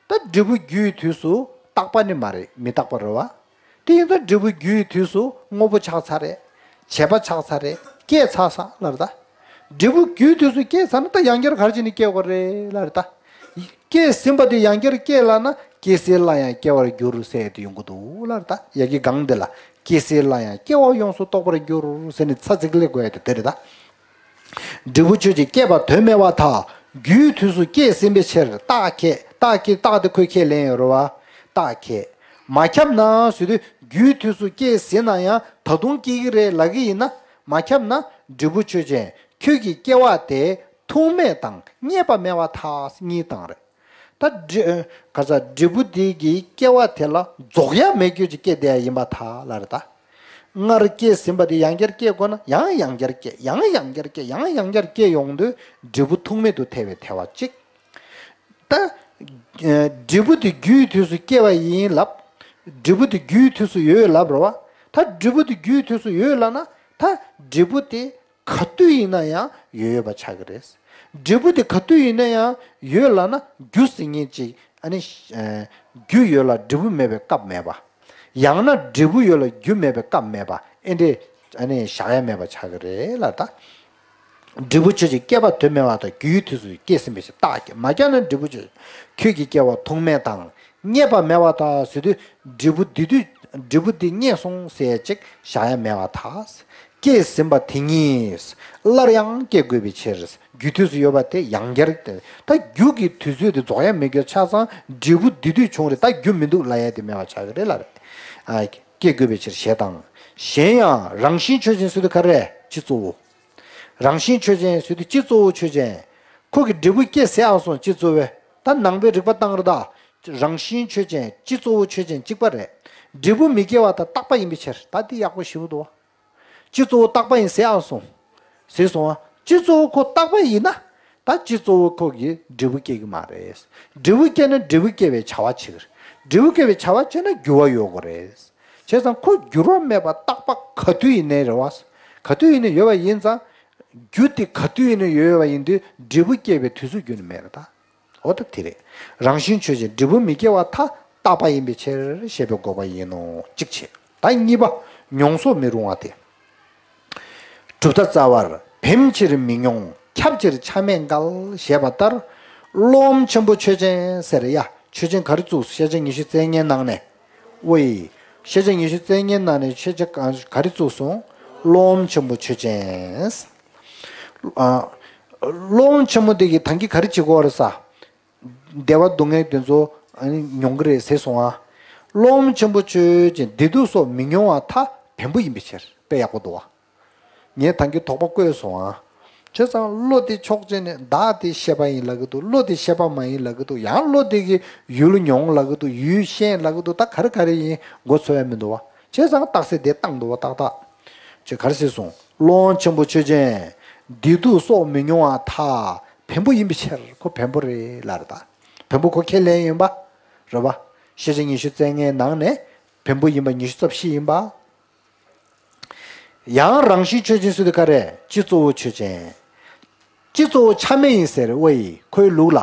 ད་འབྲས་བུ་རྒྱུའི་དུས་སུ་རྟག་པ་ནི་མ་རེད། མི་རྟག་པ་རེད་བ། དེ་ཡིན་ཙང་འབྲས་བུ་རྒྱུའི་དུས་སུ་དངོས་པོ་ཆགས་ཚར་རེད། བྱས་པ་ཆགས་ཚར་རེད། སྐྱེས་ཚར་ས་ལབ་རེད་ད། འབྲས་བུ་རྒྱུའི་དུས་སུ་སྐྱེས་ཚར་ན་ད་ཡང་བསྐྱར་ག་རེ་བྱས་ནས་སྐྱེ་དགོས་རེད་ལབ་རེད་ད། སྐྱེས་ཟིན་པ་དེ་ཡང་བསྐྱར་སྐྱེས་ལབ་ན། སྐྱེ་སྲིད་ལ་ཡང་སྐྱེ་བར་འགྱུར་ཟེར་དེ་ཡོང་གི་འདུག་ལབ་རེད་ད། ཡ་གི་སྒང་དེ་ལ། སྐྱེ་སྲིད་ལ་ཡང་སྐྱེ་བ་ཡོངས་སུ་རྟོགས་པར་འགྱུར་ཟེར་ནས་ཚ་ཚིག་ལེགས་དགོས་ཡ་དེ་དེ་རེད་ད། འབྲས་བུ་ཆོས་ཅན། སྐྱེ་བ་དོན་མེད་པར་ཐལ། རྒྱུའི་དུས་སུ་སྐྱེས་ཟིན་པའི་ཕྱིར། རྟགས་ཁས། རྟགས་ཁས། རྟགས་དེ་ཁོས་ཁས་ལེན་ཡོད་རེད་བ། རྟགས་ཁས། མ་ཁྱབ་ན་ཟེར་དུས། རྒྱུའི་དུས་སུ་སྐྱེས་ཟིན་ན་ཡང་ད་དུང་སྐྱེ་གི་རེད་ལབ་ཀྱི་ཡིན་ན། མ་ཁྱབ་ན། འབྲས་བུ་ཆོས་ཅན། ཁྱོད་ཀྱི་སྐྱེ་བ་དེ་ཐུག་མེད་དང་རྙེད་པ་མེད་པར་ཐལ་གཉིས་དང་རེད། ད་འབྲས། ག་ས། འབྲས་བུ་དེ་གི་སྐྱེ་བ་དེ་ལ་རྫོགས་ཡ་མེད་རྒྱུ་ཅིག་སྐྱེ་བསྡད་ཡ་ཡིན་པར་ཐལ་ལབ་རེད་ད། སྔར་སྐྱེས་ཟིན་པ་དེ་ཡང་བསྐྱར་སྐྱེ་དགོས་ན། ཡང་ཡང་བསྐྱར་སྐྱེ། ཡང་ཡང་བསྐྱར་སྐྱེ། ཡང་ཡང་བསྐྱར་སྐྱེ་ཡོང་དུས་འབྲས་བུ་ཐུག་མེད་དུ་ཐལ་བའི་ཐལ་བ་གཅིག། ད། ཨ། འབྲས་བུ་དེ་རྒྱུའི་དུས་སུ་སྐྱེ་བ་ཡིན་ལབ། འབྲས་བུ་དེ་རྒྱུའི་དུས་སུ་ཡོད་ལབ་རེད་བ། ད་འབྲས་བུ་དེ་རྒྱུའི་དུས་སུ་ཡོད་ལབ་ན། ད་འབྲས་བུ་དེ་ག་དུས་ཡིན་ན་ཡང་ཡོད་ཡོད་པ་ཆགས་ཀྱི་རེད། འབྲས་བུ་དེ་ག་དུས་ཡིན་ན་ཡང་ཡོད་ལབ་ན། རྒྱུ་ཟེར་མཁན་ཅིག། ཨ་ནི། ཨ། རྒྱུ་ཡོད་ལ་འབྲས་བུ་མེད་པའི་སྐབས་མེད་པ། ཡང་ན་འབྲས་བུ་ཡོད་ལ་རྒྱུ་མེད་པའི་སྐབས་མེད་པ། ཨེ་འདྲས། ཨ་ནི་བཞག་ཡ་མེད་པ་ཆགས་ཀྱི་རེད་ལབ་ད། འབྲས་བུ་ཆོས་ཅན། སྐྱེ་བ་དོན་མེད་པར་ཐལ། རྒྱུའི་དུས་སུ་སྐྱེས་ཟིན་པའི་ཕྱིར། རྟགས་ཁས། མ་ཁྱབ་ན། འབྲས་བུ་ཆོས་ཅན། ཁྱོད་ཀྱི་སྐྱེ་བ་ཐུག་མེད་དང་རྙེད་པ་མེད་པར་ཐལ་ཟེར་དུས། འབྲས་བུ་འདི་དུས། འབྲས་བུ་འདི་རྙེད་སོང་ཟེར་ཅིག་བཞག་ཡ་མེད་པར་ཐལ། སྐྱེས་ཟིན་པ་དེ་ཉིད་སླར་ཡང་སྐྱེ་དགོས་པའི་ཕྱིར། རྒྱུའི་དུས་སུ་ཡོད་པ་དེ་ཡང་བསྐྱར་སྟེ། ད་རྒྱུ་གི་དུས་ཚོད་དེ་རྫོགས་ཡ་མེད་རྒྱུ་ཆགས་ཙང་། འབྲས་བུ་འདི་དུས་བྱུང་རེད། ད་རྒྱུ་མི་འདུག་ལབ་ཡ་དེ་མེད་པ་ཆགས་ཀྱི་རེད་ལབ་རེད། ཨ། སྐྱེ་དགོས་པའི་ཕྱིར་ཞེས་དང་། གཞན་ཡང་རང་བཞིན་ཆོས་ཅན་ཟེར་དུས་ག་རེ། སྤྱི་གཙོ་བོ། རང་བཞིན་ཆོས་ཅན་ཟེར་དུས་སྤྱི་གཙོ་བོ་ཆོས་ཅན། ཁོ་གི་འབྲས་བུ་སྐྱེས་ཟིན་ཨ་སོང་། སྤྱི་གཙོ་བོས། ད་ནང་པའི་རིགས་པ་བཏང་རེད་ད། རང་བཞིན་ཆོས་ཅན། སྤྱི་གཙོ་བོ་ཆོས་ཅན་གཅིག་པ་རེད། འབྲས་བུ་མི་སྐྱེ་བ་དང་རྟག་པ་ཡིན་པའི་ཕྱིར། ད་འདི་ཡག་པོ་ཞེ་པོ་འདུག་བ། སྤྱི་གཙོ་བོ་རྟག་པ་ཡིན་ཟེར་ཨ་སོང་། ཟེར་སོང་བ། སྤྱི་གཙོ་བོ་ཁོ་རྟག་པ་ཡིན་ན། ད་སྤྱི་གཙོ་བོ་ཁོ་གི་འབྲས་བུ་སྐྱེ་གི་མ་རེད། འབྲས་བུ་སྐྱེ་ན་འབྲས་བུ་སྐྱེ་བའི་བྱ་བ་བྱེད་ཀྱི་རེད། འབྲས་བུ་སྐྱེ་བའི་བྱ་བ་བྱེད་ན་འགྱུར་བ་ཡོད་དགོས་རེད། བྱས་ཙང་ཁོ་འགྱུར་བ་མེད་པ་རྟག་པ་ག་དུས་ཡིན་ནའི་རེད་བ། ག་དུས་ཡིན་ན་ཡོད་པ་ཡིན་ཙང་། རྒྱུ་དེ་ག་དུས་ཡིན་ན་ཡོད་པ་ཡིན་དུས་འབྲས་བུ་སྐྱེ་བའི་དུས་ཚོད་རྒྱུན་ནས་མེད་རེད་ད། འོ་ད་དེ་རེད། རང་བཞིན་ཆོས་ཅན། འབྲས་བུ་མི་སྐྱེ་བ་མཐའ་རྟག་པ་ཡིན་པའི་ཕྱིར་ཞེས་པའི་འགོག་པ་ཡིན་ནོ། གཅིག་བྱས། ད་གཉིས་པ། མྱོང་སོགས་མི་རུང་བ་སྟེ། གྲུབ་མཐའ་རྩ་བར། བེམ་ཕྱིར་མི་མྱོང་། ཁྱབ་ཕྱིར་ཆ་མེད་འགལ། ཞེས་པ་ལྟར། བློ་ངོར་ཆེན་པོ་ཆོས་ཅན་ཟེར་ཡ། ཆོས་ཅན་ག་རེ་བཙུགས། ཤེས་བྱ་ཉི་ཤུ་རྩ་ལྔའི་ནང་ནས། ཝེ། ཤེས་བྱ་ཉི་ཤུ་རྩ་ལྔའི་ནང་ནས་ཤེས་བྱ་ག་རེ་བཙུགས་སོང་། བློ་ངོར་ཆེན་པོ་ཆོས་ཅན། ཨ། བློ་ངོར་ཆེན་པོ་དེ་གིས་ད་གིན་ག་རེ་བྱེད་ཀྱི་ཡོད་རེད་ཟེར། བདེ་བ་སྡུག་བསྔལ་དེ་ཚོ་ཨ་ནི་མྱོང་གི་རེད་ཟེར་སོང་ཨ། བློ་ངོར་ཆེན་པོ་ཆོས་ཅན། བདེ་སྡུག་སོགས་མི་མྱོང་བ་མཐའ་བེམ་པོ་ཡིན་པའི་ཕྱིར། དཔེ་ཡག་པོ་འདུག་བ། ངས་ད་གིན་དོགས་པ་བཀོད་སོང་ཨ། བྱས་ཙང་བློ་དེ་ཕྱོགས་གཅིག་ནས་བདག་དེ་ཤེས་པ་ཡིན་ལབ་ཀྱི་འདུག། བློ་དེ་ཤེས་པ་མ་ཡིན་ལབ་ཀྱི་འདུག། ཡང་བློ་དེ་གིས་ཡུལ་མྱོང་ལབ་ཀྱི་འདུག། ཡུལ་ཤེས་ལབ་ཀྱི་འདུག། ད་ག་རེ་ག་རེ་ཡིན་མགོ་འཚོས་ཡ་མི་འདུག་བ། བྱས་ཙང་རྟགས་གསལ་དེ་བཏང་འདུག་བ། ཏག་ཏག་ཅེས་ག་རེ་ཟེར་སོང་། བློ་ངོར་ཆེན་པོ་ཆོས་ཅན། བདེ་སྡུག་སོགས་མི་མྱོང་བ་མཐའ་བེམ་པོ་ཡིན་པའི་ཕྱིར། ཁོ་བེམ་པོ་རེད་ལབ་རེད་ད། བེམ་པོ་ཁོ་ཁས་ལེན་ཡིན་པ། རེད་བ། ཤེས་བྱ་ཉི་ཤུ་རྩ་ལྔའི་ནང་ནས་བེམ་པོ་ཡིན་པ་ཉི་ཤུ་རྩ་བཞི་ཡིན་པ། ཡང་རང་བཞིན་ཆོས་ཅན་ཟེར་དུས་ག་རེ། སྤྱི་གཙོ་བོ་ཆོས་ཅན། སྤྱི་གཙོ་བོ་ཆ་མེད་ཡིན་ཟེར། ཝེ་ཡི་ཁོའི་ལུགས་ལ།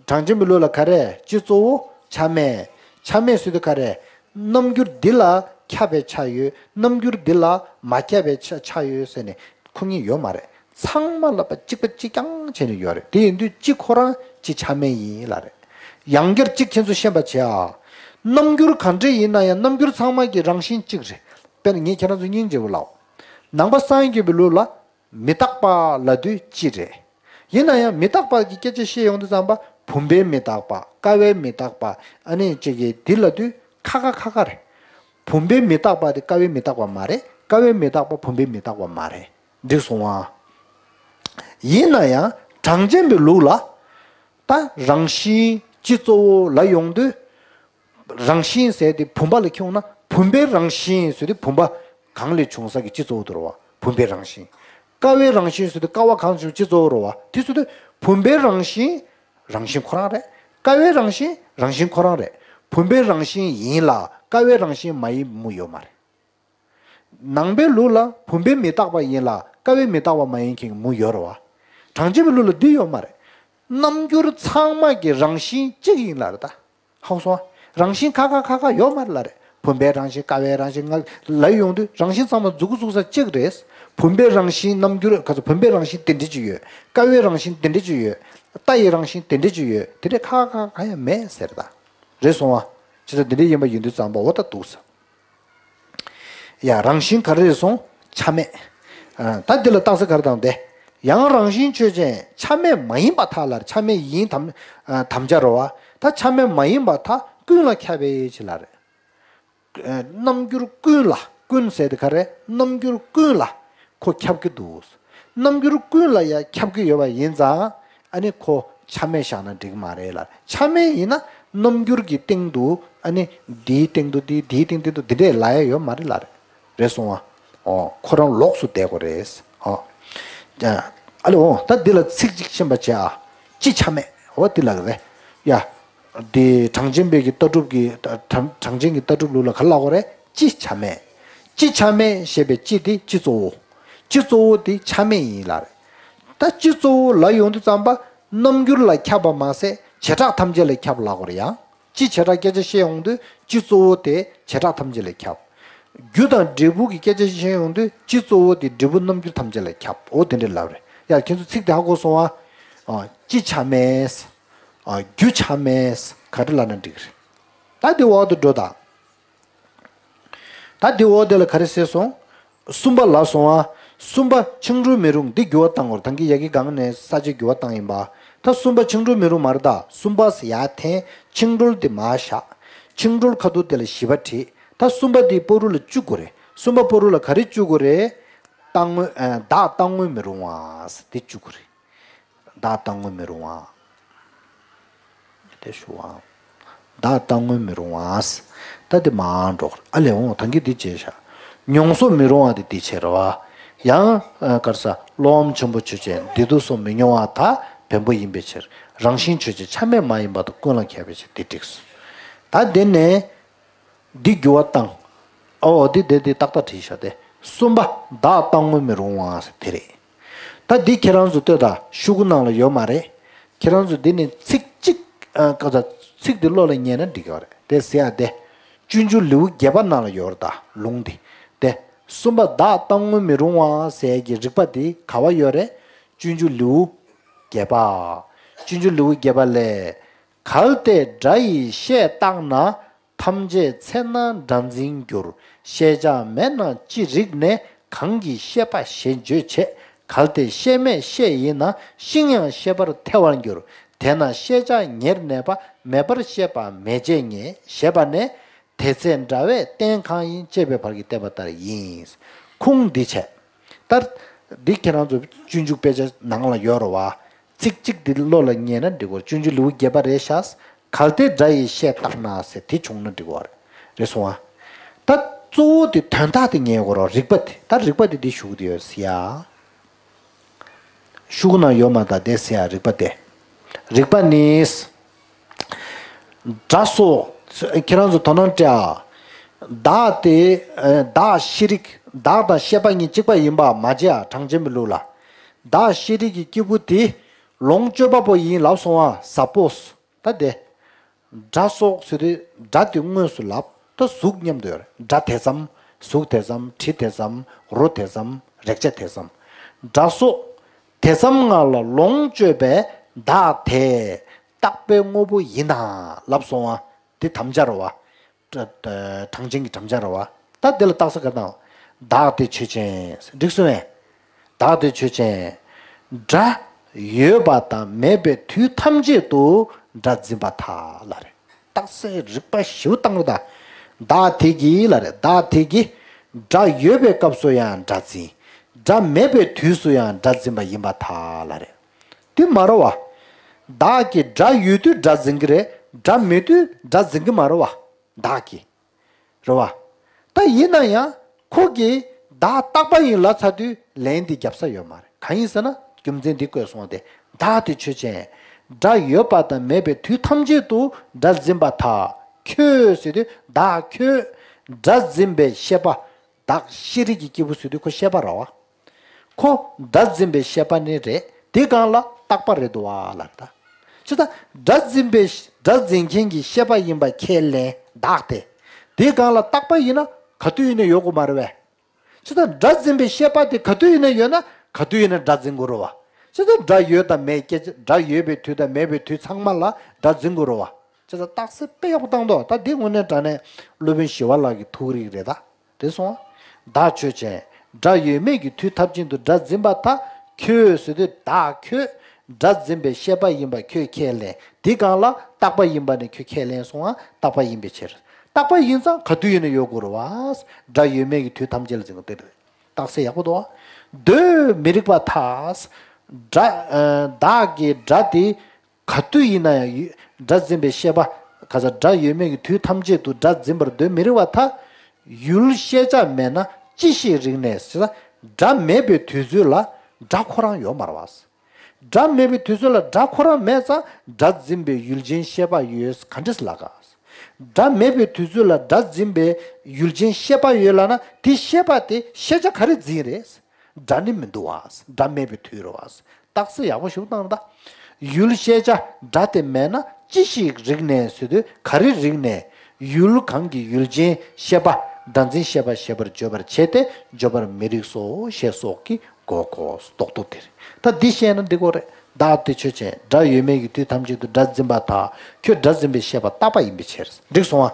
གྲངས་ཅན་པའི་ལུགས་ལ་ག་རེ། སྤྱི་གཙོ་བོ་ཆ་མེད། ཆ་མེད་ཟེར་དུས་ག་རེ། རྣམ་འགྱུར་འདི་ལ་ཁྱབ་པའི་ཆ་ཡོད། རྣམ་འགྱུར་འདི་ལ་མ་ཁྱབ་པའི་ཆ་ཆ་ཡོད་ཟེར་ནས་ཁུངས་སྐྱེལ་ཡོད་མ་རེད། ཚང་མ་ལ་པ་གཅིག་པ་གཅིག་རྐྱང་བྱས་ནས་ཡོད་རེད། དེ་ཡིན་དུས་སྤྱི་ཁོ་རང་སྤྱི་ཆ་མེད་ཡིན་ལབ་རེད། ཡང་བསྐྱར་གཅིག་ཁྱེད་ཚོ་ཤེས་པ་བྱེད་ཨ། རྣམ་འགྱུར་གང་འདྲ་ཡིན་ན་ཡང་རྣམ་འགྱུར་ཚང་མ་གི་རང་བཞིན་གཅིག་རེད། དཔེར་ན་ངས་ཁྱེད་རང་ཚོ་སྙིང་རྗེ་པོ་ལབ། ནང་པ་སངས་རྒྱས་པའི་ལུགས་ལ། མི་རྟག་པ་ལབ་དུས་སྤྱི་རེད། ཡིན་ན་ཡང་མི་རྟག་པ་གི་སྐད་ཆ་བཤད་ཡོང་དུས་ཙམ་པ་བུམ་པའི་མི་རྟག་པ། ཀ་བའི་མི་རྟག་པ། ཨ་ནི་ཅིག་གིས་འདི་ལབ་དུས་ཁ་ཁ་ཁ་ཁ་རེད། བུམ་པའི་མི་རྟག་པ་དེ་ཀ་བའི་མི་རྟག་པ་མ་རེད། ཀ་བའི་མི་རྟག་པ་བུམ་པའི་མི་རྟག་པ་མ་རེད། འགྲིག་སོང་ཨ། ཡིན་ན་ཡང་གྲངས་ཅན་པའི་ལུགས་ལ། ད་རང་བཞིན་སྤྱི་གཙོ་བོ་ལ་ཡོང་དུས། རང་བཞིན་ཟེར་དེ་བུམ་པ་ལ་ཁྱོང་ན་བུམ་པའི་རང་བཞིན་ཟེར་དུས་བུམ་པ་གང་ལས་བྱུང་ས་གི་སྤྱི་གཙོ་བོ་དེ་རེད་བ། བུམ་པའི་རང་བཞིན། ཀ་བའི་རང་བཞིན་ཟེར་དུས་ཀ་བ་གང་བྱུང་སྤྱི་གཙོ་བོ་རེད་བ། དེ་ཟེར་དུས་བུམ་པའི་རང་བཞིན་རང་བཞིན་ཁོ་རང་རེད། ཀ་བའི་རང་བཞིན་རང་བཞིན་ཁོ་རང་རེད། བུམ་པའི་རང་བཞིན་ཡིན་ལ་ཀ་བའི་རང་བཞིན་མ་ཡིན་མུ་ཡོད་མ་རེད། ནང་པའི་ལུགས་ལ་བུམ་པའི་མི་རྟག་པ་ཡིན་ལ་ཀ་བའི་མི་རྟག་པ་མ་ཡིན་མཁན་གྱི་མུ་ཡོད་རེད་བ། གྲངས་ཅན་པའི་ལུགས་ལ་འདི་ཡོད་མ་རེད། རྣམ་འགྱུར་ཚང་མ་གི་རང་བཞིན་གཅིག་ཡིན་ལ་རེད་ད། ཧ་གོ་སོང་ཨ། རང་བཞིན་ཁ་ཁ་ཁ་ཁ་ཡོད་མ་རེད་ལ་རེད། བུམ་པའི་རང་བཞིན་ཀ་བའི་རང་བཞིན་ང་ལ་ཡོང་དུས་རང་བཞིན་ཚང་མ་མཛུབ་གུ་བཙུགས་ས་གཅིག་རེད། བུམ་པའི་རང་བཞིན་རྣམ་འགྱུར་ག་ཚོད་བུམ་པའི་རང་བཞིན་དེ་འདྲ་ཅིག་ཡོད། ཀ་བའི་རང་བཞིན་དེ་འདྲ་ཅིག་ཡོད། རྟ་ཡི་རང་བཞིན་དེ་འདྲ་ཅིག་ཡོད། དེ་འདྲའི་ཁ་ཁ་ཁ་ཁ་ཡང་མེད་ཟེར་ད། རེད་སོང་ཨ། ཅི་ཚ་འདི་འདྲ་ཡིན་པ་ཡིན་དུས་ཙམ་པ་འོ་ད་འདུག་ས། ཡ་རང་བཞིན་ག་རེ་རེད་སོང་ཆ་མེད། ཨ། ད་འདི་ལ་རྟགས་གསལ་ག་རེ་བཏང་སྟེ། ཡང་རང་བཞིན་ཆོས་ཅན་ཆ་མེད་མ་ཡིན་པ་མཐའ་ལ་ཆ་མེད་ཡིན་དམ་ཨ་དམ་བཅའ་རོ་བ། ད་ཆ་མེད་མ་ཡིན་པ་མཐའ་ཀུན་ལ་ཁྱབ་པའི་ཕྱིར་ལ་རེད། ཨ། རྣམ་འགྱུར་ཀུན་ལ། ཀུན་ཟེར་དེ་ག་རེ། རྣམ་འགྱུར་ཀུན་ལ་ཁོ་ཁྱབ་ཀྱི་འདུག། རྣམ་འགྱུར་ཀུན་ལ་ཡང་ཁྱབ་ཀྱི་ཡོད་པ་ཡིན་ཙང་། ཨ་ནི་ཁོ་ཆ་མེད་བཞག་ན་འགྲིག་མ་རེད་ལ། ཆ་མེད་ཡིན་ན་རྣམ་འགྱུར་གྱི་སྟེང་དུ་ཨ་ནི་འདིའི་སྟེང་དུ་འདི་འདིའི་སྟེང་སྟེང་དུ་འདི་འདྲས་ལབ་ཡ་ཡོད་མ་རེད་ལ། རེད་སོང་ཨ། ཨོ་ཁོ་རང་ལོགས་སུ་བསྡད་དགོས་རེད། ཨོ། ཨ་ལེ་ཨོ་ད་འདི་ལ་ཚིག་གཅིག་ཤེས་པ་བྱེད་ཨ། སྤྱི་ཆ་མེད་འོ་འདི་ལ་རེད། ཡ། འདི་གྲངས་ཅན་པའི་གི་ལྟ་གྲུབ་ཀྱི་གྲངས་གྲངས་ཅན་གྱི་ལྟ་གྲུབ་ལུགས་ལ་ག་རེ་ལབ་དགོས་རེད། སྤྱི་ཆ་མེད། སྤྱི་ཆ་མེད་ཞེས་པའི་སྤྱི་དེ་སྤྱི་གཙོ་བོ། སྤྱི་གཙོ་བོ་དེ་ཆ་མེད་ཡིན་ལ་རེད། ད་སྤྱི་གཙོ་བོ་ལ་ཡོང་དུས་ཙམ་པ་རྣམ་འགྱུར་ལ་ཁྱབ་པ་མ་ཟད་བྱེ་བྲག་ཐམས་ཅད་ལ་ཁྱབ་ལབ་དགོས་རེད་ཡ། སྤྱི་བྱེ་བྲག་སྐད་ཆ་བཤད་ཡོང་དུས་སྤྱི་གཙོ་བོ་དེ་བྱེ་བྲག་ཐམས་ཅད་ལ་ཁྱབ། རྒྱུ་དང་འབྲས་བུ་གི་སྐད་ཆ་བཤད་ཡོང་དུས་སྤྱི་གཙོ་བོ་དེ་འབྲས་བུ་རྣམ་འགྱུར་ཐམས་ཅད་ལ་ཁྱབ། འོ་དེ་འདྲ་ལབ་རེད་ཡ། ཁྱེད་ཚོ་ཚིག་དེ་ཧ་གོ་སོང་ཨ། ཨ། སྤྱི་ཆ་མེད། ཨ། རྒྱུ་ཆ་མེད། ག་རེ་ལབ་ན་འགྲིག་གི་རེད། ད་དེ་འོག་ཏུ་འགྲོ་དང་། ད་དེ་འོག་དེ་ལ་ག་རེ་ཟེར་སོང་། གསུམ་པ་ལ་སོང་ཨ། གསུམ་པ་འཆིང་གྲོལ་མི་རུང་། འདི་འགྱུར་བ་བཏང་དགོས་རེད། ད་གིན་ཡ་གི་སྒང་ནས་ས་བཅད་འགྱུར་བ་བཏང་ཡིན་པ། ད་གསུམ་པ་འཆིང་གྲོལ་མི་རུང་མ་རེད་ད། གསུམ་པ་ཟེར་ཡ་འཐེན། འཆིང་གྲོལ་དེ་མར་བཞག། འཆིང་གྲོལ་ཁ་ཐུག་དེ་ལ་བཞི་པ་བྲིས། ད་གསུམ་པ་དེ་པོ་རུ་ལ་བཅུག་དགོས་རེད། གསུམ་པ་པོ་རུ་ལ་ག་རེ་བཅུག་དགོས་རེད། རྟག་དངོས་ཨ། བདག་རྟག་དངོས་མི་རུང་བ་ཟེར་དེ་བཅུག་དགོས་རེད། བདག་རྟག་དངོས་མི་རུང་བ། དེ་ཞུ་བ། བདག་རྟག་དངོས་མི་རུང་བ། ད་དེ་མར་འགྲོ། ཨ་ལས་འོང་ད་གིན་འདི་བྱས་ཤག། མྱོང་སོགས་མི་རུང་བ་དེ་འདི་བྱས་རེད་བ། ཡང་ཨ། ག་རེ་ཟ། བློ་ངོར་ཆེན་པོ་ཆོས་ཅན། བདེ་སྡུག་སོགས་མི་མྱོང་བ་མཐའ་བེམ་པོ་ཡིན་པའི་ཕྱིར། རང་བཞིན་ཆོས་ཅན། ཆ་མེད་མ་ཡིན་པ་དང་ཀུན་ལ་ཁྱབ་པའི་ཕྱིར། འདི་འགྲིགས་སོང་། ད་འདི་ནས། འདི་འགྱུར་བ་བཏང་། ཨོ་འདི་འདི་འདི་ཏག་ཏག་བྲིས་ཤག་སྟེ། གསུམ་པ་བདག་རྟག་དངོས་མི་རུང་བ་ཟེར་དེ་རེད། ད་འདི་ཁྱེད་རང་ཚོ་ལྟོས་དང་ཤོག་གུ་ནང་ལ་ཡོད་མ་རེད། ཁྱེད་རང་ཚོ་འདི་ནས་ཚིག་གཅིག་ཨ་ཀ་ཚ་ཚིག་འདི་བློ་ལ་ངེས་ན་འགྲིག་གི་རེད་དེ་ཟེར་ཡ་དེ། སྤྱོད་འཇུག་ལེའུ་བརྒྱད་པ་ནང་ལ་ཡོད་རེད་ད་ལུང་འདི། དེ་གསུམ་པ་བདག་རྟག་དངོས་མི་རུང་བ་ཟེར་ཡ་གི་རིགས་པ་འདི་ག་བ་ཡོད་རེད། སྤྱོད་འཇུག་ལེའུ་བརྒྱད་པ། སྤྱོད་འཇུག་ལེའུ་བརྒྱད་པ་ལས། གལ་ཏེ་སྒྲ་ཡིས་ཤས་བརྟགས་ན། ཐམས་ཅད་ཚད་ན་སྒྲ་འཛིན་འགྱུར། ཤེས་བྱ་མེད་ན་ཅི་རིགས་ནས། གང་གིས་ཤེས་པ་ཞེས་བརྗོད་བྱེད། གལ་ཏེ་ཤེས་མེད་ཤེས་ཡིན་ན། ཤིང་ཡང་ཤེས་པར་ཐལ་བར་འགྱུར། དེས་ན་ཤེས་བྱ་ཉེར་གནས་པ། མེད་པར་ཤེས་པ་མེད་བྱས་ངེས། ཞེས་པ་ནས། དེ་ཚེ་འདྲ་བས་བསྟན་གང་ཡིན། ཅེས་པའི་བར་གྱི་བསྟན་པ་ལྟར་ཡིན། ཁུངས་འདི་བྱས། ལྟར། འདི་ཁྱེད་རང་ཚོ་སྤྱོད་འཇུག་དཔེ་ཆ་ནང་ལ་ཡོད་རེད་བ། ཚིག་གཅིག་འདི་བློ་ལ་ངེས་ན་འགྲིག་གོ། སྤྱོད་འཇུག་ལེའུ་བརྒྱད་པ་རེད་ཤག་གལ་ཏེ་སྒྲ་ཡིས་ཤས་བརྟགས་ན་ཟེར་དེ་བྱུང་ན་འགྲིག་གོ་རེད། རེད་སོང་ཨ། ད་གཙོ་བོ་དེ་དོན་དག་དེ་ངེས་དགོས་རེད། རིགས་པ་དེ་ད་རིགས་པ་དེ་འདི་ཞུ་གི་ཡོད་ཟེར་ཡ། ཤོག་གུ་ནང་ཡོད་མ་ད་དེ་ཟེར་ཡ་རིགས་པ་དེ། རིགས་པ་ནི། སྒྲ་སོགས། ཁྱེད་རང་ཚོ་དོ་སྣང་སྤྲད་ཨ། བདག་དེ། བདག་ཤེས་རིག་བདག་དང་ཤེས་པ་གཉིས་གཅིག་པ་ཡིན་པ་མ་བརྗེད་ཨ། གྲངས་ཅན་པའི་ལུགས་ལ། བདག་ཤེས་རིག་གི་སྐྱེས་བུ་དེ། ལོངས་སྤྱོད་པ་པོ་ཡིན་ལབ་སོང་ཨ། ས་པོས། ད་དེ། སྒྲ་སོགས་ཟེར་དུས་སྒྲ་དེ་དངོས་སུ་ལབ་ད་གཟུགས་མཉམ་དུ་ཡོད་རེད། སྒྲ་དེ་ཙམ། གཟུགས་དེ་ཙམ། དྲི་དེ་ཙམ། རོ་དེ་ཙམ། རེག་བྱ་དེ་ཙམ། སྒྲ་སོགས་དེ་ཙམ་ངང་ལ་ལོངས་སྤྱོད་པའི་བདག་དེ་རྟག་པའི་དངོས་པོ་ཡིན་དང་ལབ་སོང་བ། དེ་དམ་བཅའ་རེད་བ། གྲངས་ཅན་གྱི་དམ་བཅའ་རེད་བ། ད་དེ་ལ་རྟགས་གསལ་ག་དང་། བདག་དེ་ཆོས་ཅན། འགྲིག་སོང་ངས། བདག་དེ་ཆོས་ཅན། སྒྲ་ཡོད་པ་དང་མེད་པའི་དུས་ཐམས་ཅད་དུ་སྒྲ་འཛིན་པར་ཐལ་ལབ་རེད། རྟགས་གསལ་རིགས་པ་ཞིབ་བཏང་རེད་ད། བདག་དེ་གིས་ལབ་རེད། བདག་དེ་གིས་སྒྲ་ཡོད་པའི་སྐབས་སུ་ཡང་སྒྲ་འཛིན། སྒྲ་མེད་པའི་དུས་སུ་ཡང་སྒྲ་འཛིན་པ་ཡིན་པར་ཐལ་ལབ་རེད། དེ་མ་རེད་བ། བདག་གིས་སྒྲ་ཡོད་དུས་སྒྲ་འཛིན་གྱི་རེད། སྒྲ་མེད་དུས་སྒྲ་འཛིན་གྱི་མ་རེད་བ། བདག་གིས། རེད་བ། ད་ཡིན་ན་ཡང་ཁོ་གིས་བདག་རྟག་པ་ཡིན་ལབ་ཚར་དུས་ལན་འདི་རྒྱབ་ས་ཡོད་མ་རེད། གང་ཡིན་ཟེར་ན་རྒྱུ་མཚན་འདི་བཀོད་སོང་སྟེ། བདག་དེ་ཆོས་ཅན། སྒྲ་ཡོད་པ་དང་མེད་པའི་དུས་ཐམས་ཅད་དུ་སྒྲ་འཛིན་པར་ཐལ། ཁྱོད་ཟེར་དུས་བདག་ཁྱོད། སྒྲ་འཛིན་པའི་ཤེས་པ། བདག་ཤེས་རིག་གི་སྐྱེས་བུ་ཟེར་དུས་ཁོ་ཤེས་པ་རེད་བ། ཁོ་སྒྲ་འཛིན་པའི་ཤེས་པ་ནི་རེད། དེ་སྒང་ལ་རྟག་པ་རེད་འདུག་བ་ལབ་ད། ཅི་ལྟར་སྒྲ་འཛིན་པའི་སྒྲ་འཛིན་མཁན་གྱི་ཤེས་པ་ཡིན་པ་ཁས་ལེན་བདག་དེ། དེ་སྒང་ལ་རྟག་པ་ཡིན་ན་ག་དུས་ཡིན་ན་ཡོད་དགོས་མ་རེད་བས། ཅི་ལྟར་སྒྲ་འཛིན་པའི་ཤེས་པ་དེ་ག་དུས་ཡིན་ན་ཡོད་ན་ག་དུས་ཡིན་ན་སྒྲ་འཛིན་དགོས་རེད་བ། ཅི་ལྟར་སྒྲ་ཡོད་དང་མེད་སྐད་ཆ་སྒྲ་ཡོད་པའི་དུས་དང་མེད་པའི་དུས་ཚང་མ་ལ་སྒྲ་འཛིན་དགོས་རེད་བ། ཅི་ལྟར་རྟགས་གསལ་དཔེ་ཡག་པོ་བཏང་འདུག་ད་འདི་དངོས་གནས་དྲང་གནས་སློབ་དཔོན་ཞི་བ་ལྷ་གི་ཐུགས་རིག་རེད་ད། དེ་སོང་། བདག་ཆོས་ཅན། སྒྲ་ཡོད་མེད་ཀྱི་དུས་ཐམས་ཅད་དུ་སྒྲ་འཛིན་པར་ཐལ། ཁྱོད་ཟེར་དུས་བདག་ཁྱོད། སྒྲ་འཛིན་པའི་ཤེས་པ་ཡིན་པ་ཁྱོད་ཁས་ལེན། དེ་སྒང་ལ་རྟག་པ་ཡིན་པ་ནི་ཁྱོད་ཁས་ལེན་སོང་ང་རྟག་པ་ཡིན་པའི་ཕྱིར། རྟག་པ་ཡིན་ཙང་ག་དུས་ཡིན་ན་ཡོད་དགོས་རེད་བ། སྒྲ་ཡོད་མེད་ཀྱི་དུས་ཐམས་ཅད་ལ་འཛིན་དགོས་དེ་རེད། རྟགས་གསལ་ཡག་པོ་འདུག་བ། གདོད་མི་རིག་པར་ཐལ། སྒྲ། བདག་གི་སྒྲ་དེ། ག་དུས་ཡིན་ན་ཡང་ཡུལ་སྒྲ་འཛིན་པའི་ཤེས་པ། ག་ས་སྒྲ་ཡོད་མེད་ཀྱི་དུས་ཐམས་ཅད་དུ་སྒྲ་འཛིན་པར་གདོད་མི་རིགས་པར་ཐལ། ཡུལ་ཤེས་བྱ་མེད་ན་ཅི་ཞིག་རིག་ནས་ཟེར། སྒྲ་མེད་པའི་དུས་ཚོད་ལ་སྒྲ་ཁོ་རང་ཡོད་མ་རེད་བ། སྒྲ་མེད་པའི་དུས་ཚོད་ལ་སྒྲ་ཁོ་རང་མེད་ཙང་སྒྲ་འཛིན་པའི་ཡུལ་ཅན་ཤེས་པ་ཡོད་ག་འདྲས་ལབ་ག། སྒྲ་མེད་པའི་དུས་ཚོད་ལ་སྒྲ་འཛིན་པའི་ཡུལ་ཅན་ཤེས་པ་ཡོད་ལབ་ན་དེ་ཤེས་པ་དེ་ཤེས་བྱ་ག་རེ་འཛིན་རེད། སྒྲ་ནི་མི་འདུག་བ། སྒྲ་མེད་པའི་དུས་རེད་བ། རྟགས་གསལ་ཡག་པོ་ཞིག་བཏང་ད། ཡུལ་ཤེས་བྱ་སྒྲ་དེ་མེད་ན་ཅི་ཞིག་རིག་ནས་ཟེར་དུས་ག་རེ་རིག་ནས། ཡུལ་གང་གིས་ཡུལ་ཅན་ཤེས་པ་སྒྲ་འཛིན་ཤེས་པ་ཞེས་པར་བརྗོད་པར་བྱེད་དེ་བརྗོད་པར་མི་རིགས་སོ་ཞེས་སོགས་ཀྱི་གོ་གོ་རྟོག་རྟོག་དེ་རེད། ད་འདི་ཤེས་ན་འགྲིག་གོ་རེད། བདག་དེ་ཆོས་ཅན། སྒྲ་ཡོད་མེད་ཀྱི་དུས་ཐམས་ཅད་དུ་སྒྲ་འཛིན་པར་ཐལ། ཁྱོད་སྒྲ་འཛིན་པའི་ཤེས་པ་རྟག་པ་ཡིན་པའི་ཕྱིར། འགྲིག་སོང་ཨ།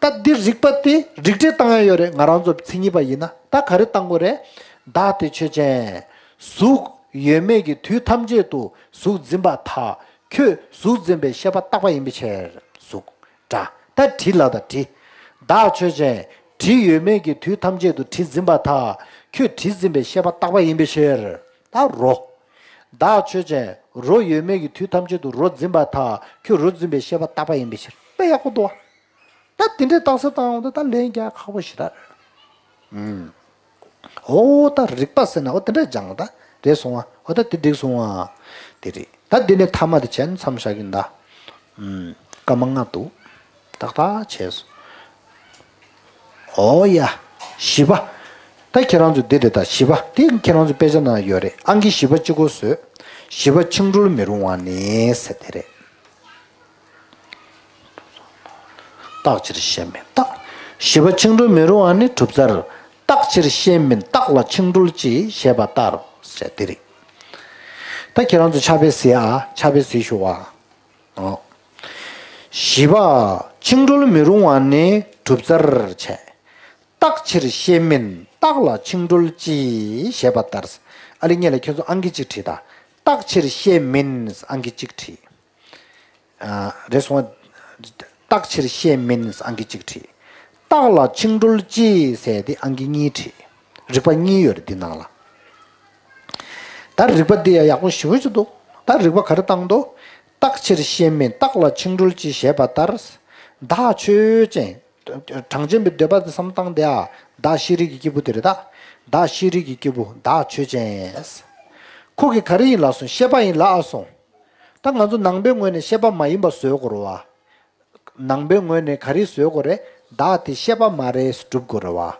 ད་འདི་རིགས་པ་དེ་རིགས་འགྲེ་བཏང་ཡ་ཡོད་རེད། ང་རང་ཚོ་མཚན་ཉིད་པ་ཡིན་ན་ད་ག་རེ་བཏང་དགོས་རེད། བདག་དེ་ཆོས་ཅན། གཟུགས་ཡོད་མེད་ཀྱི་དུས་ཐམས་ཅད་དུ་གཟུགས་འཛིན་པར་ཐལ། ཁྱོད་གཟུགས་འཛིན་པའི་ཤེས་པ་རྟག་པ་ཡིན་པའི་ཕྱིར། གཟུགས། སྒྲ། ད་དྲི་ལ་ད་དྲི། བདག་ཆོས་ཅན། དྲི་ཡོད་མེད་ཀྱི་དུས་ཐམས་ཅད་དུ་དྲི་འཛིན་པར་ཐལ། ཁྱོད་དྲི་འཛིན་པའི་ཤེས་པ་རྟག་པ་ཡིན་པའི་ཕྱིར། ད་རོ། བདག་ཆོས་ཅན། རོ་ཡོད་མེད་ཀྱི་དུས་ཐམས་ཅད་དུ་རོ་འཛིན་པར་ཐལ། ཁྱོད་རོ་འཛིན་པའི་ཤེས་པ་རྟག་པ་ཡིན་པའི་ཕྱིར། དཔེ་ཡག་པོ་འདུག་བ། ད་དེ་འདྲའི་རྟགས་གསལ་བཏང་ཡོང་དུས་ད་ལན་རྒྱག་ཁག་པོ་ཞེ་དྲག་རེད། ཨུམ། འོ་ད་རིགས་པ་ཟེར་ན་འོ་དེ་འདྲ་སྦྱངས་ད་རེད་སོང་ཨ། འོ་ད་དེ་འགྲིག་སོང་ཨ། དེ་རེད། ད་འདི་ནས་ཐ་མ་དེ་བྱས་ན་མཚམས་བཞག་གི་ཡིན་ད། ཨུམ། སྐར་མ་ལྔ་འདུག་ཏག་ཏག་བྱས་སོང་། འོ་ཡ། བཞི་པ། ད་ཁྱེད་རང་ཚོ་འདི་རེད། ད་བཞི་པ་དེ་ཁྱེད་རང་ཚོ་དཔེ་ཆ་ནང་ཡོད་རེད། ཨང་ཀི་བཞི་པ་གཅིག་པོ་བཟོས། བཞི་པ་འཆིང་གྲོལ་མི་རུང་བ་ནི་ཟེར་དེ་རེད། རྟག་ཕྱིར་ཤེས་མིན་རྟག་བཞི་པ་འཆིང་གྲོལ་མི་རུང་བ་ནི་གྲུབ་རྩལ། རྟག་ཕྱིར་ཤེས་མིན་རྟག་ལ་འཆིང་གྲོལ་ཅི་ཞེས་པ་ལྟར་ཟེར་དེ་རེད། ད་ཁྱེད་རང་ཚོ་ཕྱག་དཔེ་གཟིགས་ཨ། ཕྱག་དཔེ་གཟིགས་ཞུ་བ། ཨོ། བཞི་པ། འཆིང་གྲོལ་མི་རུང་བ་ནི་གྲུབ་རྩལ་བྱས། རྟག་ཕྱིར་ཤེས་མིན་རྟག་ལ་འཆིང་གྲོལ་ཅི་ཞེས་པ་ལྟར། ཨ་ལེ་སྔོན་ལ་ཁྱེད་ཚོ་ཨང་ཀི་གཅིག་བྲིས་དང་། རྟག་ཕྱིར་ཤེས་མིན་ཨང་ཀི་གཅིག་བྲིས། ཨ། རེད་སོང་ང་། རྟག་ཕྱིར་ཤེས་མིན་ཨང་ཀི་གཅིག་བྲིས། རྟག་ལ་འཆིང་གྲོལ་ཅི་ཟེར་དེ་ཨང་ཀི་གཉིས་བྲིས། རིགས་པ་གཉིས་ཡོད་རེད་འདི་ནང་ལ། ད་རིགས་པ་འདི་ཡང་ཡག་པོ་ཞེ་པོ་ཅིག་འདུག་ད་རིགས་པ་ག་རེ་བཏང་འདུག་རྟག་ཕྱིར་ཤེས་མིན་རྟག་ལ་འཆིང་གྲོལ་ཅི་ཞེས་པ་ལྟར། བདག་ཆོས་ཅན། གྲངས་ཅན་པའི་འདོད་པ་དེ་བསམ་བཏང་དེ་ཨ། བདག་ཤེས་རིག་གི་སྐྱེས་བུ་དེ་རེད་ད། བདག་ཤེས་རིག་གི་སྐྱེས་བུ་བདག་ཆོས་ཅན། ཁོ་གི་ག་རེ་ཡིན་ལབ་སོང་། ཤེས་པ་ཡིན་ལབ་ཨ་སོང་། ད་ང་ཚོ་ནང་པའི་ངོས་ནས་ཤེས་པ་མ་ཡིན་པ་བཟོ་དགོས་རེད་བ། ནང་པའི་ངོས་ནས་ག་རེ་བཟོ་དགོས་རེད། བདག་དེ་ཤེས་པ་མ་རེད་སྒྲུབ་དགོས་རེད་བ།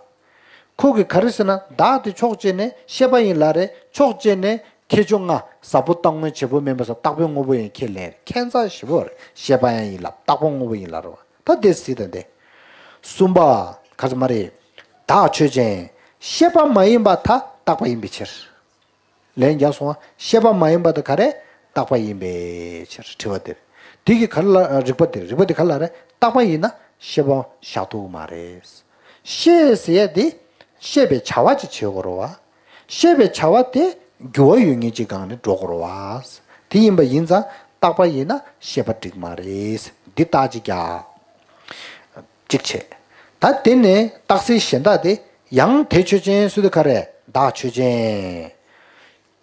ཁོ་གིས་ག་རེ་ཟེར་ན་བདག་དེ་ཕྱོགས་གཅིག་ནས་ཤེས་པ་ཡིན་ལབ་རེད། ཕྱོགས་གཅིག་ནས་ཁྱད་ཆོས་ལྔ་ཟབ་པོ་རྟག་དངོས་བྱེད་པོ་མིན་པ་སོགས་རྟག་པའི་དངོས་པོ་ཡང་ཁས་ལེན། ཁྱད་མཚར་ཞེ་པོ་རེད། ཤེས་པ་ཡང་ཡིན་ལབ་རྟག་པ་དངོས་པོ་ཡིན་ལབ་རེད་བ། ད་དེ་གཟིགས་དང་དེ། གསུམ་པ། ག་ཚོད་མ་རེད། བདག་ཆོས་ཅན། ཤེས་པ་མ་ཡིན་པ་ད་རྟག་པ་ཡིན་པའི་ཕྱིར། ལན་རྒྱག་སོང་བ། ཤེས་པ་མ་ཡིན་པ་དེ་ག་རེ། རྟག་པ་ཡིན་པའི་ཕྱིར་དྲི་བ་དེར། དེ་གི་ག་རེ་ལ་རིགས་པ་དེར་རིགས་པ་དེ་ག་རེ་ལ་རེད། རྟག་པ་ཡིན་ན་ཤེས་པ་བཞག་ཐུབ་ཀྱི་མ་རེད། ཤེས་ཟེར་ཡ་དེ་ཤེས་པའི་བྱ་བ་ཅིག་བྱེད་དགོས་རེད་བ། ཤེས་པའི་བྱ་བ་དེ་འགྱུར་བ་ཡོད་མཁན་ཅིག་སྒང་ནས་འགྲོ་དགོས་རེད་བ། དེ་ཡིན་པ་ཡིན་ཙང་རྟག་པ་ཡིན་ན་ཤེས་པ་འགྲིག་མ་རེད། འདི་རྟགས་ཅིག་རྒྱག་གཅིག་བྱས། ད་དེ་ནས་རྟགས་གསལ་གཞན་དག་དེ་ཡང་དེ་ཆོས་ཅན་ཟེར་དུས་ག་རེ། བདག་ཆོས་ཅན།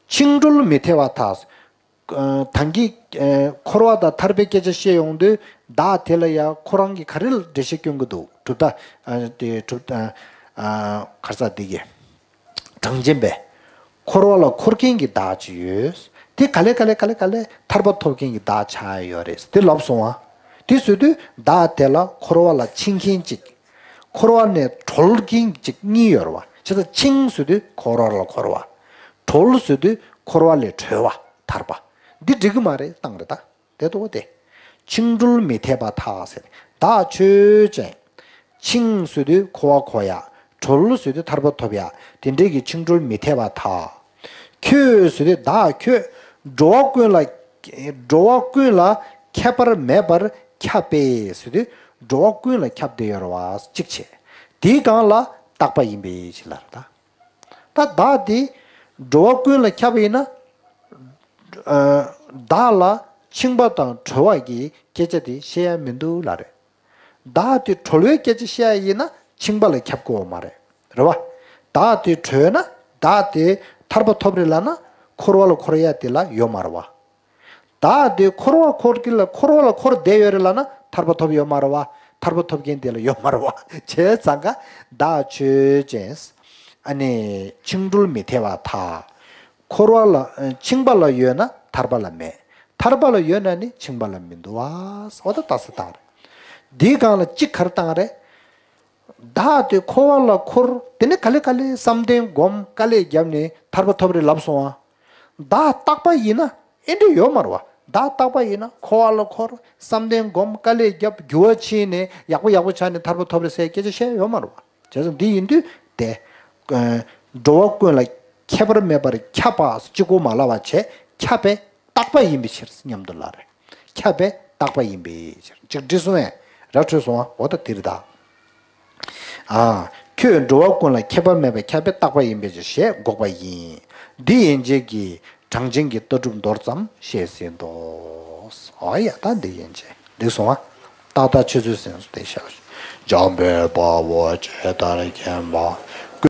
འཆིང་གྲོལ་མི་ཐེབས་པར་ཐལ། ཨ། ད་གིན་ཨ། འཁོར་བ་དང་ཐར་པའི་སྐད་ཆ་བཤད་ཡོང་དུས་བདག་དེ་ལ་ཡང་ཁོ་རང་གིས་ག་རེ་ལ་འགྲེལ་བཤད་སྐྱོན་གྱི་འདུག་གྲུབ་མཐའ། ཨ། དེ་གྲུབ་མཐའ། ཨ། ག་རེ་ཟེར་འདི་གི། གྲངས་ཅན་པས། འཁོར་བ་ལ་འཁོར་མཁན་གྱི་བདག་ཅིག་ཡོད། དེ་ག་ལེ་ག་ལེ་ག་ལེ་ག་ལེ་ཐར་པ་ཐོབ་མཁན་གྱི་བདག་ཆགས་ཡོད་རེད་དེ་ལབ་སོང་བ། དེ་ཟེར་དུས་བདག་དེ་ལ་འཁོར་བ་ལ་འཆིང་མཁན་གཅིག་འཁོར་བ་ནས་གྲོལ་མཁན་གཅིག་གཉིས་ཡོད་རེད་བ། བྱས་ཙང་འཆིང་ཟེར་དུས་འཁོར་བ་ལ་འཁོར་བ། གྲོལ་ཟེར་དུས་འཁོར་བ་ལས་གྲོལ་བ་ཐར་པ། འདི་འགྲིག་གི་མ་རེད་བཏང་རེད་ད། དེ་ལྟ་བུ་སྟེ། འཆིང་གྲོལ་མི་འཐད་པར་ཐལ་ཟེར། བདག་ཆོས་ཅན། འཆིང་ཟེར་དུས་འཁོར་བ་འཁོར་ཡ། གྲོལ་ཟེར་དུས་ཐར་པ་ཐོབ་ཡ། དེ་འདྲའི་གི་འཆིང་གྲོལ་མི་འཐད་པར་ཐལ། ཁྱོད་ཟེར་དུས་བདག་ཁྱོད། འགྲོ་བ་ཀུན་ལ། འགྲོ་བ་ཀུན་ལ་ཁྱད་པར་མེད་པར་ཁྱབ་པས་ཟེར་དུས་འགྲོ་བ་ཀུན་ལ་ཁྱབ་བསྡད་ཡོད་རེད་བ་གཅིག་བྱས། དེའི་སྒང་ལ་རྟག་པ་ཡིན་པའི་ཕྱིར་ལབ་རེད་ད། ད་བདག་དེ་འགྲོ་བ་ཀུན་ལ་ཁྱབ་པ་ཡིན་ན། ཨ། བདག་ལ་འཆིང་བ་དང་གྲོལ་བ་གི་སྐད་ཆ་དེ་བཤད་ཡ་མི་འདུག་ལབ་རེད། བདག་དེ་གྲོལ་བའི་སྐད་ཆ་བཤད་ཡ་ཡིན་ན་འཆིང་བ་ལ་ཁྱབ་ཀྱི་ཡོད་མ་རེད། རེད་བ། བདག་དེ་གྲོལ་ན་བདག་དེ་ཐར་པ་ཐོབ་རེད་ལབ་ན་འཁོར་བ་ལ་འཁོར་ཡ་དེ་ལ་ཡོད་མ་རེད་བ། བདག་དེ་འཁོར་བ་འཁོར་གྱི་ལ་འཁོར་བ་ལ་འཁོར་བསྡད་ཡོད་རེད་ལབ་ན་ཐར་པ་ཐོབ་ཡོད་མ་རེད་བ། ཐར་པ་ཐོབ་མཁན་དེ་ལ་ཡོད་མ་རེད་བ། བྱས་ཙང་ཀ་བདག་ཆོས་ཅན། ཨ་ནི་འཆིང་གྲོལ་མི་འཐད་པར་ཐལ། འཁོར་བ་ལ་འཆིང་བ་ལ་ཡོད་ན་ཐར་པ་ལ་མེད། ཐར་པ་ལ་ཡོད་ན་ནི་འཆིང་བ་ལ་མི་འདུ་བ། འོ་ད་རྟགས་གསལ་བཏང་རེད། འདིའི་སྒང་ལ་གཅིག་ག་རེ་བཏང་རེད། བདག་དེ་འཁོར་བ་ལ་འཁོར། དེ་ནས་ག་ལེ་ག་ལེ་བསམ་གཏན་སྒོམ་དཀའ་ལས་བརྒྱབ་ནས་ཐར་པ་ཐོབ་རེད་ལབ་སོང་ཨ། བདག་རྟག་པ་ཡིན་ན་ཨེ་འདྲ་ཡོད་མ་རེད་བ། བདག་རྟག་པ་ཡིན་ན་འཁོར་བ་ལ་འཁོར། བསམ་གཏན་སྒོམ་དཀའ་ལས་བརྒྱབ་འགྱུར་བ་ཕྱིན་ནས་ཡག་པོ་ཡག་པོ་ཆགས་ནས་ཐར་པ་ཐོབ་རེད་ཟེར་སྐད་ཆ་བཤད་ཡོད་མ་རེད་བ། བྱས་ཙང་འདི་ཡིན་དུས་དེ། ཨ། འགྲོ་བ་ཀུན་ལ་ཁྱད་པར་མེད་པར་ཁྱབ་པ་གཅིག་པོ་མ་ལབ་པ་བྱས་ཁྱབ་པས་རྟག་པ་ཡིན་པའི་ཕྱིར་སྙམ་དུ་ལབ་རེད། ཁྱབ་པས་རྟག་པ་ཡིན་པའི་ཕྱིར། ཅིག་འགྲིག་སོང་ངས། ར་འཕྲོད་སོང་བ། འོ་ད་དེ་རེད་ད། ཨ། ཁྱོད་འགྲོ་བ་ཀུན་ལ་ཁྱད་པར་མེད་པར་ཁྱབ་པས་རྟག་པ་ཡིན་པའི་ཕྱིར་ཞེས་འགོག་པ་ཡིན། འདི་ཡན་ཆད་ཀྱིས་གྲངས་ཅན་གྱི་ལྟ་གྲུབ་མདོར་ཙམ་བཤད་ཟིན་ཏོ། ཨ་ཡ་ད་འདི་ཡན་ཆད་འགྲིག་སོང་ང་། ཏག་ཏག་ཆུ་ཚོད་ཟིན་སོང་སྟེ་ཤག་འཇམ་དཔལ་དཔའ་བོས་ཇི་ལྟར་མཁྱེན་པ།